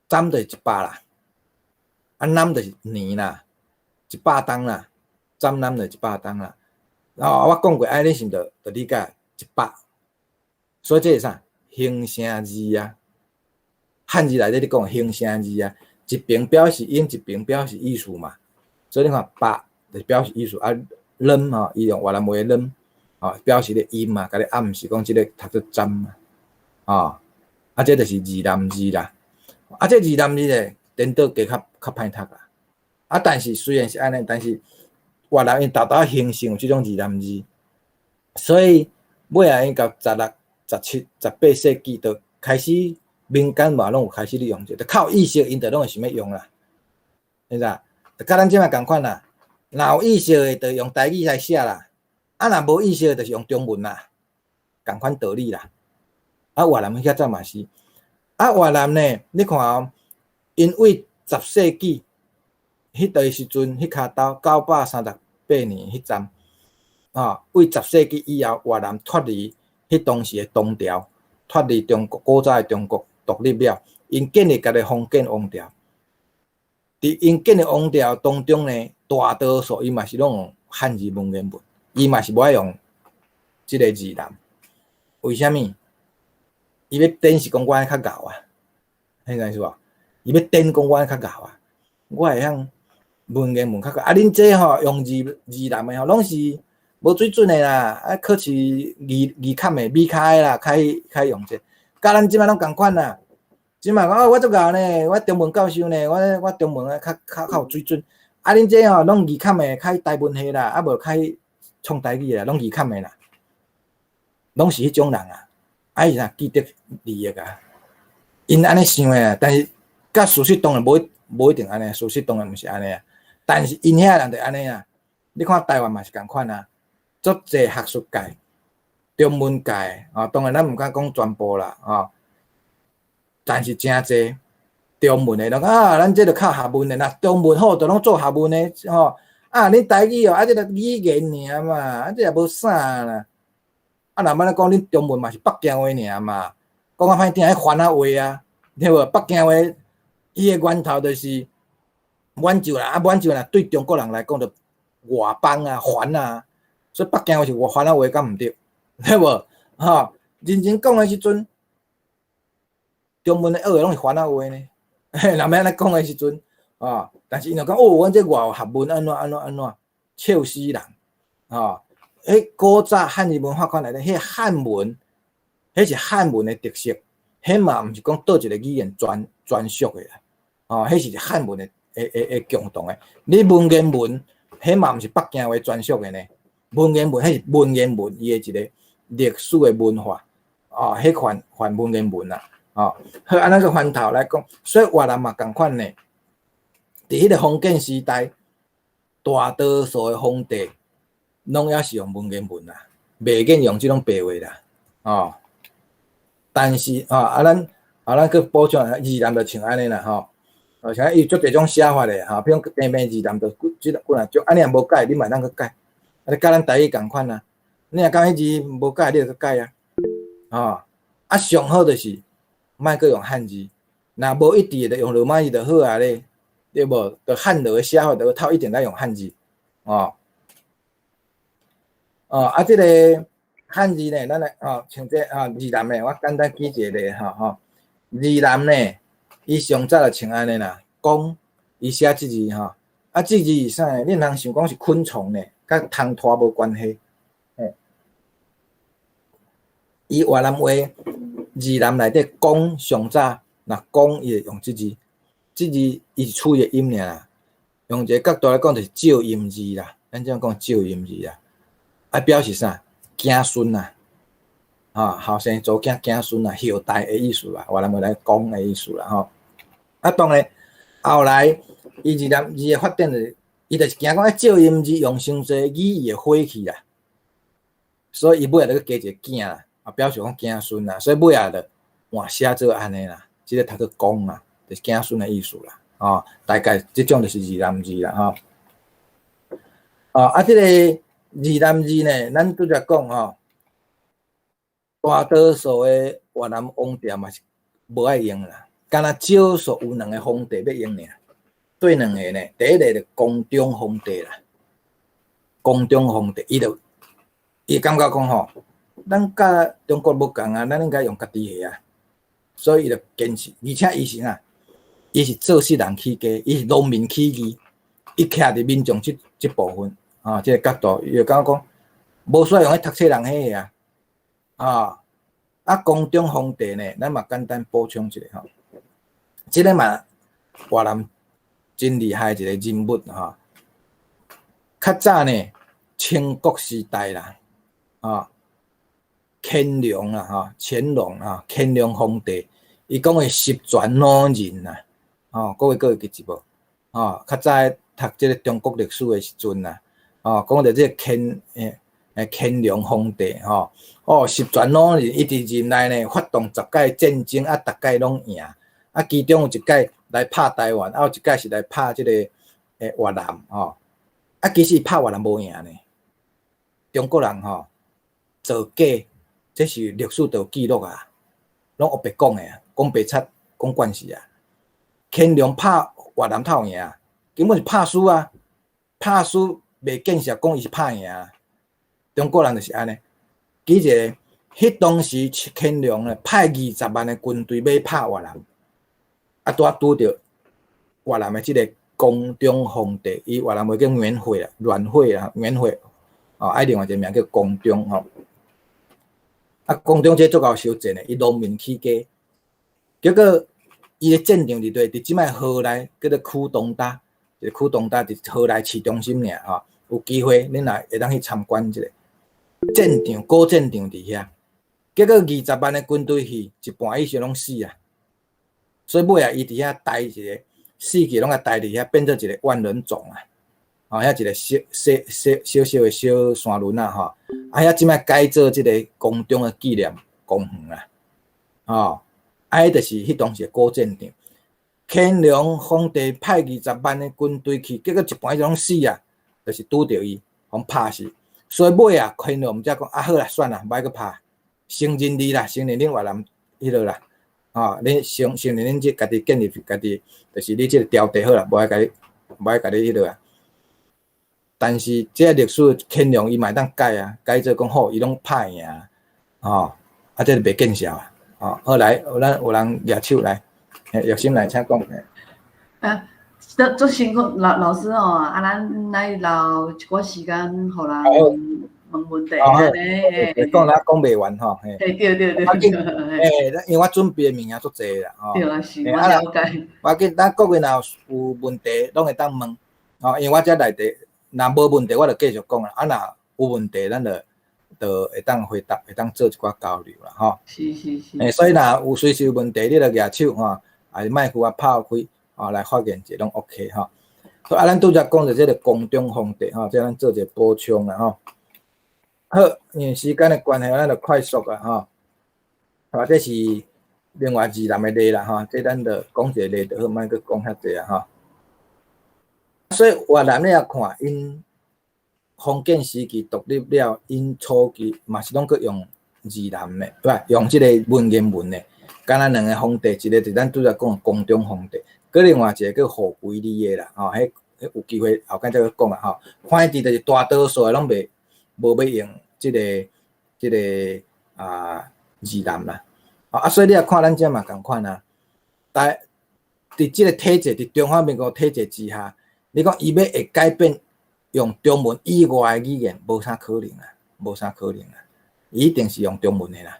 斬就是100啦，啊南就是年啦，100冬啦，斬南就是100冬啦。然後我講過，按呢是毋就理解100？所以這是啥？形聲字啊。漢字內底咧講形聲字啊，一邊表示音，一邊表示意思嘛。所以你看，百就表示意思啊，𪜶吼，伊用越南話𪜶，吼表示咧音嘛，共你暗示講這個讀做斬嘛，吼，啊，這就是字南字啦。啊，這字南字咧，顛倒加較較歹讀啦。啊，但是雖然是按呢，但是越南𪜶沓沓形成有這種字南字，所以尾仔𪜶到16、17、18世紀就開始。民間嘛攏有開始咧用這個，就較有意識，𪜶就攏會想欲用啦，知影？就佮咱這馬仝款啦，若有意識的，就用台語來寫啦；啊，若無意識的，就是用中文啦，仝款道理啦。啊，越南遐早嘛是，啊，越南呢，你看哦，因為10世紀彼個時陣，彼跤兜938年彼陣，啊，為10世紀以後，越南脫離彼當時的唐朝，脫離中國古早的中國。獨立了，𪜶建立家己封建王朝。佇𪜶建立王朝當中呢，大多數伊嘛是攏用漢字文言文，伊嘛是無愛用這個字南。為啥物？伊欲展示講我較𠢕啊，明意思無？伊欲展講我較𠢕啊，我會曉文言文較𠢕。啊，恁這吼用字字南的吼，攏是無水準的啦，啊，考試字字坎的米跤的啦，較較用這個。佮咱這擺攏仝款啦，這馬講哦，我足𠢕呢，我中文教授呢，我中文啊較較較有水準。啊，恁這吼攏二坎的，較台文系啦，啊無較創台語啦，攏二坎的啦，攏是彼種人啊。啊，伊若既得利益啊，𪜶按呢想的，但是佮事實當然無無一定按呢，事實當然毋是按呢啊。但是𪜶遐人就按呢啊。你看台灣嘛是仝款啊，足濟學術界、中文界啊，當然咱毋敢講全部啦，吼。但是誠濟中文的攏啊，咱這就較學問的，若中文好，就攏做學問的吼。啊，恁台語哦，啊，這個語言爾嘛，啊，這也無啥啦。啊，若欲按呢講，恁中文嘛是北京話爾嘛，講較歹聽，彼番仔話啊，對無？北京話伊的源頭就是滿洲啦，啊，滿洲若對中國人來講，就外邦啊、番啊，所以北京話是番仔話，敢毋對？對無？吼，認真講的時陣，中文的學的攏是番仔話呢。若欲按呢講的時陣，啊，但是𪜶就講哦，阮這偌有學問，按怎按怎按怎，笑死人，吼！彼古早漢語文化圈內底，彼漢文，彼是漢文的特色，彼嘛毋是講佗一個語言專專屬的啦，哦，彼是漢文的的的的共同的。你文言文，彼嘛毋是北京話專屬的呢，文言文彼是文言文伊的一個歷史的文化，哦，彼款款文言文啊，哦，好，按呢閣翻頭來講，所以越南嘛仝款呢，佇彼個封建時代，大多數的皇帝攏猶是用文言文啦，袂免用這種白話啦，哦。但是吼，啊咱啊咱閣補充下，字南就像按呢啦吼，哦，像伊有足濟種寫法的吼，比如講平平字南就幾幾若種，啊你若無改，你嘛會當閣改，啊你佮咱台語仝款啊，你若感覺彼字無改，你就閣改啊，吼，啊上好就是莫閣用漢字，若無一致的，就用羅馬字就好啊咧，對無？就漢羅的寫法就透一定愛用漢字，哦。哦，啊，這個漢字呢，咱來哦，像這啊，字南的，我簡單舉一個例吼吼。字南呢，伊上早就像按呢啦，講伊寫這字吼，啊，這字是啥呢？恁通想講是昆蟲呢，佮蟲拖無關係。嘿，伊越南話字南內底講上早，若講伊會用這字，這字伊是取個音爾啦。用一個角度來講，就是借音字啦，咱這樣講借音字啦。啊，表示啥？子孫啊，啊，後生查某囝子孫啊，後代的意思啦，越南話來講的意思啦，吼。啊，當然後來伊字南字的發展就是，伊就是驚講，借音字用傷濟，語意會毀去啦，所以伊尾仔就閣加一個囝啦，啊，表示講子孫啦，所以尾仔就換寫做按呢啦，這個讀做講啊，就是子孫的意思啦，哦，大概這種就是字南字啦，吼。哦，啊，這個。字南字呢，咱拄才講吼，大多數的越南王朝嘛是無愛用啦，敢若少數有兩個皇帝欲用爾，對兩個呢，第一個就光宗皇帝啦，光宗皇帝，伊就伊感覺講吼，咱佮中國無仝啊，咱應該用家己的啊，所以伊就堅持，而且伊是啥？伊是做事人起家，伊是農民起義，伊徛佇民眾這這部分。啊，這個角度，伊就感覺講，無需要用彼讀冊人彼個啊，啊，啊，光宗皇帝呢，咱嘛簡單補充一下吼，這個嘛越南真厲害一個人物吼，較早呢，清國時代啦，啊，乾隆啊，吼，乾隆啊，乾隆皇帝，伊講的十全老人啊，吼，各位閣會記得無？吼，較早讀這個中國歷史的時陣啊。哦，講著這個乾欸欸乾隆皇帝吼，哦十全老人，伊佇任內呢發動十擺戰爭，啊，逐擺攏贏，啊，其中有一擺來拍台灣，啊，有一擺是來拍這個欸越南吼，啊，其實拍越南無贏呢，中國人吼造假，這是歷史都有記錄啊，攏烏白講的啊，講白賊，講慣勢啊，乾隆拍越南透贏，根本是拍輸啊，拍輸。袂見識講伊是拍贏，中國人就是按呢。記一下，彼當時乾隆呢派20萬的軍隊欲拍越南，啊，拄仔拄著越南的這個光宗皇帝，伊越南話叫阮惠啊，阮惠啊，阮惠，哦，啊，另外一個名叫光宗吼。啊，光宗這足夠相戰的，伊農民起家，結果伊的戰場佇佗？佇這擺河內叫做區東大，一個區東大佇河內市中心爾吼。有機會恁若會當去參觀一下戰場，古戰場佇遐。結果20萬的軍隊去，一半以上攏死啊！所以尾仔伊佇遐待一个死去，攏共待佇遐，變做一個萬人冢啊！吼，遐一個小小小小小的小山崙仔吼，啊遐這擺改做這個光中的紀念公園啊！吼，啊，彼就是彼當時的古戰場。乾隆皇帝派20萬的軍隊去，結果一半以上攏死啊！就是拄著伊，予拍死。所以尾仔乾隆才講啊好啦，算啦，莫閣拍，承認你啦，承認恁越南彼落啦，吼，恁承承認恁這家己建立家己，就是你這个朝代好啦，無愛共你，無愛共你彼落啊。但是這個歷史乾隆伊嘛會當改啊，改做講好，伊攏拍贏，吼，啊，這個袂見笑啊，吼，好來，咱有人舉手來，玉心來，請講。啊，足足辛苦老老師吼，啊，咱來留一寡時間，予人問問題按呢。講咱講袂完吼，嘿。對對對。嘿，因為我準備的物件足濟啦，吼。對啊，是，我了解。無要緊，咱各位若有問題，攏會當問，吼，因為我這內底若無問題，我就繼續講啦。啊，若有問題，咱就就會當回答，會當做一寡交流啦，吼。是是是。欸，所以若有隨時有問題，你就舉手吼，啊，麥克啊拍開，吼來發言者攏 OK 吼。啊，咱拄才講著這个光中皇帝吼，這咱做一个補充啦吼。好，因為時間的關係，咱就快速啊吼。啊，這是另外越南的例啦吼，這咱就講一個例就好，莫閣講遐濟啊吼。所以越南你若看𪜶封建時期獨立了，𪜶初期嘛是攏閣用越南的，對吧？用這个文言文的。敢若兩个皇帝，一个就是咱拄才講的光中皇帝，閣另外一个叫傅軌禮的啦，吼，彼彼有機會後擺再閣講啦吼。反正就是大多數的攏袂無欲用這个這个啊越南啦。啊，所以你若看咱這嘛仝款啊，但佇這个體制，佇中華民國體制之下，你講伊欲會改變用中文以外的語言，無啥可能啊，無啥可能啊，伊一定是用中文的啦。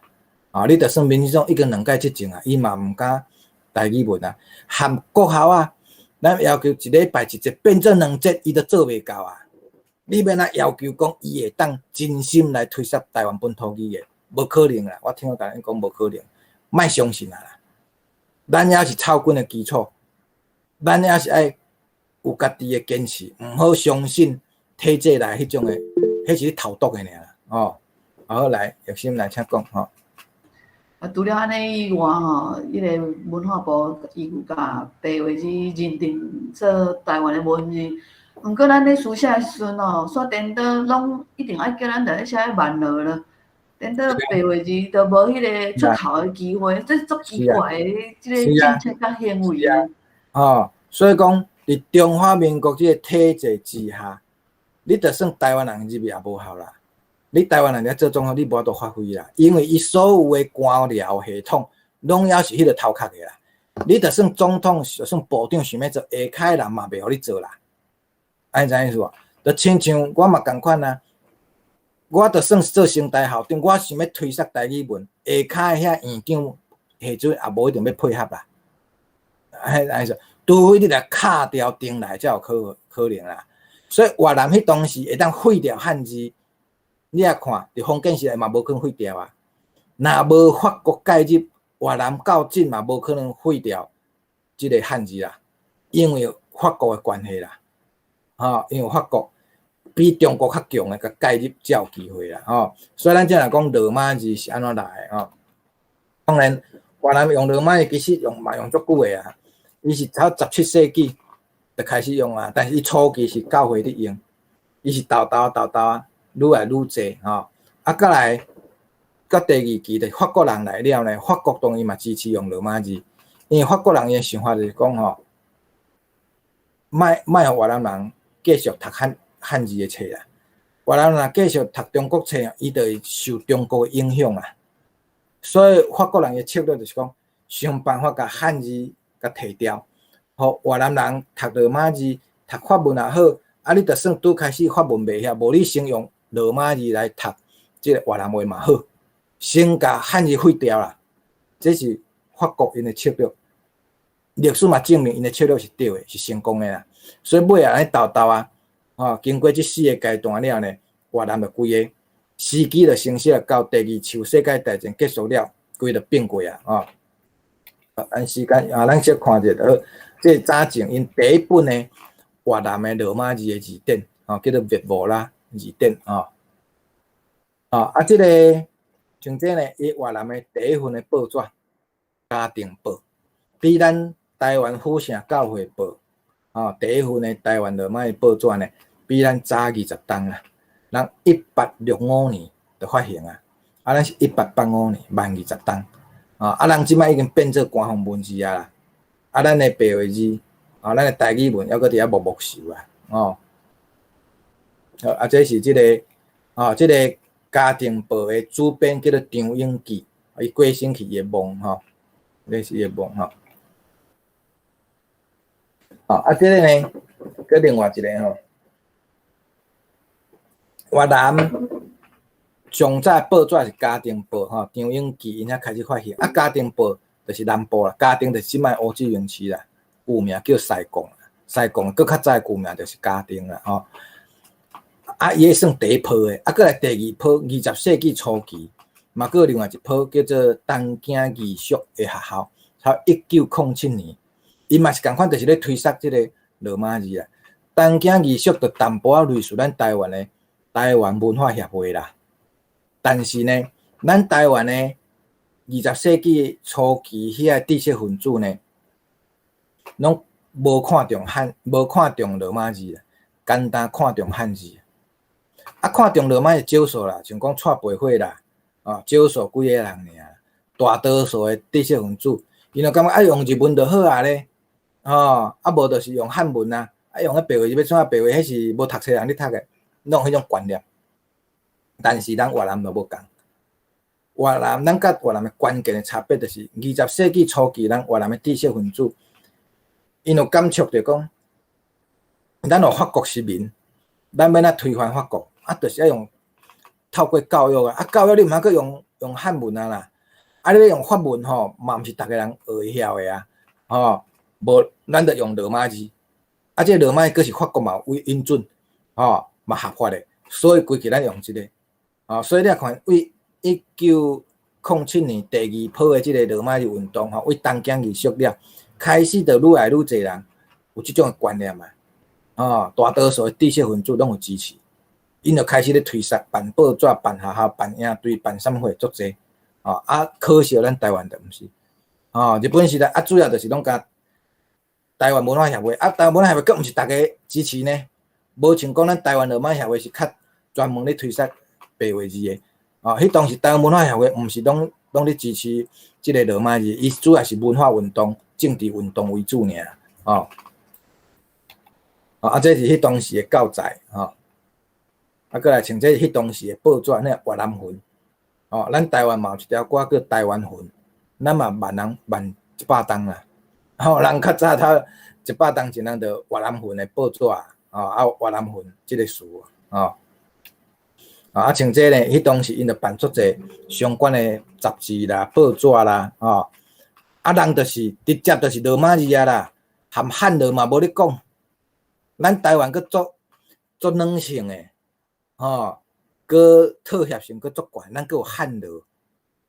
啊，你就算民進黨已經兩屆執政啊，伊嘛毋敢台語文啊。含國校啊，咱要求一禮拜一節變做兩節，伊都做袂到啊。你欲按怎要求講伊會當真心來推捒台灣本土語言？無可能啦！我聽我共恁講無可能，莫相信啊啦。咱猶是草根的基礎，咱猶是愛有家己的堅持，毋好相信體制內彼種的，彼是咧投毒的爾啦。哦，好來，玉心來請講吼。啊，除了按呢以外吼，彼个文化部伊有共白話字認定做台灣的文字，毋過咱咧書寫的時陣吼，煞顛倒攏一定愛叫咱著愛寫萬樂啦，顛倒白話字都無彼个出頭的機會，這足奇怪的這个政策佮行為啊。哦，所以講，佇中華民國這个體制之下，你就算台灣人入去也無效啦。你台灣人咧做總統，你無法度發揮啦，因為伊所有的官僚系統，攏猶是彼个頭殼的啦。你就算總統，就算部長想欲做，下跤的人嘛袂予你做啦。按呢知影意思無？就親像我嘛仝款啊，我就算做成大校長，我想欲推捒台語文，下跤的遐院長、系主任也無一定欲配合啦。按呢意思，除非你來敲掉重來，才有可可能啦。所以越南彼當時會當廢掉漢字。你若看，佇封建時代嘛無可能廢掉啊。若無法國介入，越南到這嘛無可能廢掉這个漢字啦，因為法國的關係啦，吼，因為法國比中國較強的，共介入才有機會啦，吼。所以咱這若講羅馬字是按怎來的吼？當然，越南用羅馬字其實用嘛用足久的啊，伊是頭17世紀就開始用啊，但是伊初期是教會咧用，伊是沓沓沓沓。愈來愈濟吼，啊，閣來，閣第二期就法國人來了呢，法國當然嘛支持用羅馬字，因為法國人伊的想法就是講吼，莫莫予越南人繼續讀漢漢字的冊啦，越南人若繼續讀中國冊，伊就會受中國的影響啊。所以法國人的策略就是講，想辦法共漢字共提掉，予越南人讀羅馬字、讀法文也好，啊，你就算拄開始法文袂曉，無你先用羅馬字來讀這个越南話嘛好，先共漢字廢掉啦，這是法國𪜶的策略。歷史嘛證明𪜶的策略是對的，是成功的啦。所以尾仔按呢鬥鬥啊，吼，經過這四个階段了呢，越南就規个時機就成熟到第二次世界大戰結束了，規就變過啊，吼。按時間啊，咱小看者就好。這早前𪜶第一本的越南的羅馬字的字典，吼，叫做越無啦字典，吼。啊，這個像這呢，伊越南的第一份的報紙《嘉定報》，比咱台灣府城教會報，吼，第一份的台灣羅馬字報紙呢，比咱早20冬啊。人1865年就發行啊，啊，咱是1885年，慢20冬。啊，人這擺已經變做官方文字啊啦，啊，咱的白話字，啊，咱的台語文猶閣佇遐默默受啊，哦，啊，這是這個，哦，這個嘉定報的主編叫做張永記，伊過身去伊的墓吼，這是伊的墓吼。啊，這個呢，閣另外一個吼，越南。上早報紙是嘉定報吼，張永記𪜶遐開始發行。啊，嘉定報就是南部啦，嘉定就是這擺胡志明市啦，舊名叫西貢，西貢閣較早舊名就是嘉定啦吼。啊，伊算第一波的，啊，閣來第二波，20世紀初期，嘛閣有另外一波叫做東京義塾的學校，差1907年，伊嘛是仝款，就是咧推捒這個羅馬字啊。東京義塾就淡薄仔類似咱台灣的台灣文化協會啦。但是呢，咱台灣的20世紀初期遐個知識分子呢，攏無看重漢，無看重羅馬字，干焦看重漢字。啊，看重羅馬字少數啦，像講蔡培火啦，啊，少數幾個人爾。大多數的知識分子，𪜶就感覺愛用日文就好啊咧，吼，啊無就是用漢文啊，啊用彼白話字欲創啥白話，彼是無讀冊人咧讀的，攏有彼種觀念。但是咱越南就無仝，越南咱佮越南的關鍵的差別就是20世紀初期，咱越南的知識分子，𪜶有感觸著講，咱有法國殖民，咱欲按怎推翻法國，啊，就是愛用透過教育啊，啊，教育你毋通閣用漢文啊啦，啊，你欲用法文吼，嘛毋是逐个人學會曉的啊，吼，無咱就用羅馬字，啊，這個羅馬字閣是法國嘛有允准，吼，嘛合法的，所以規氣咱用這個。哦，所以你看，為1907年第二波的這個羅馬字運動，吼，為東京藝術了，開始就愈來愈濟人有這種的觀念啊，哦，大多數的知識分子攏有支持，𪜶就開始咧推捒辦報紙、辦學校、辦營隊、辦啥物貨足濟，哦，啊，可惜咱台灣就毋是，哦，日本時代啊，主要就是攏共台灣文化協會，啊，台灣文化協會閣毋是逐个支持呢，無像講咱台灣羅馬協會是較專門咧推捒白話字的，哦，彼當時台灣文化協會毋是攏咧支持這個羅馬字，伊主要是文化運動、政治運動為主爾，哦，啊，這是彼當時的教材，吼，啊，閣來像這是彼當時的報紙，那越南文，哦，咱台灣嘛有一條歌叫台灣魂，咱嘛慢人慢100冬啦，吼，人較早頭100冬前，人就越南文的報紙，哦，啊，越南魂這個詞，哦。啊，像這呢，彼當時𪜶就辦足濟相關的雜誌啦、報紙啦，吼，啊，人就是直接就是羅馬字啊啦，含漢字嘛無咧講。咱台灣閣足足軟性的，吼，閣妥協性閣足懸，咱閣有漢字，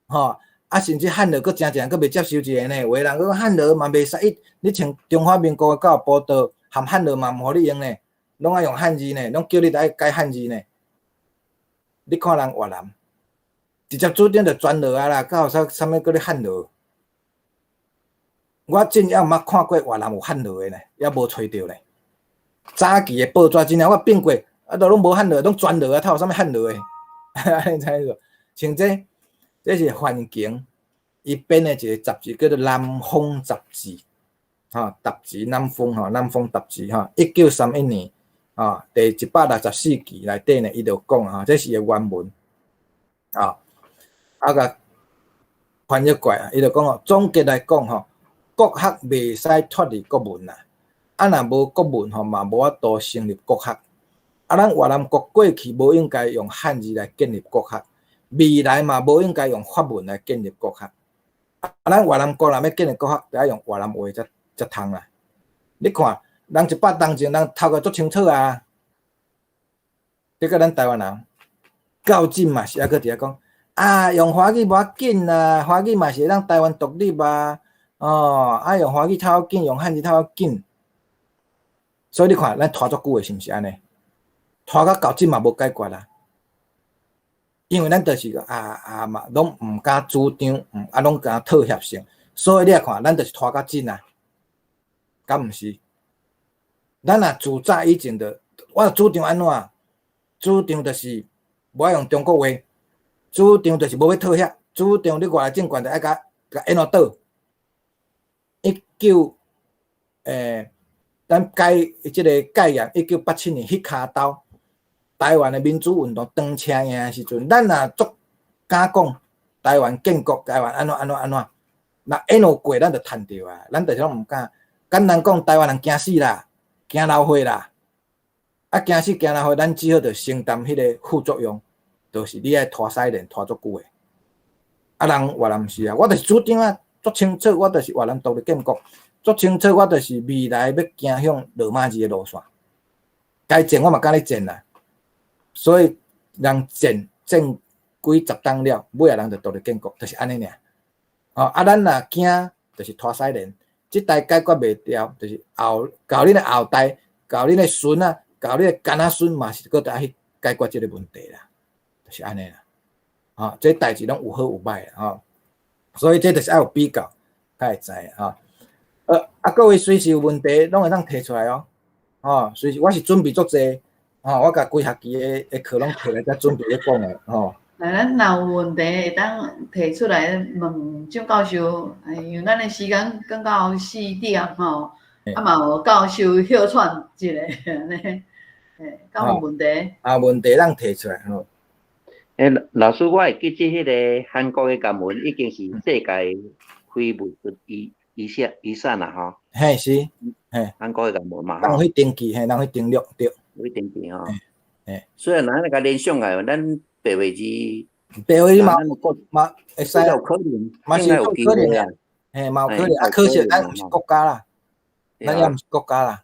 吼，啊，甚至漢字閣誠濟人閣袂接受一个呢，有的人閣講漢字嘛袂使，你像中華民國的教育部導含漢字嘛毋予你用呢，攏愛用漢字呢，攏叫你愛改漢字呢。你看人越南，直接主張就全羅啊啦，閣有啥啥物閣咧漢羅？我真猶毋捌看過越南有漢羅的呢，猶無揣著呢。早期的報紙真正我變過，啊，都攏無漢羅，攏全羅啊，透有啥物漢羅的？按呢知無？像這，這是環境，伊編的一個雜誌叫做《南風雜誌》，吼，雜誌南風吼，南風雜誌吼，1931年。啊，第164期內底呢，伊就講啊，這是伊的原文，啊，啊共翻譯過來，伊就講哦，總結來講吼，國學袂使脫離國文啦，啊，若無國文吼，嘛無法度成立國學。啊，咱越南國過去無應該用漢字來建立國學，未來嘛無應該用法文來建立國學。啊，咱越南國若欲建立國學，著愛用越南話才才通啦。你看，人100冬前人頭殼足清楚啊，結果咱台灣人到今嘛是猶閣佇遐講啊，用華語無要緊啦，華語嘛是會當台灣獨立啊，哦，啊用華語較要緊，用漢字較要緊。所以你看，咱拖足久的是毋是按呢？拖到到今嘛無解決啊。因為咱就是啊啊嘛，攏毋敢主張，毋啊攏敢妥協性，所以你也看，咱就是拖到今啊，敢毋是？咱若自早以前就，我主張按怎？主張就是無愛用中國話，主張就是無欲妥協，主張你外來政權就愛共共淹倒。一九欸，咱解這個解嚴，1987年彼跤兜。台灣的民主運動當車贏的時陣，咱若足敢講台灣建國，台灣按怎按怎按怎，若淹落過，咱就趁著啊！咱就是攏毋敢。簡單講，台灣人驚死啦，驚流血啦，啊驚死驚流血，咱只好就承擔彼个副作用，就是你愛拖屎鏈拖足久的。啊，人越南毋是啊，我就是主張啊，足清楚，我就是越南獨立建國，足清楚，我就是未來欲行向羅馬字的路線。該戰我嘛敢咧戰啦。所以人戰戰幾十冬了，尾仔人就獨立建國，就是按呢爾。哦，啊，咱若驚，就是拖屎鏈，這代解決袂掉，就是後到恁的後代，到恁的孫仔，到恁的囡仔孫嘛是閣得愛去解決這个問題啦，就是按呢啦。哦，這代誌攏有好有歹吼，所以這就是愛有比較，才會知吼。啊，各位隨時有問題，攏會當提出來哦。吼，隨時我是準備足濟。吼，我共規學期的的課攏提來遮準備咧講的吼。來，咱若有問題會當提出來問蔣教授，因為咱的時間剛到4點吼，啊嘛有教授歇喘一下按呢，嘿，敢有問題？啊，問題通提出來吼。欸，老師，我會記這彼个韓國的諳文已經是世界非物質遺遺產遺產啦吼。嘿是，嘿。韓國的諳文嘛吼。人去登記，嘿，人去登錄對。去登記吼。嘿。雖然咱共聯想來，咱白話字，白話字嘛嘛會使，有可能，嘛是有可能啊。嘿，嘛有可能，啊，可惜咱毋是國家啦，咱猶毋是國家啦。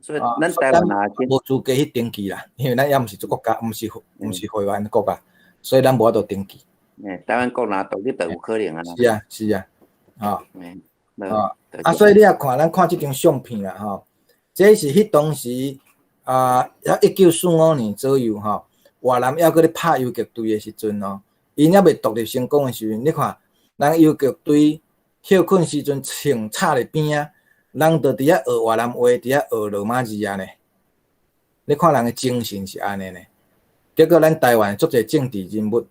所以咱台灣也無資格去登記啦，因為咱猶毋是國家，毋是會員國家，所以咱無法度登記。欸，台灣國若獨立就有可能啊。是啊，是啊，吼，啊，啊，所以你也看，咱看這張相片啦，吼，這是彼當時啊，1945年左右吼，越南猶閣咧拍游擊隊的時陣哦，𪜶猶未獨立成功的時陣，你看，人游擊隊歇睏時陣，穿插佇邊仔，人就佇遐學越南話，佇遐學羅馬字啊呢。你看人的精神是按呢呢。結果咱台灣足濟政治人物，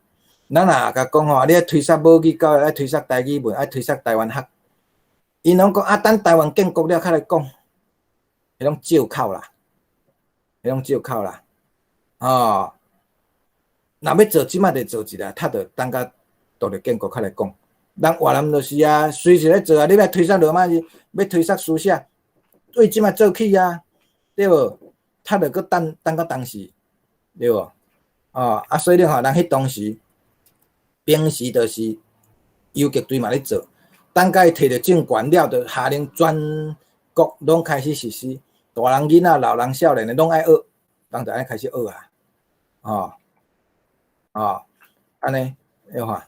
咱若共講吼，你愛推捒母語教育，愛推捒台語文，愛推捒台灣學，𪜶攏講啊，等台灣建國了，較來講，彼攏借口啦，彼攏借口啦，哦，若欲做，這擺就做一下，較著等甲獨立建國較來講。人越南就是啊，隨時咧做啊，你欲推捒羅馬字，欲推捒書寫，對這擺做起啊，對無？較著閣等等到當時，對無？哦，啊，所以你看，人彼當時，平時就是游擊隊嘛咧做，等甲伊提著政權了，就下令全國攏開始實施，大人囡仔、老人、少年的攏愛學，人就按呢開始學啊，哦，哦，按呢，你看，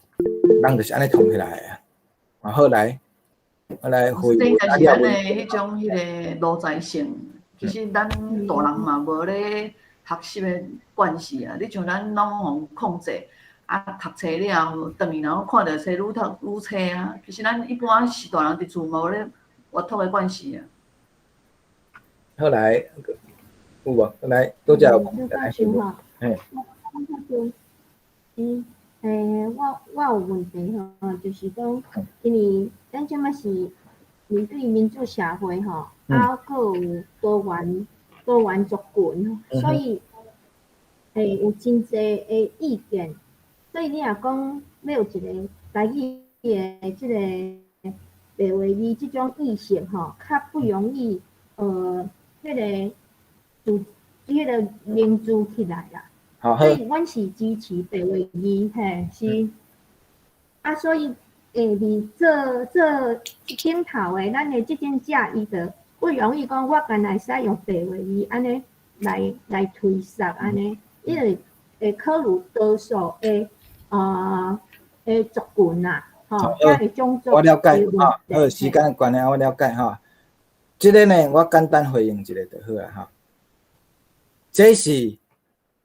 人就是按呢創起來的啊。啊，好來，來回。這應該是咱的彼種彼个奴才性，其實咱大人嘛無咧學習的慣勢啊。你像咱攏予控制，啊，讀冊了後，轉去然後看著冊愈讀愈冊啊。其實咱一般是大人佇厝嘛無咧閱讀的慣勢啊。好來，有無？來，拄則有。教授吼，嘿。嗯，欸，我有問題吼，就是講，因為咱這擺是面對民主社會吼，啊，閣有多元族群，所以，欸，有真濟的意見，所以你若講欲有一個台語的這個白話字這種意識吼，較不容易，彼個組彼個凝聚起來啦。所以，阮是支持白話字，嘿，是。啊，所以下面做做頂頭的，咱的執政者伊就不容易講，我干焦會使用白話字按呢來推捒按呢，因為會考慮多數的族群啦，吼，遮個種族。我了解吼，好，時間關係我了解吼。這個呢，我簡單回應一下就好啊吼。這是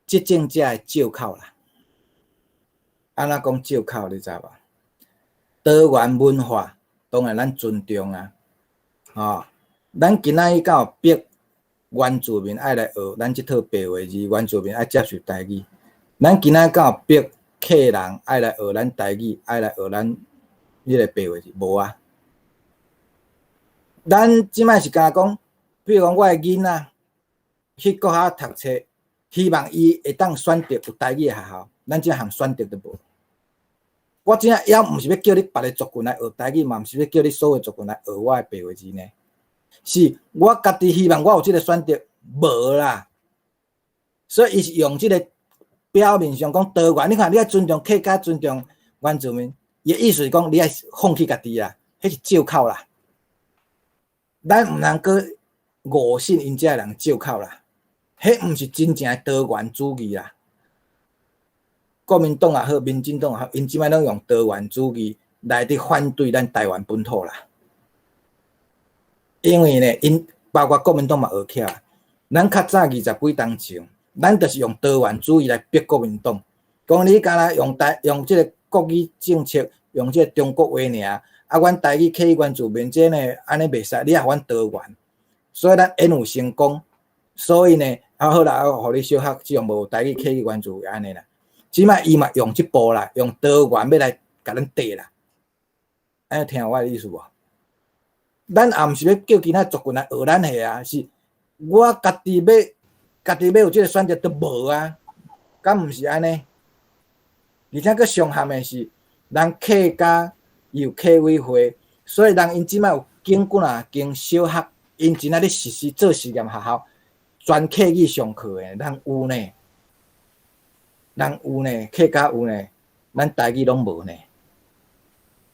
執政者的借口啦。按怎講借口，你知無？多元文化當然咱尊重啊，吼，咱今仔日敢有逼原住民愛來學咱這套白話字，原住民愛接受台語。咱今仔敢有逼客人愛來學咱台語，愛來學咱彼個白話字？無啊。咱這擺是敢若講，比如講我的囡仔去國校讀冊，希望伊會當選擇有台語的學校，咱這項選擇都無。我這也毋是欲叫你別个族群來學台語，嘛毋是欲叫你所有族群來學我的白話字呢。是我家己希望我有這個選擇，無啦。所以伊是用這個表面上講多元，你看你愛尊重客家，尊重原住民，伊的意思是講你愛放棄家己啦，彼是借口啦。咱毋通閣誤信𪜶遮的人借口啦，彼毋是真正的多元主義啦。國民黨也好，民進黨也好，𪜶這擺攏用多元主義來佇反對咱台灣本土啦。因為呢，𪜶包括國民黨嘛學起來，咱較早二十幾冬前，咱就是用多元主義來逼國民黨，講你敢若用台用這个國語政策，用這个中國話爾，啊，阮台語客語原住民這呢，按呢袂使，你愛予阮多元，所以咱演有成功，所以呢，啊好啦，啊，予你小學這種無台語客語原住按呢啦。這擺伊嘛用這步啦，用多元欲來共咱綴啦，按呢聽有我的意思無？咱也毋是欲叫其他族群來學咱的啊，是我家己欲有這个選擇都無啊，敢毋是按呢？而且閣傷譀的是，人客家有客委會，所以人𪜶這擺有經幾若間小學，𪜶真正咧實施做實驗學校，全客語上課的，人有呢，人有呢，客家有呢，咱台語攏無呢，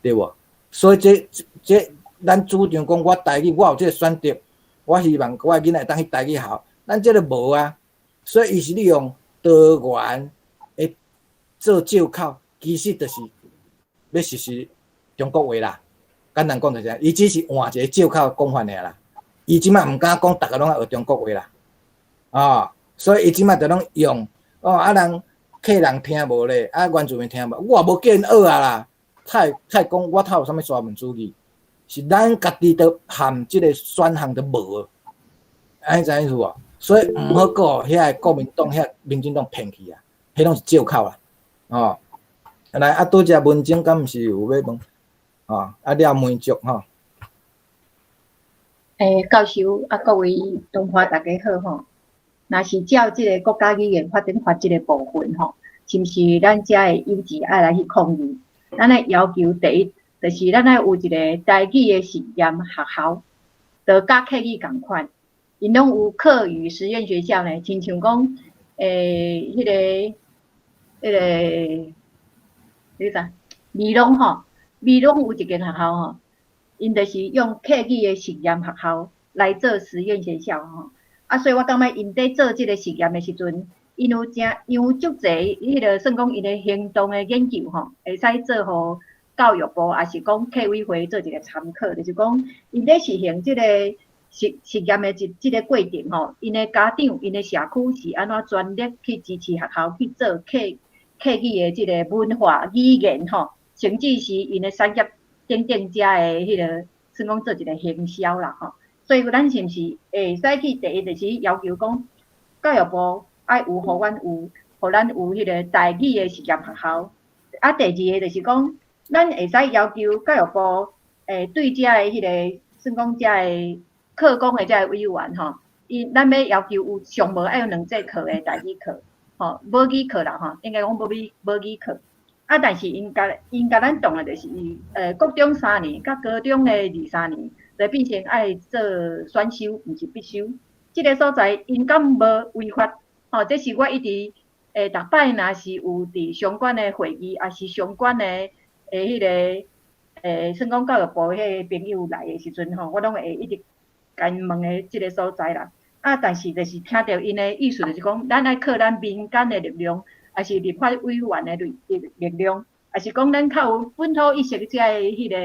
對無？所以這這咱主張講，我台語我有這个選擇，我希望我的囡仔會當去台語學校，咱這个無啊，所以伊是利用多元的做借口，其實就是欲實施中國話啦。簡單講就是按呢，伊只是換一个借口講法爾啦。伊這擺毋敢講，逐个攏愛學中國話啦。哦，所以伊這擺就攏用哦，啊人客人聽無咧，啊原住民聽無，我也無叫𪜶學啊啦。太太講我頭有啥物沙文主義？是咱家己都含這个選項都無，按呢知影意思無？所以毋好閣予遐个國民黨、遐民進黨騙去啊，彼攏是借口啦。哦，來啊，拄才文靜敢毋是有欲問？哦，啊廖梅竹吼。欸，教授啊，各位同學大家好吼。若是照這个國家語言發展法這个部分吼，是毋是咱遮的幼稚愛來去抗議？咱愛要求第一，就是咱愛有一個台語的實驗學校，就佮客語仝款，𪜶攏有課餘實驗學校呢，親像講，欸，彼个，彼個啥？美濃吼，美濃有一間學校吼，𪜶就是用客語的實驗學校來做實驗學校吼。啊，所以我感覺𪜶佇做這个實驗的時陣，𪜶有誠，𪜶有足濟彼个算講𪜶的行動的研究吼，會使做予教育部，抑是講客委會做一个參考，就是講𪜶佇實行這个實驗的這个過程吼，𪜶的家長、𪜶的社區是按怎全力去支持學校去做客語的這个文化語言吼，甚至是𪜶的產業等等遮的彼个，算講做一个行銷啦吼。所以咱是毋是會使去第一就是要求講教育部愛有予阮有，予咱有彼个台語的實驗學校。啊，第二个就是講，咱會使要求教育部，欸，對遮的彼个算講遮的課綱的遮个委員吼，伊咱欲要求有上無愛有兩節課的台語課，吼，母語課啦吼，應該講母語課。啊，但是𪜶共咱當的就是，國中三年佮高中的二三年，就變成愛做選修，毋是必修。這个所在𪜶敢無違法？吼，這是我一直欸，逐擺若是有佇相關的會議，抑是相關的彼个算講教育部彼个朋友來的時陣吼，我攏會一直共𪜶問的這个所在啦。啊，但是就是聽著𪜶的意思，就是講，咱愛靠咱民間的力量，抑是立法委員的力量，抑是講咱較有本土意識這个彼个，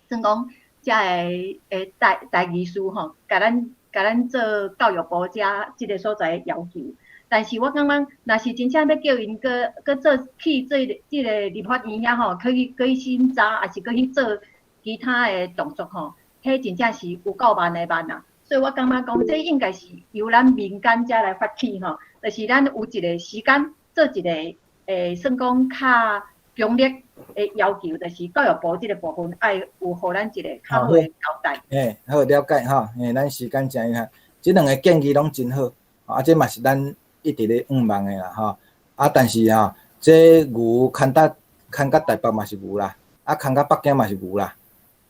算講這个代議士吼，共咱做教育部遮這个所在的要求。但是我感覺，若是真正欲叫𪜶閣做去做這个立法院遐吼，去審查，抑是閣去做其他的動作吼，彼真正是有夠慢的慢啊。所以我感覺講，這應該是由咱民間遮來發起吼，就是咱有一個時間做一個算講較強烈的要求，就是教育部這个部分愛有予咱一個較好的交代。欸，好了解吼，欸，咱時間誠有限，這兩个建議攏真好，啊，這嘛是咱一直咧向望的啦吼。啊，但是吼，這牛牽甲台北嘛是牛啦，啊，牽甲北京嘛是牛啦，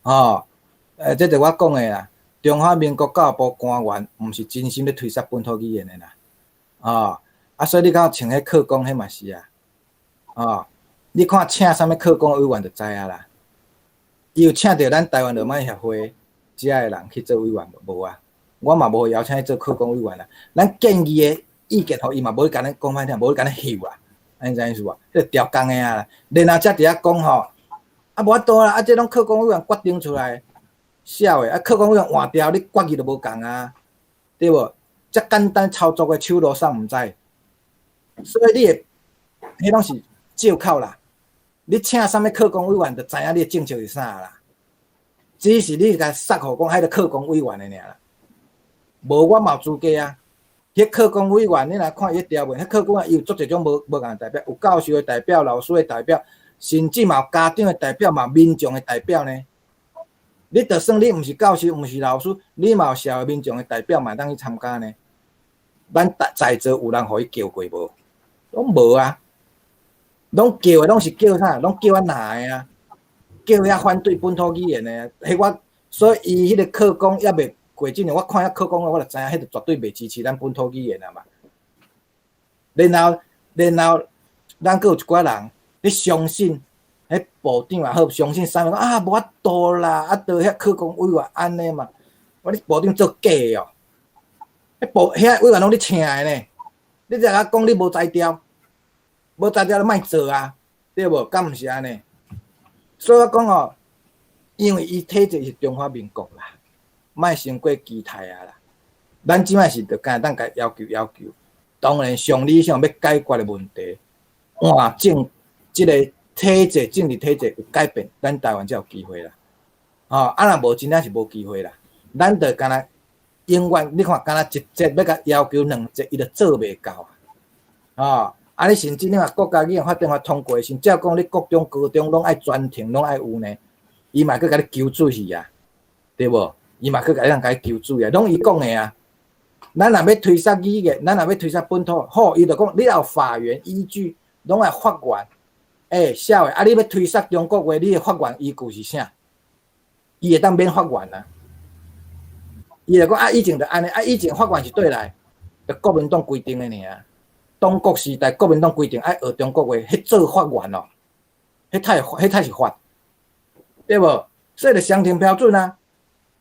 吼，這就我講的啦。中華民國教育部官員毋是真心咧推捒本土語言的啦，哦，啊，所以你講像彼課綱彼嘛是啊，哦，你看請啥物課綱委員就知影啦，伊有請著咱台灣羅馬協會遮的人去做委員無？無啊，我嘛無邀請去做課綱委員啦。咱建議的意見予伊嘛無共咱講歹聽，無共咱翕啊，按呢知影意思無？彼個調工的啊，然後才佇遐講吼，啊無法度啦，啊這攏課綱委員決定出來。痟的，啊，課綱委員換掉，你決議就無仝啊，對無？遮簡單操作的手路啥毋知，所以你會，彼攏是借口啦。你請啥物課綱委員，就知影你的政策是啥啦。只是你共殺予講，彼个課綱委員的爾啦。無我嘛有資格啊。彼課綱委員，你若看伊條文，彼課綱委員伊有足濟種無仝代表，有教授的代表、老師的代表，甚至嘛有家長的代表，嘛有民眾的代表呢。你就算你毋是教授，毋是老師，你嘛有社會民眾的代表嘛會當去參加呢。咱在座有人予伊叫過無？攏無啊。攏叫的攏是叫啥？攏叫按那的啊？叫遐反對本土語言的。彼我所以伊彼个課綱猶未過之前，我看遐課綱，我就知影，彼就絕對袂支持咱本土語言啊嘛。然後，咱閣有一寡人，你相信？彼部長也好，相信啥物講啊，無法度啦，啊，著遐課綱委員按呢嘛，我你部長做假的哦，彼部遐委員攏你請的呢，你才共我講你無才調，無才調就莫做啊，對無？敢毋是按呢？所以我講吼，因為伊體制是中華民國啦，莫傷過期待啊啦。咱這擺是著敢會當共要求要求，當然上理想欲解決的問題，換政這个體制，政治體制有改變，咱台灣才有機會啦。吼，啊若無真正是無機會啦。咱著敢若永遠，你看敢若一節欲共要求兩節，伊就做袂到啊。吼，啊你甚至你看國家語言發展法通過時，照講你國中、高中攏愛全程攏愛有呢，伊嘛閣共你求水去啊，對無？伊嘛閣共你共你求水啊，攏伊講的啊。咱若欲推捒語言，咱若欲推捒本土，好，伊就講你要有法源依據，攏愛法源。欸，痟的，啊！你欲推捒中國話，你的法源依據是啥？伊會當免法源啊？伊就講啊，以前就按呢，啊，以前法源是佗來？就國民黨規定的爾。黨國時代，國民黨規定愛學中國話，彼做法源哦，彼才是法，對無？所以就雙重標準啊，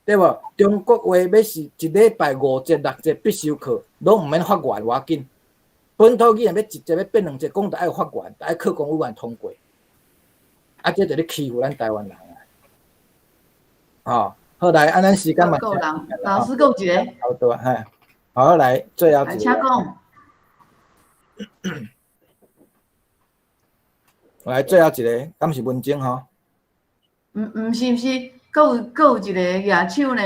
對無？中國話欲是一禮拜五節六節必修課，攏毋免法源，無要緊。本土語言欲一節欲變兩節，講著愛有法源，愛課綱委員通過，啊，這就咧欺負咱台灣人啊！吼，好來，啊，咱時間嘛，夠人，老師閣有一个，好多嘿，好來，最後一個，請講。來，最後一个，敢是文靜吼？毋是，閣有一个舉手呢。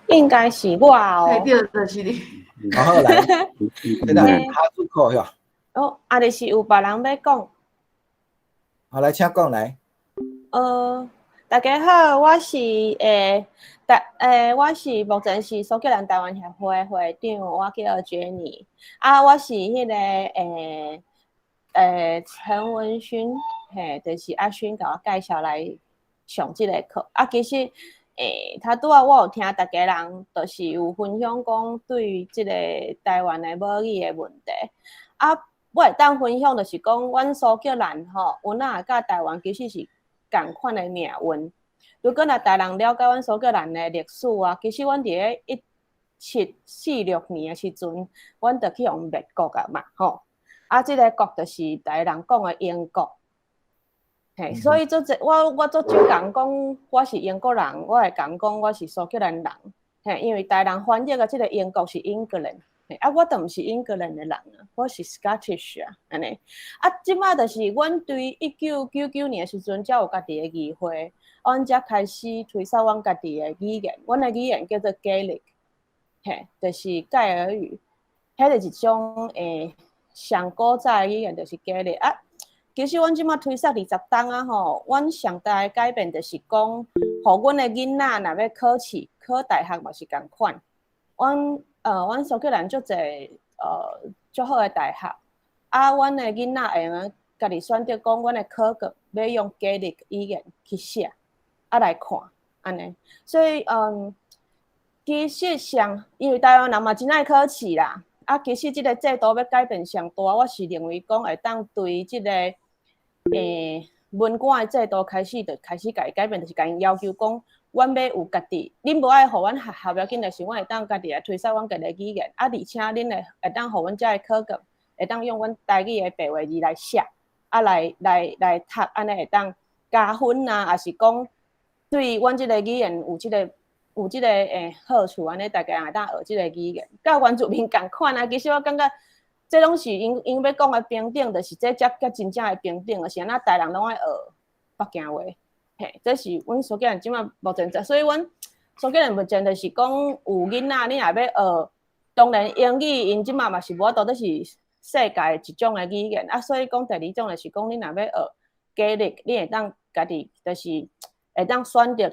應該是我哦。對，就是你。好，來，這個哈主口遐。哦，啊，就是有別人欲講。好，來，請講來。大家好，我是台我是目前是蘇格蘭台灣協會會長，我叫 Jenny。啊，我是彼个陳文勳，嘿，就是阿勳共我介紹來上這个課。啊，其實頭拄仔我有聽逐家人，就是有分享講對這个台灣的母語的問題。啊，我會當分享就是講，阮蘇格蘭吼，阮仔佮台灣其實是仝款的命運。如果若逐人了解阮蘇格蘭的歷史啊，其實阮佇咧1746年的時陣，阮就去予滅國啊嘛，吼。啊，這个國就是逐个人講的英國。嘿，所以足濟我足少共講我是英國人，我會共講我是蘇格蘭人。嘿，因為逐个人翻譯的這个英國是 England，嘿，啊，我就毋是英格蘭的人啊，我是 Scottish 啊，按呢。啊，這擺就是阮對1999年的時陣，才有家己的議會，阮才開始推捒阮家己的語言，阮的語言叫做 Gaelic，嘿，就是蓋爾語，彼就是一種上古早的語言，就是 Gaelic 啊。其實阮這擺推捒20冬啊吼，阮上大的改變就是講，予阮的囡仔若欲考試、考大學嘛是仝款。阮蘇格蘭足濟足好的大學，啊，阮的囡仔會用家己選擇講，阮的考卷欲用 Gaelic 語言去寫，啊來看，按呢。所以其實上因為台灣人嘛真愛考試啦，啊，其實這个制度欲改變上大，我是認為講會當對這个文官的制度開始就開始共伊改變，就是共𪜶要求講，阮欲有家己，恁無愛予阮學校無要緊，但是阮會當家己來推捒阮家己的語言，啊，而且恁會當予阮遮的考卷會當用阮台語的白話字來寫，啊，來讀，按呢會當加分啊，抑是講對阮這个語言有這个好處，按呢逐家人會當學這个語言，佮原住民仝款啊。其實我感覺，這攏是𪜶欲講的平等，就是這才才真正的平等，是按怎逐人攏愛學北京話。嘿，這是阮蘇格蘭這擺目前在，所以阮蘇格蘭目前就是講有囡仔，你若欲學，當然英語𪜶這擺嘛是無法度，這是世界一種的語言啊。所以講第二種就是講，你若欲學 Gaelic，你會當家己就是會當選擇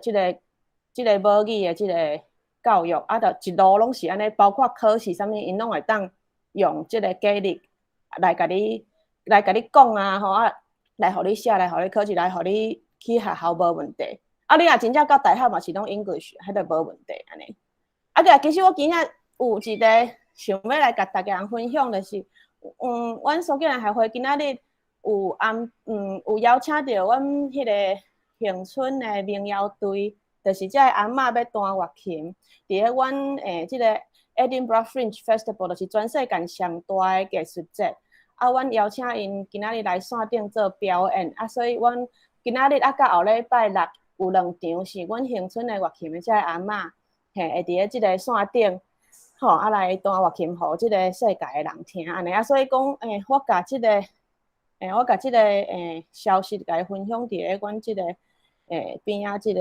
這个母語的這个教育，啊，就一路攏是按呢，包括考試啥物，𪜶攏會當用這个 Gaelic 來共你講啊，吼啊，來予你寫，來予你考試，來予你去學校無問題。啊，你若真正到大學嘛是攏 English，彼個無問題按呢。啊，對啊，其實我今仔有一個想欲來共逐家人分享，就是，阮蘇格蘭協會今仔日有邀請著阮彼个恆春的民謠隊，就是這個阿嬤欲彈月琴，佇咧阮這個 Edinburgh Fringe Festival，就是全世界上大的藝術節。啊，阮邀請𪜶今仔日來線頂做表演，啊，所以阮今仔日啊，佮後禮拜六有兩場是阮恆春的月琴的這个阿嬤，嘿，會佇咧這個線頂，吼，啊來彈月琴，予這个世界的人聽，按呢啊，所以講，我共這个消息共伊分享佇咧阮這个邊仔這个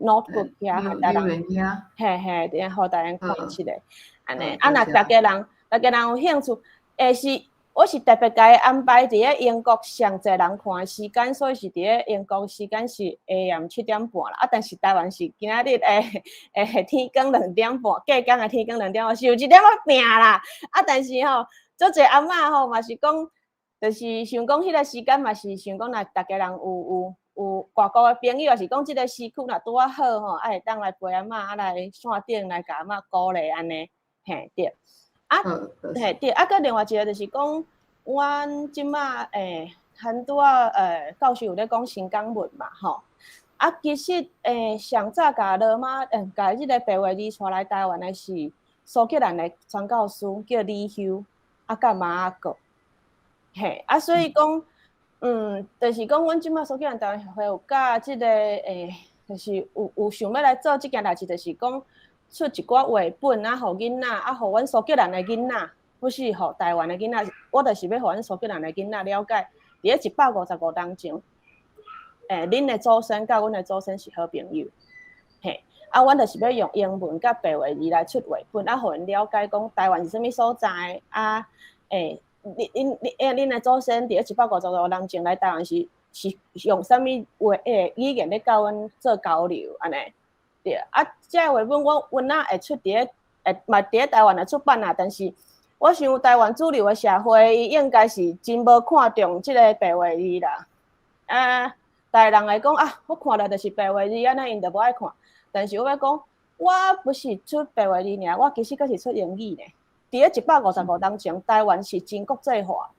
notebook 遐，予逐人，嘿嘿，佇遐予逐人看一下，按呢，啊，若逐家人有興趣，是，我是特別共伊安排佇咧英國上濟人看的時間，所以是佇咧英國時間是 AM 7點半啦，啊，但是台灣是今仔日天光2點半，隔工的天光兩點半，是有一點仔拚啦，啊，但是吼，足濟阿嬤吼嘛是講，就是想講彼个時間嘛是想講，若逐家人有外國的朋友，抑是講這个時區若拄仔好吼，啊會當來陪阿嬤啊來線頂來共阿嬤鼓勵按呢，嘿對。啊，嘿對，啊，閣另外一个就是講，阮這擺很拄仔教授有咧講新港文嘛吼，啊，其實上早共羅馬共這个白話字帶來台灣的是蘇格蘭的傳教士叫李休，啊，佮馬仔閣，嘿，啊，所以講，就是講阮這擺蘇格蘭台灣協會有佮這个就是有想欲來做這件代誌，就是講出一寡繪本啊，予囡仔，啊，予阮蘇格蘭的囡仔，不是予台灣的囡仔，我就是欲予阮蘇格蘭的囡仔了解，佇咧155冬前，恁的祖先佮阮的祖先是好朋友，嘿，啊，阮就是欲用英文佮白話字來出繪本，啊，予𪜶了解講台灣是啥物所在，啊，恁的祖先佇咧155冬前來台灣是用啥物話語言咧佮阮做交流，按呢。對啊，這個繪本我阮仔會出佇咧，會嘛佇咧台灣會出版啊。但是我想台灣主流的社會，伊應該是真無看重這个白話字啦。啊，逐个人會講啊，我看了就是白話字，按呢𪜶就無愛看。但是我欲講，我不是出白話字爾，我其實閣是出英語呢。佇咧155冬前，台灣是真國際化，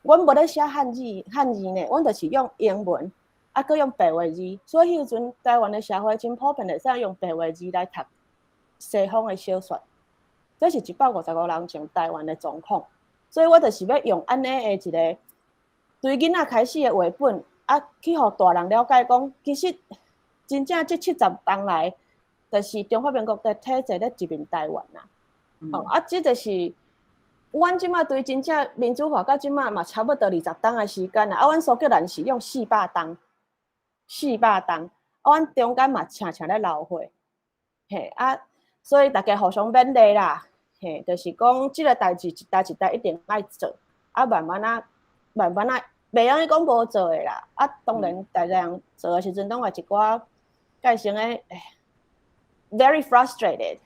阮無咧寫漢字呢，阮就是用英文。啊，閣用白話字，所以彼陣台灣的社會真普遍會使用白話字來讀西方的小說。這是155年前台灣的狀況，所以我就是欲用按呢的一个對囡仔開始的繪本，啊，去予大人了解講，其實真正這70冬來，就是中華民國的體制咧殖民台灣啦。哦，啊，這就是阮這馬對真正民主化到這馬嘛，差不多20冬的時間啦。啊，阮蘇格蘭是用400冬，四百冬，啊，阮中間嘛晟晟咧流血，嘿啊，所以大家互相勉勵啦。嘿，就是講這个代誌一代一代一定愛做，啊，慢慢仔，慢慢仔，袂用講無做的啦。啊，當然，逐个人做的時陣，攏會一寡介成的，very frustrated。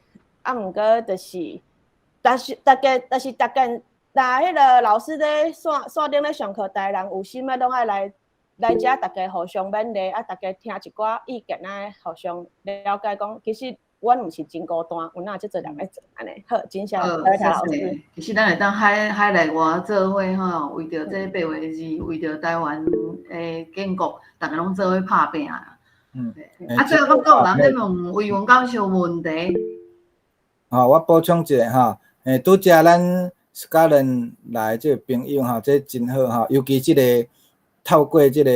啊，毋過就是，但是逐家，但是逐家，若彼个老師咧線線頂咧上課，逐个人有心的攏愛來來遮，逐家互相勉勵，啊，逐家聽一寡意見啊，互相了解講，其實阮毋是真孤單，有哪有遮濟人咧做按呢？好，真謝謝老師。其實咱會當海海內外做伙吼，為著這白話字，為著台灣的建國，逐家攏做伙拍拚啊。啊，最後閣有人咧問魏文教授問題。吼，我補充一下吼，拄才咱蘇格蘭來這個朋友吼，這真好吼，尤其這個透過這個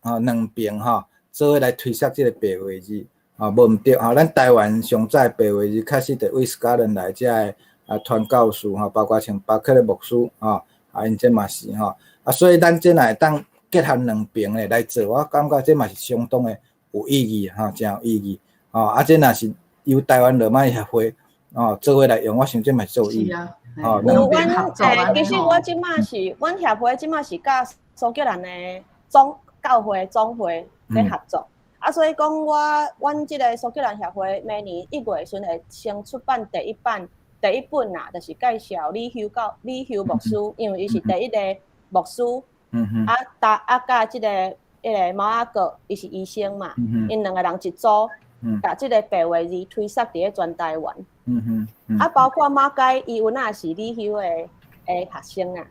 吼兩邊吼，做伙來推捒這個白話字。吼，無毋對吼，咱台灣上早白話字確實佇位蘇格蘭來遮的啊傳教士吼，包括像巴克的牧師吼，啊𪜶這嘛是吼，啊所以咱這若會當結合兩邊的來做，我感覺這嘛是相當的有意義吼，誠有意義吼，啊這若是由台灣羅馬協會吼做伙來用，我想這嘛是足有意義。吼，有阮其實我這馬是，阮協會這馬是佮蘇格蘭的總教會總會咧合作。啊，所以講我，阮這個蘇格蘭協會每年1月時陣會先出版第一版第一本啦，就是介紹李休教李休牧師，因為伊是第一個牧師。啊，搭啊，佮這個彼个毛阿哥，伊是醫生嘛，𪜶兩個人一組，共這個白話字推捒佇咧全台灣。啊，包括馬偕，伊有哪是李休的的學生啊。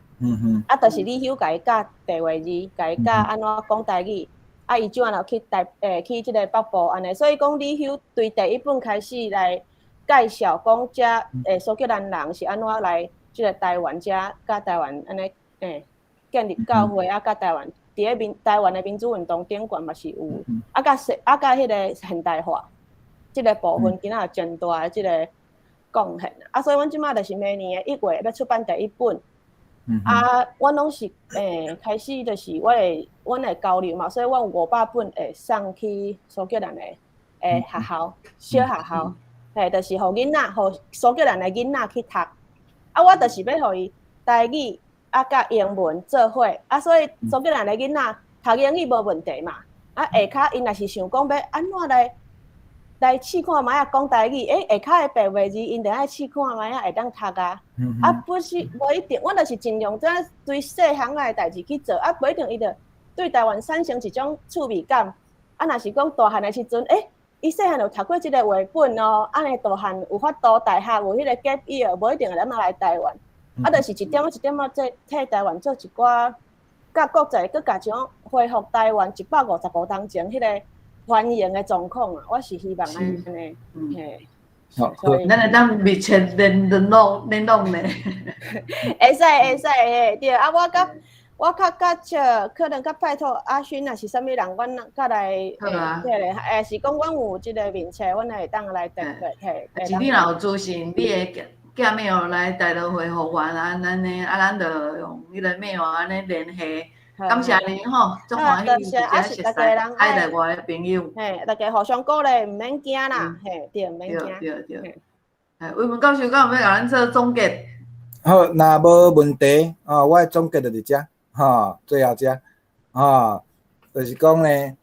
啊，就是李休共伊教白話字，共伊教按怎講台語。啊，伊怎啊去台去這个北部按呢，所以講李休對第一本開始來介紹講遮蘇格蘭人是按怎來這个台灣遮，佮台灣按呢建立教會啊，佮台灣佇咧民台灣的民主運動頂懸嘛是有，啊，佮西啊佮彼个現代化這个部分，今仔有真大的這个貢獻啊，所以阮這馬就是明年的1月欲出版第一本。啊，阮攏是開始就是我會阮會交流嘛，所以阮有500本會送去蘇格蘭的學校小學校，嘿，就是予囡仔，予蘇格蘭的囡仔去讀。啊，我就是欲予伊台語啊，佮英文做伙，啊，所以蘇格蘭的囡仔讀英語無問題嘛。啊，下跤𪜶若是想講欲按怎來來試看覓仔講台語，下跤的白話字，𪜶著愛試看覓仔會當讀啊。啊，不是無一定，阮就是盡量怎對細項仔的代誌去做，啊，無一定伊就對台灣產生一種趣味感。啊，若是講大漢的時陣，伊細漢有讀過這个繪本哦，按呢大漢有法度大學有彼个 gap year，無一定會咱嘛來台灣。啊，就是一點仔一點仔，這替台灣做一寡，佮國際閣共種恢復台灣155冬前彼个歡迎的狀況啊，我是希望按呢，嘿。好，咱會當密切聯聯絡聯絡呢。會使會使嘿，對啊，我較我較較少，可能較拜託阿勳啊，是啥物人，阮較來好啊。對咧，是講阮有這个面冊，阮會當來電話，嘿。是你若有資訊，你會寄 mail 來大陸會予阮啊，咱呢啊，咱就用彼个 mail 按呢聯繫。感謝你吼，足歡喜，啊是逐家人海內外的朋友，嘿，逐家互相鼓勵，毋免驚啦，嘿，對，毋免驚。對對對。魏文教授，敢有欲共咱做總結？好，若無問題，哦，我的總結就佇遮，吼，最後遮，吼，就是講呢，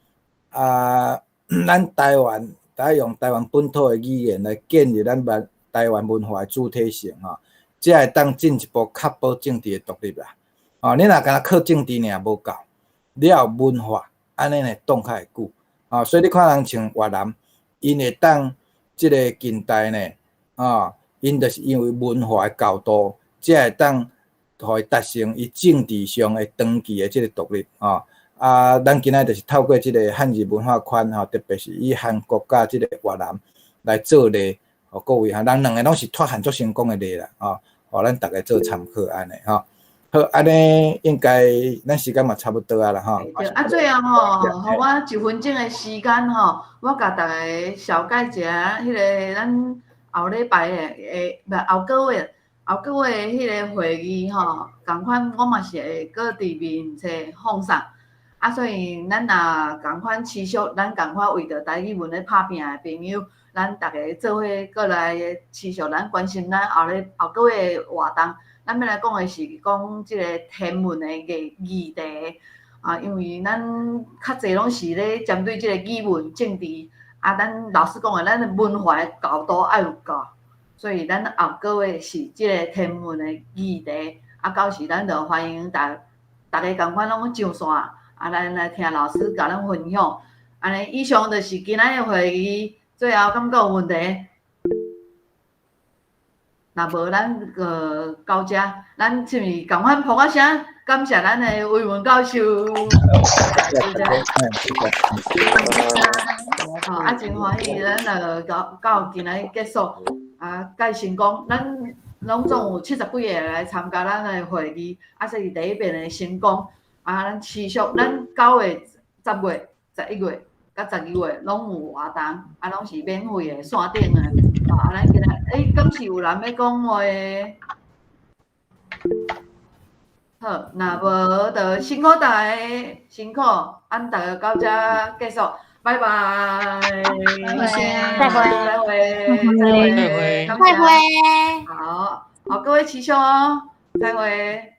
啊，咱台灣，愛用台灣本土的語言來建立咱文台灣文化的主體性，吼，才會當進一步確保政治的獨立啦。哦，你若干焦靠政治爾無夠，你要有文化，按呢呢擋較會久。哦，所以你看人像越南，𪜶會當這个近代呢，哦，𪜶就是因為文化的高度，才會當予伊達成伊政治上的長期的這个獨立。哦，啊，咱今仔就是透過這个漢字文化圈吼，特別是以韓國佮這个越南來做例，予各位哈，咱兩个攏是脫漢足成功的例啦，吼，予咱逐家做參考按呢吼。好，按呢應該咱時間嘛差不多啊啦吼。對，啊最後吼，予我一分鐘的時間吼，我共逐家紹介一下，彼个咱後禮拜的，欸，毋後個月，後個月彼个會議吼，仝款我嘛是會閣佇面冊放送。啊，所以咱若仝款持續，咱仝款為著台語文咧拍拚的朋友，咱逐家做伙閣來持續咱關心咱後禮後個月的活動。咱欲來講的是講這个天文的議議題啊，因為咱較濟攏是咧針對這个語文政治啊，咱老師講的，咱的文化的厚度愛有夠，所以咱後個月是這个天文的議題啊，到時咱就歡迎逐逐家仝款攏上線，啊，咱來聽老師共咱分享。按呢，以上就是今仔的會議，最後敢閣有問題？若無，咱就到遮，咱是毋是仝款噗仔聲，感謝咱的維文教授。謝謝。好，啊，真歡喜，咱就到到今仔結束，啊，蓋成功，咱攏總有70幾个來參加咱的會議，啊，這是第一遍的成功，啊，咱持續，咱9月、10月、11月、佮12月攏有活動，啊，攏是免費的線頂的，啊，咱今仔，欸，敢是有人欲講話？好，若無就辛苦大家，辛苦，咱逐家到遮結束，拜拜。再會，再會，再會，再會。好，好，各位齊胸哦，再會。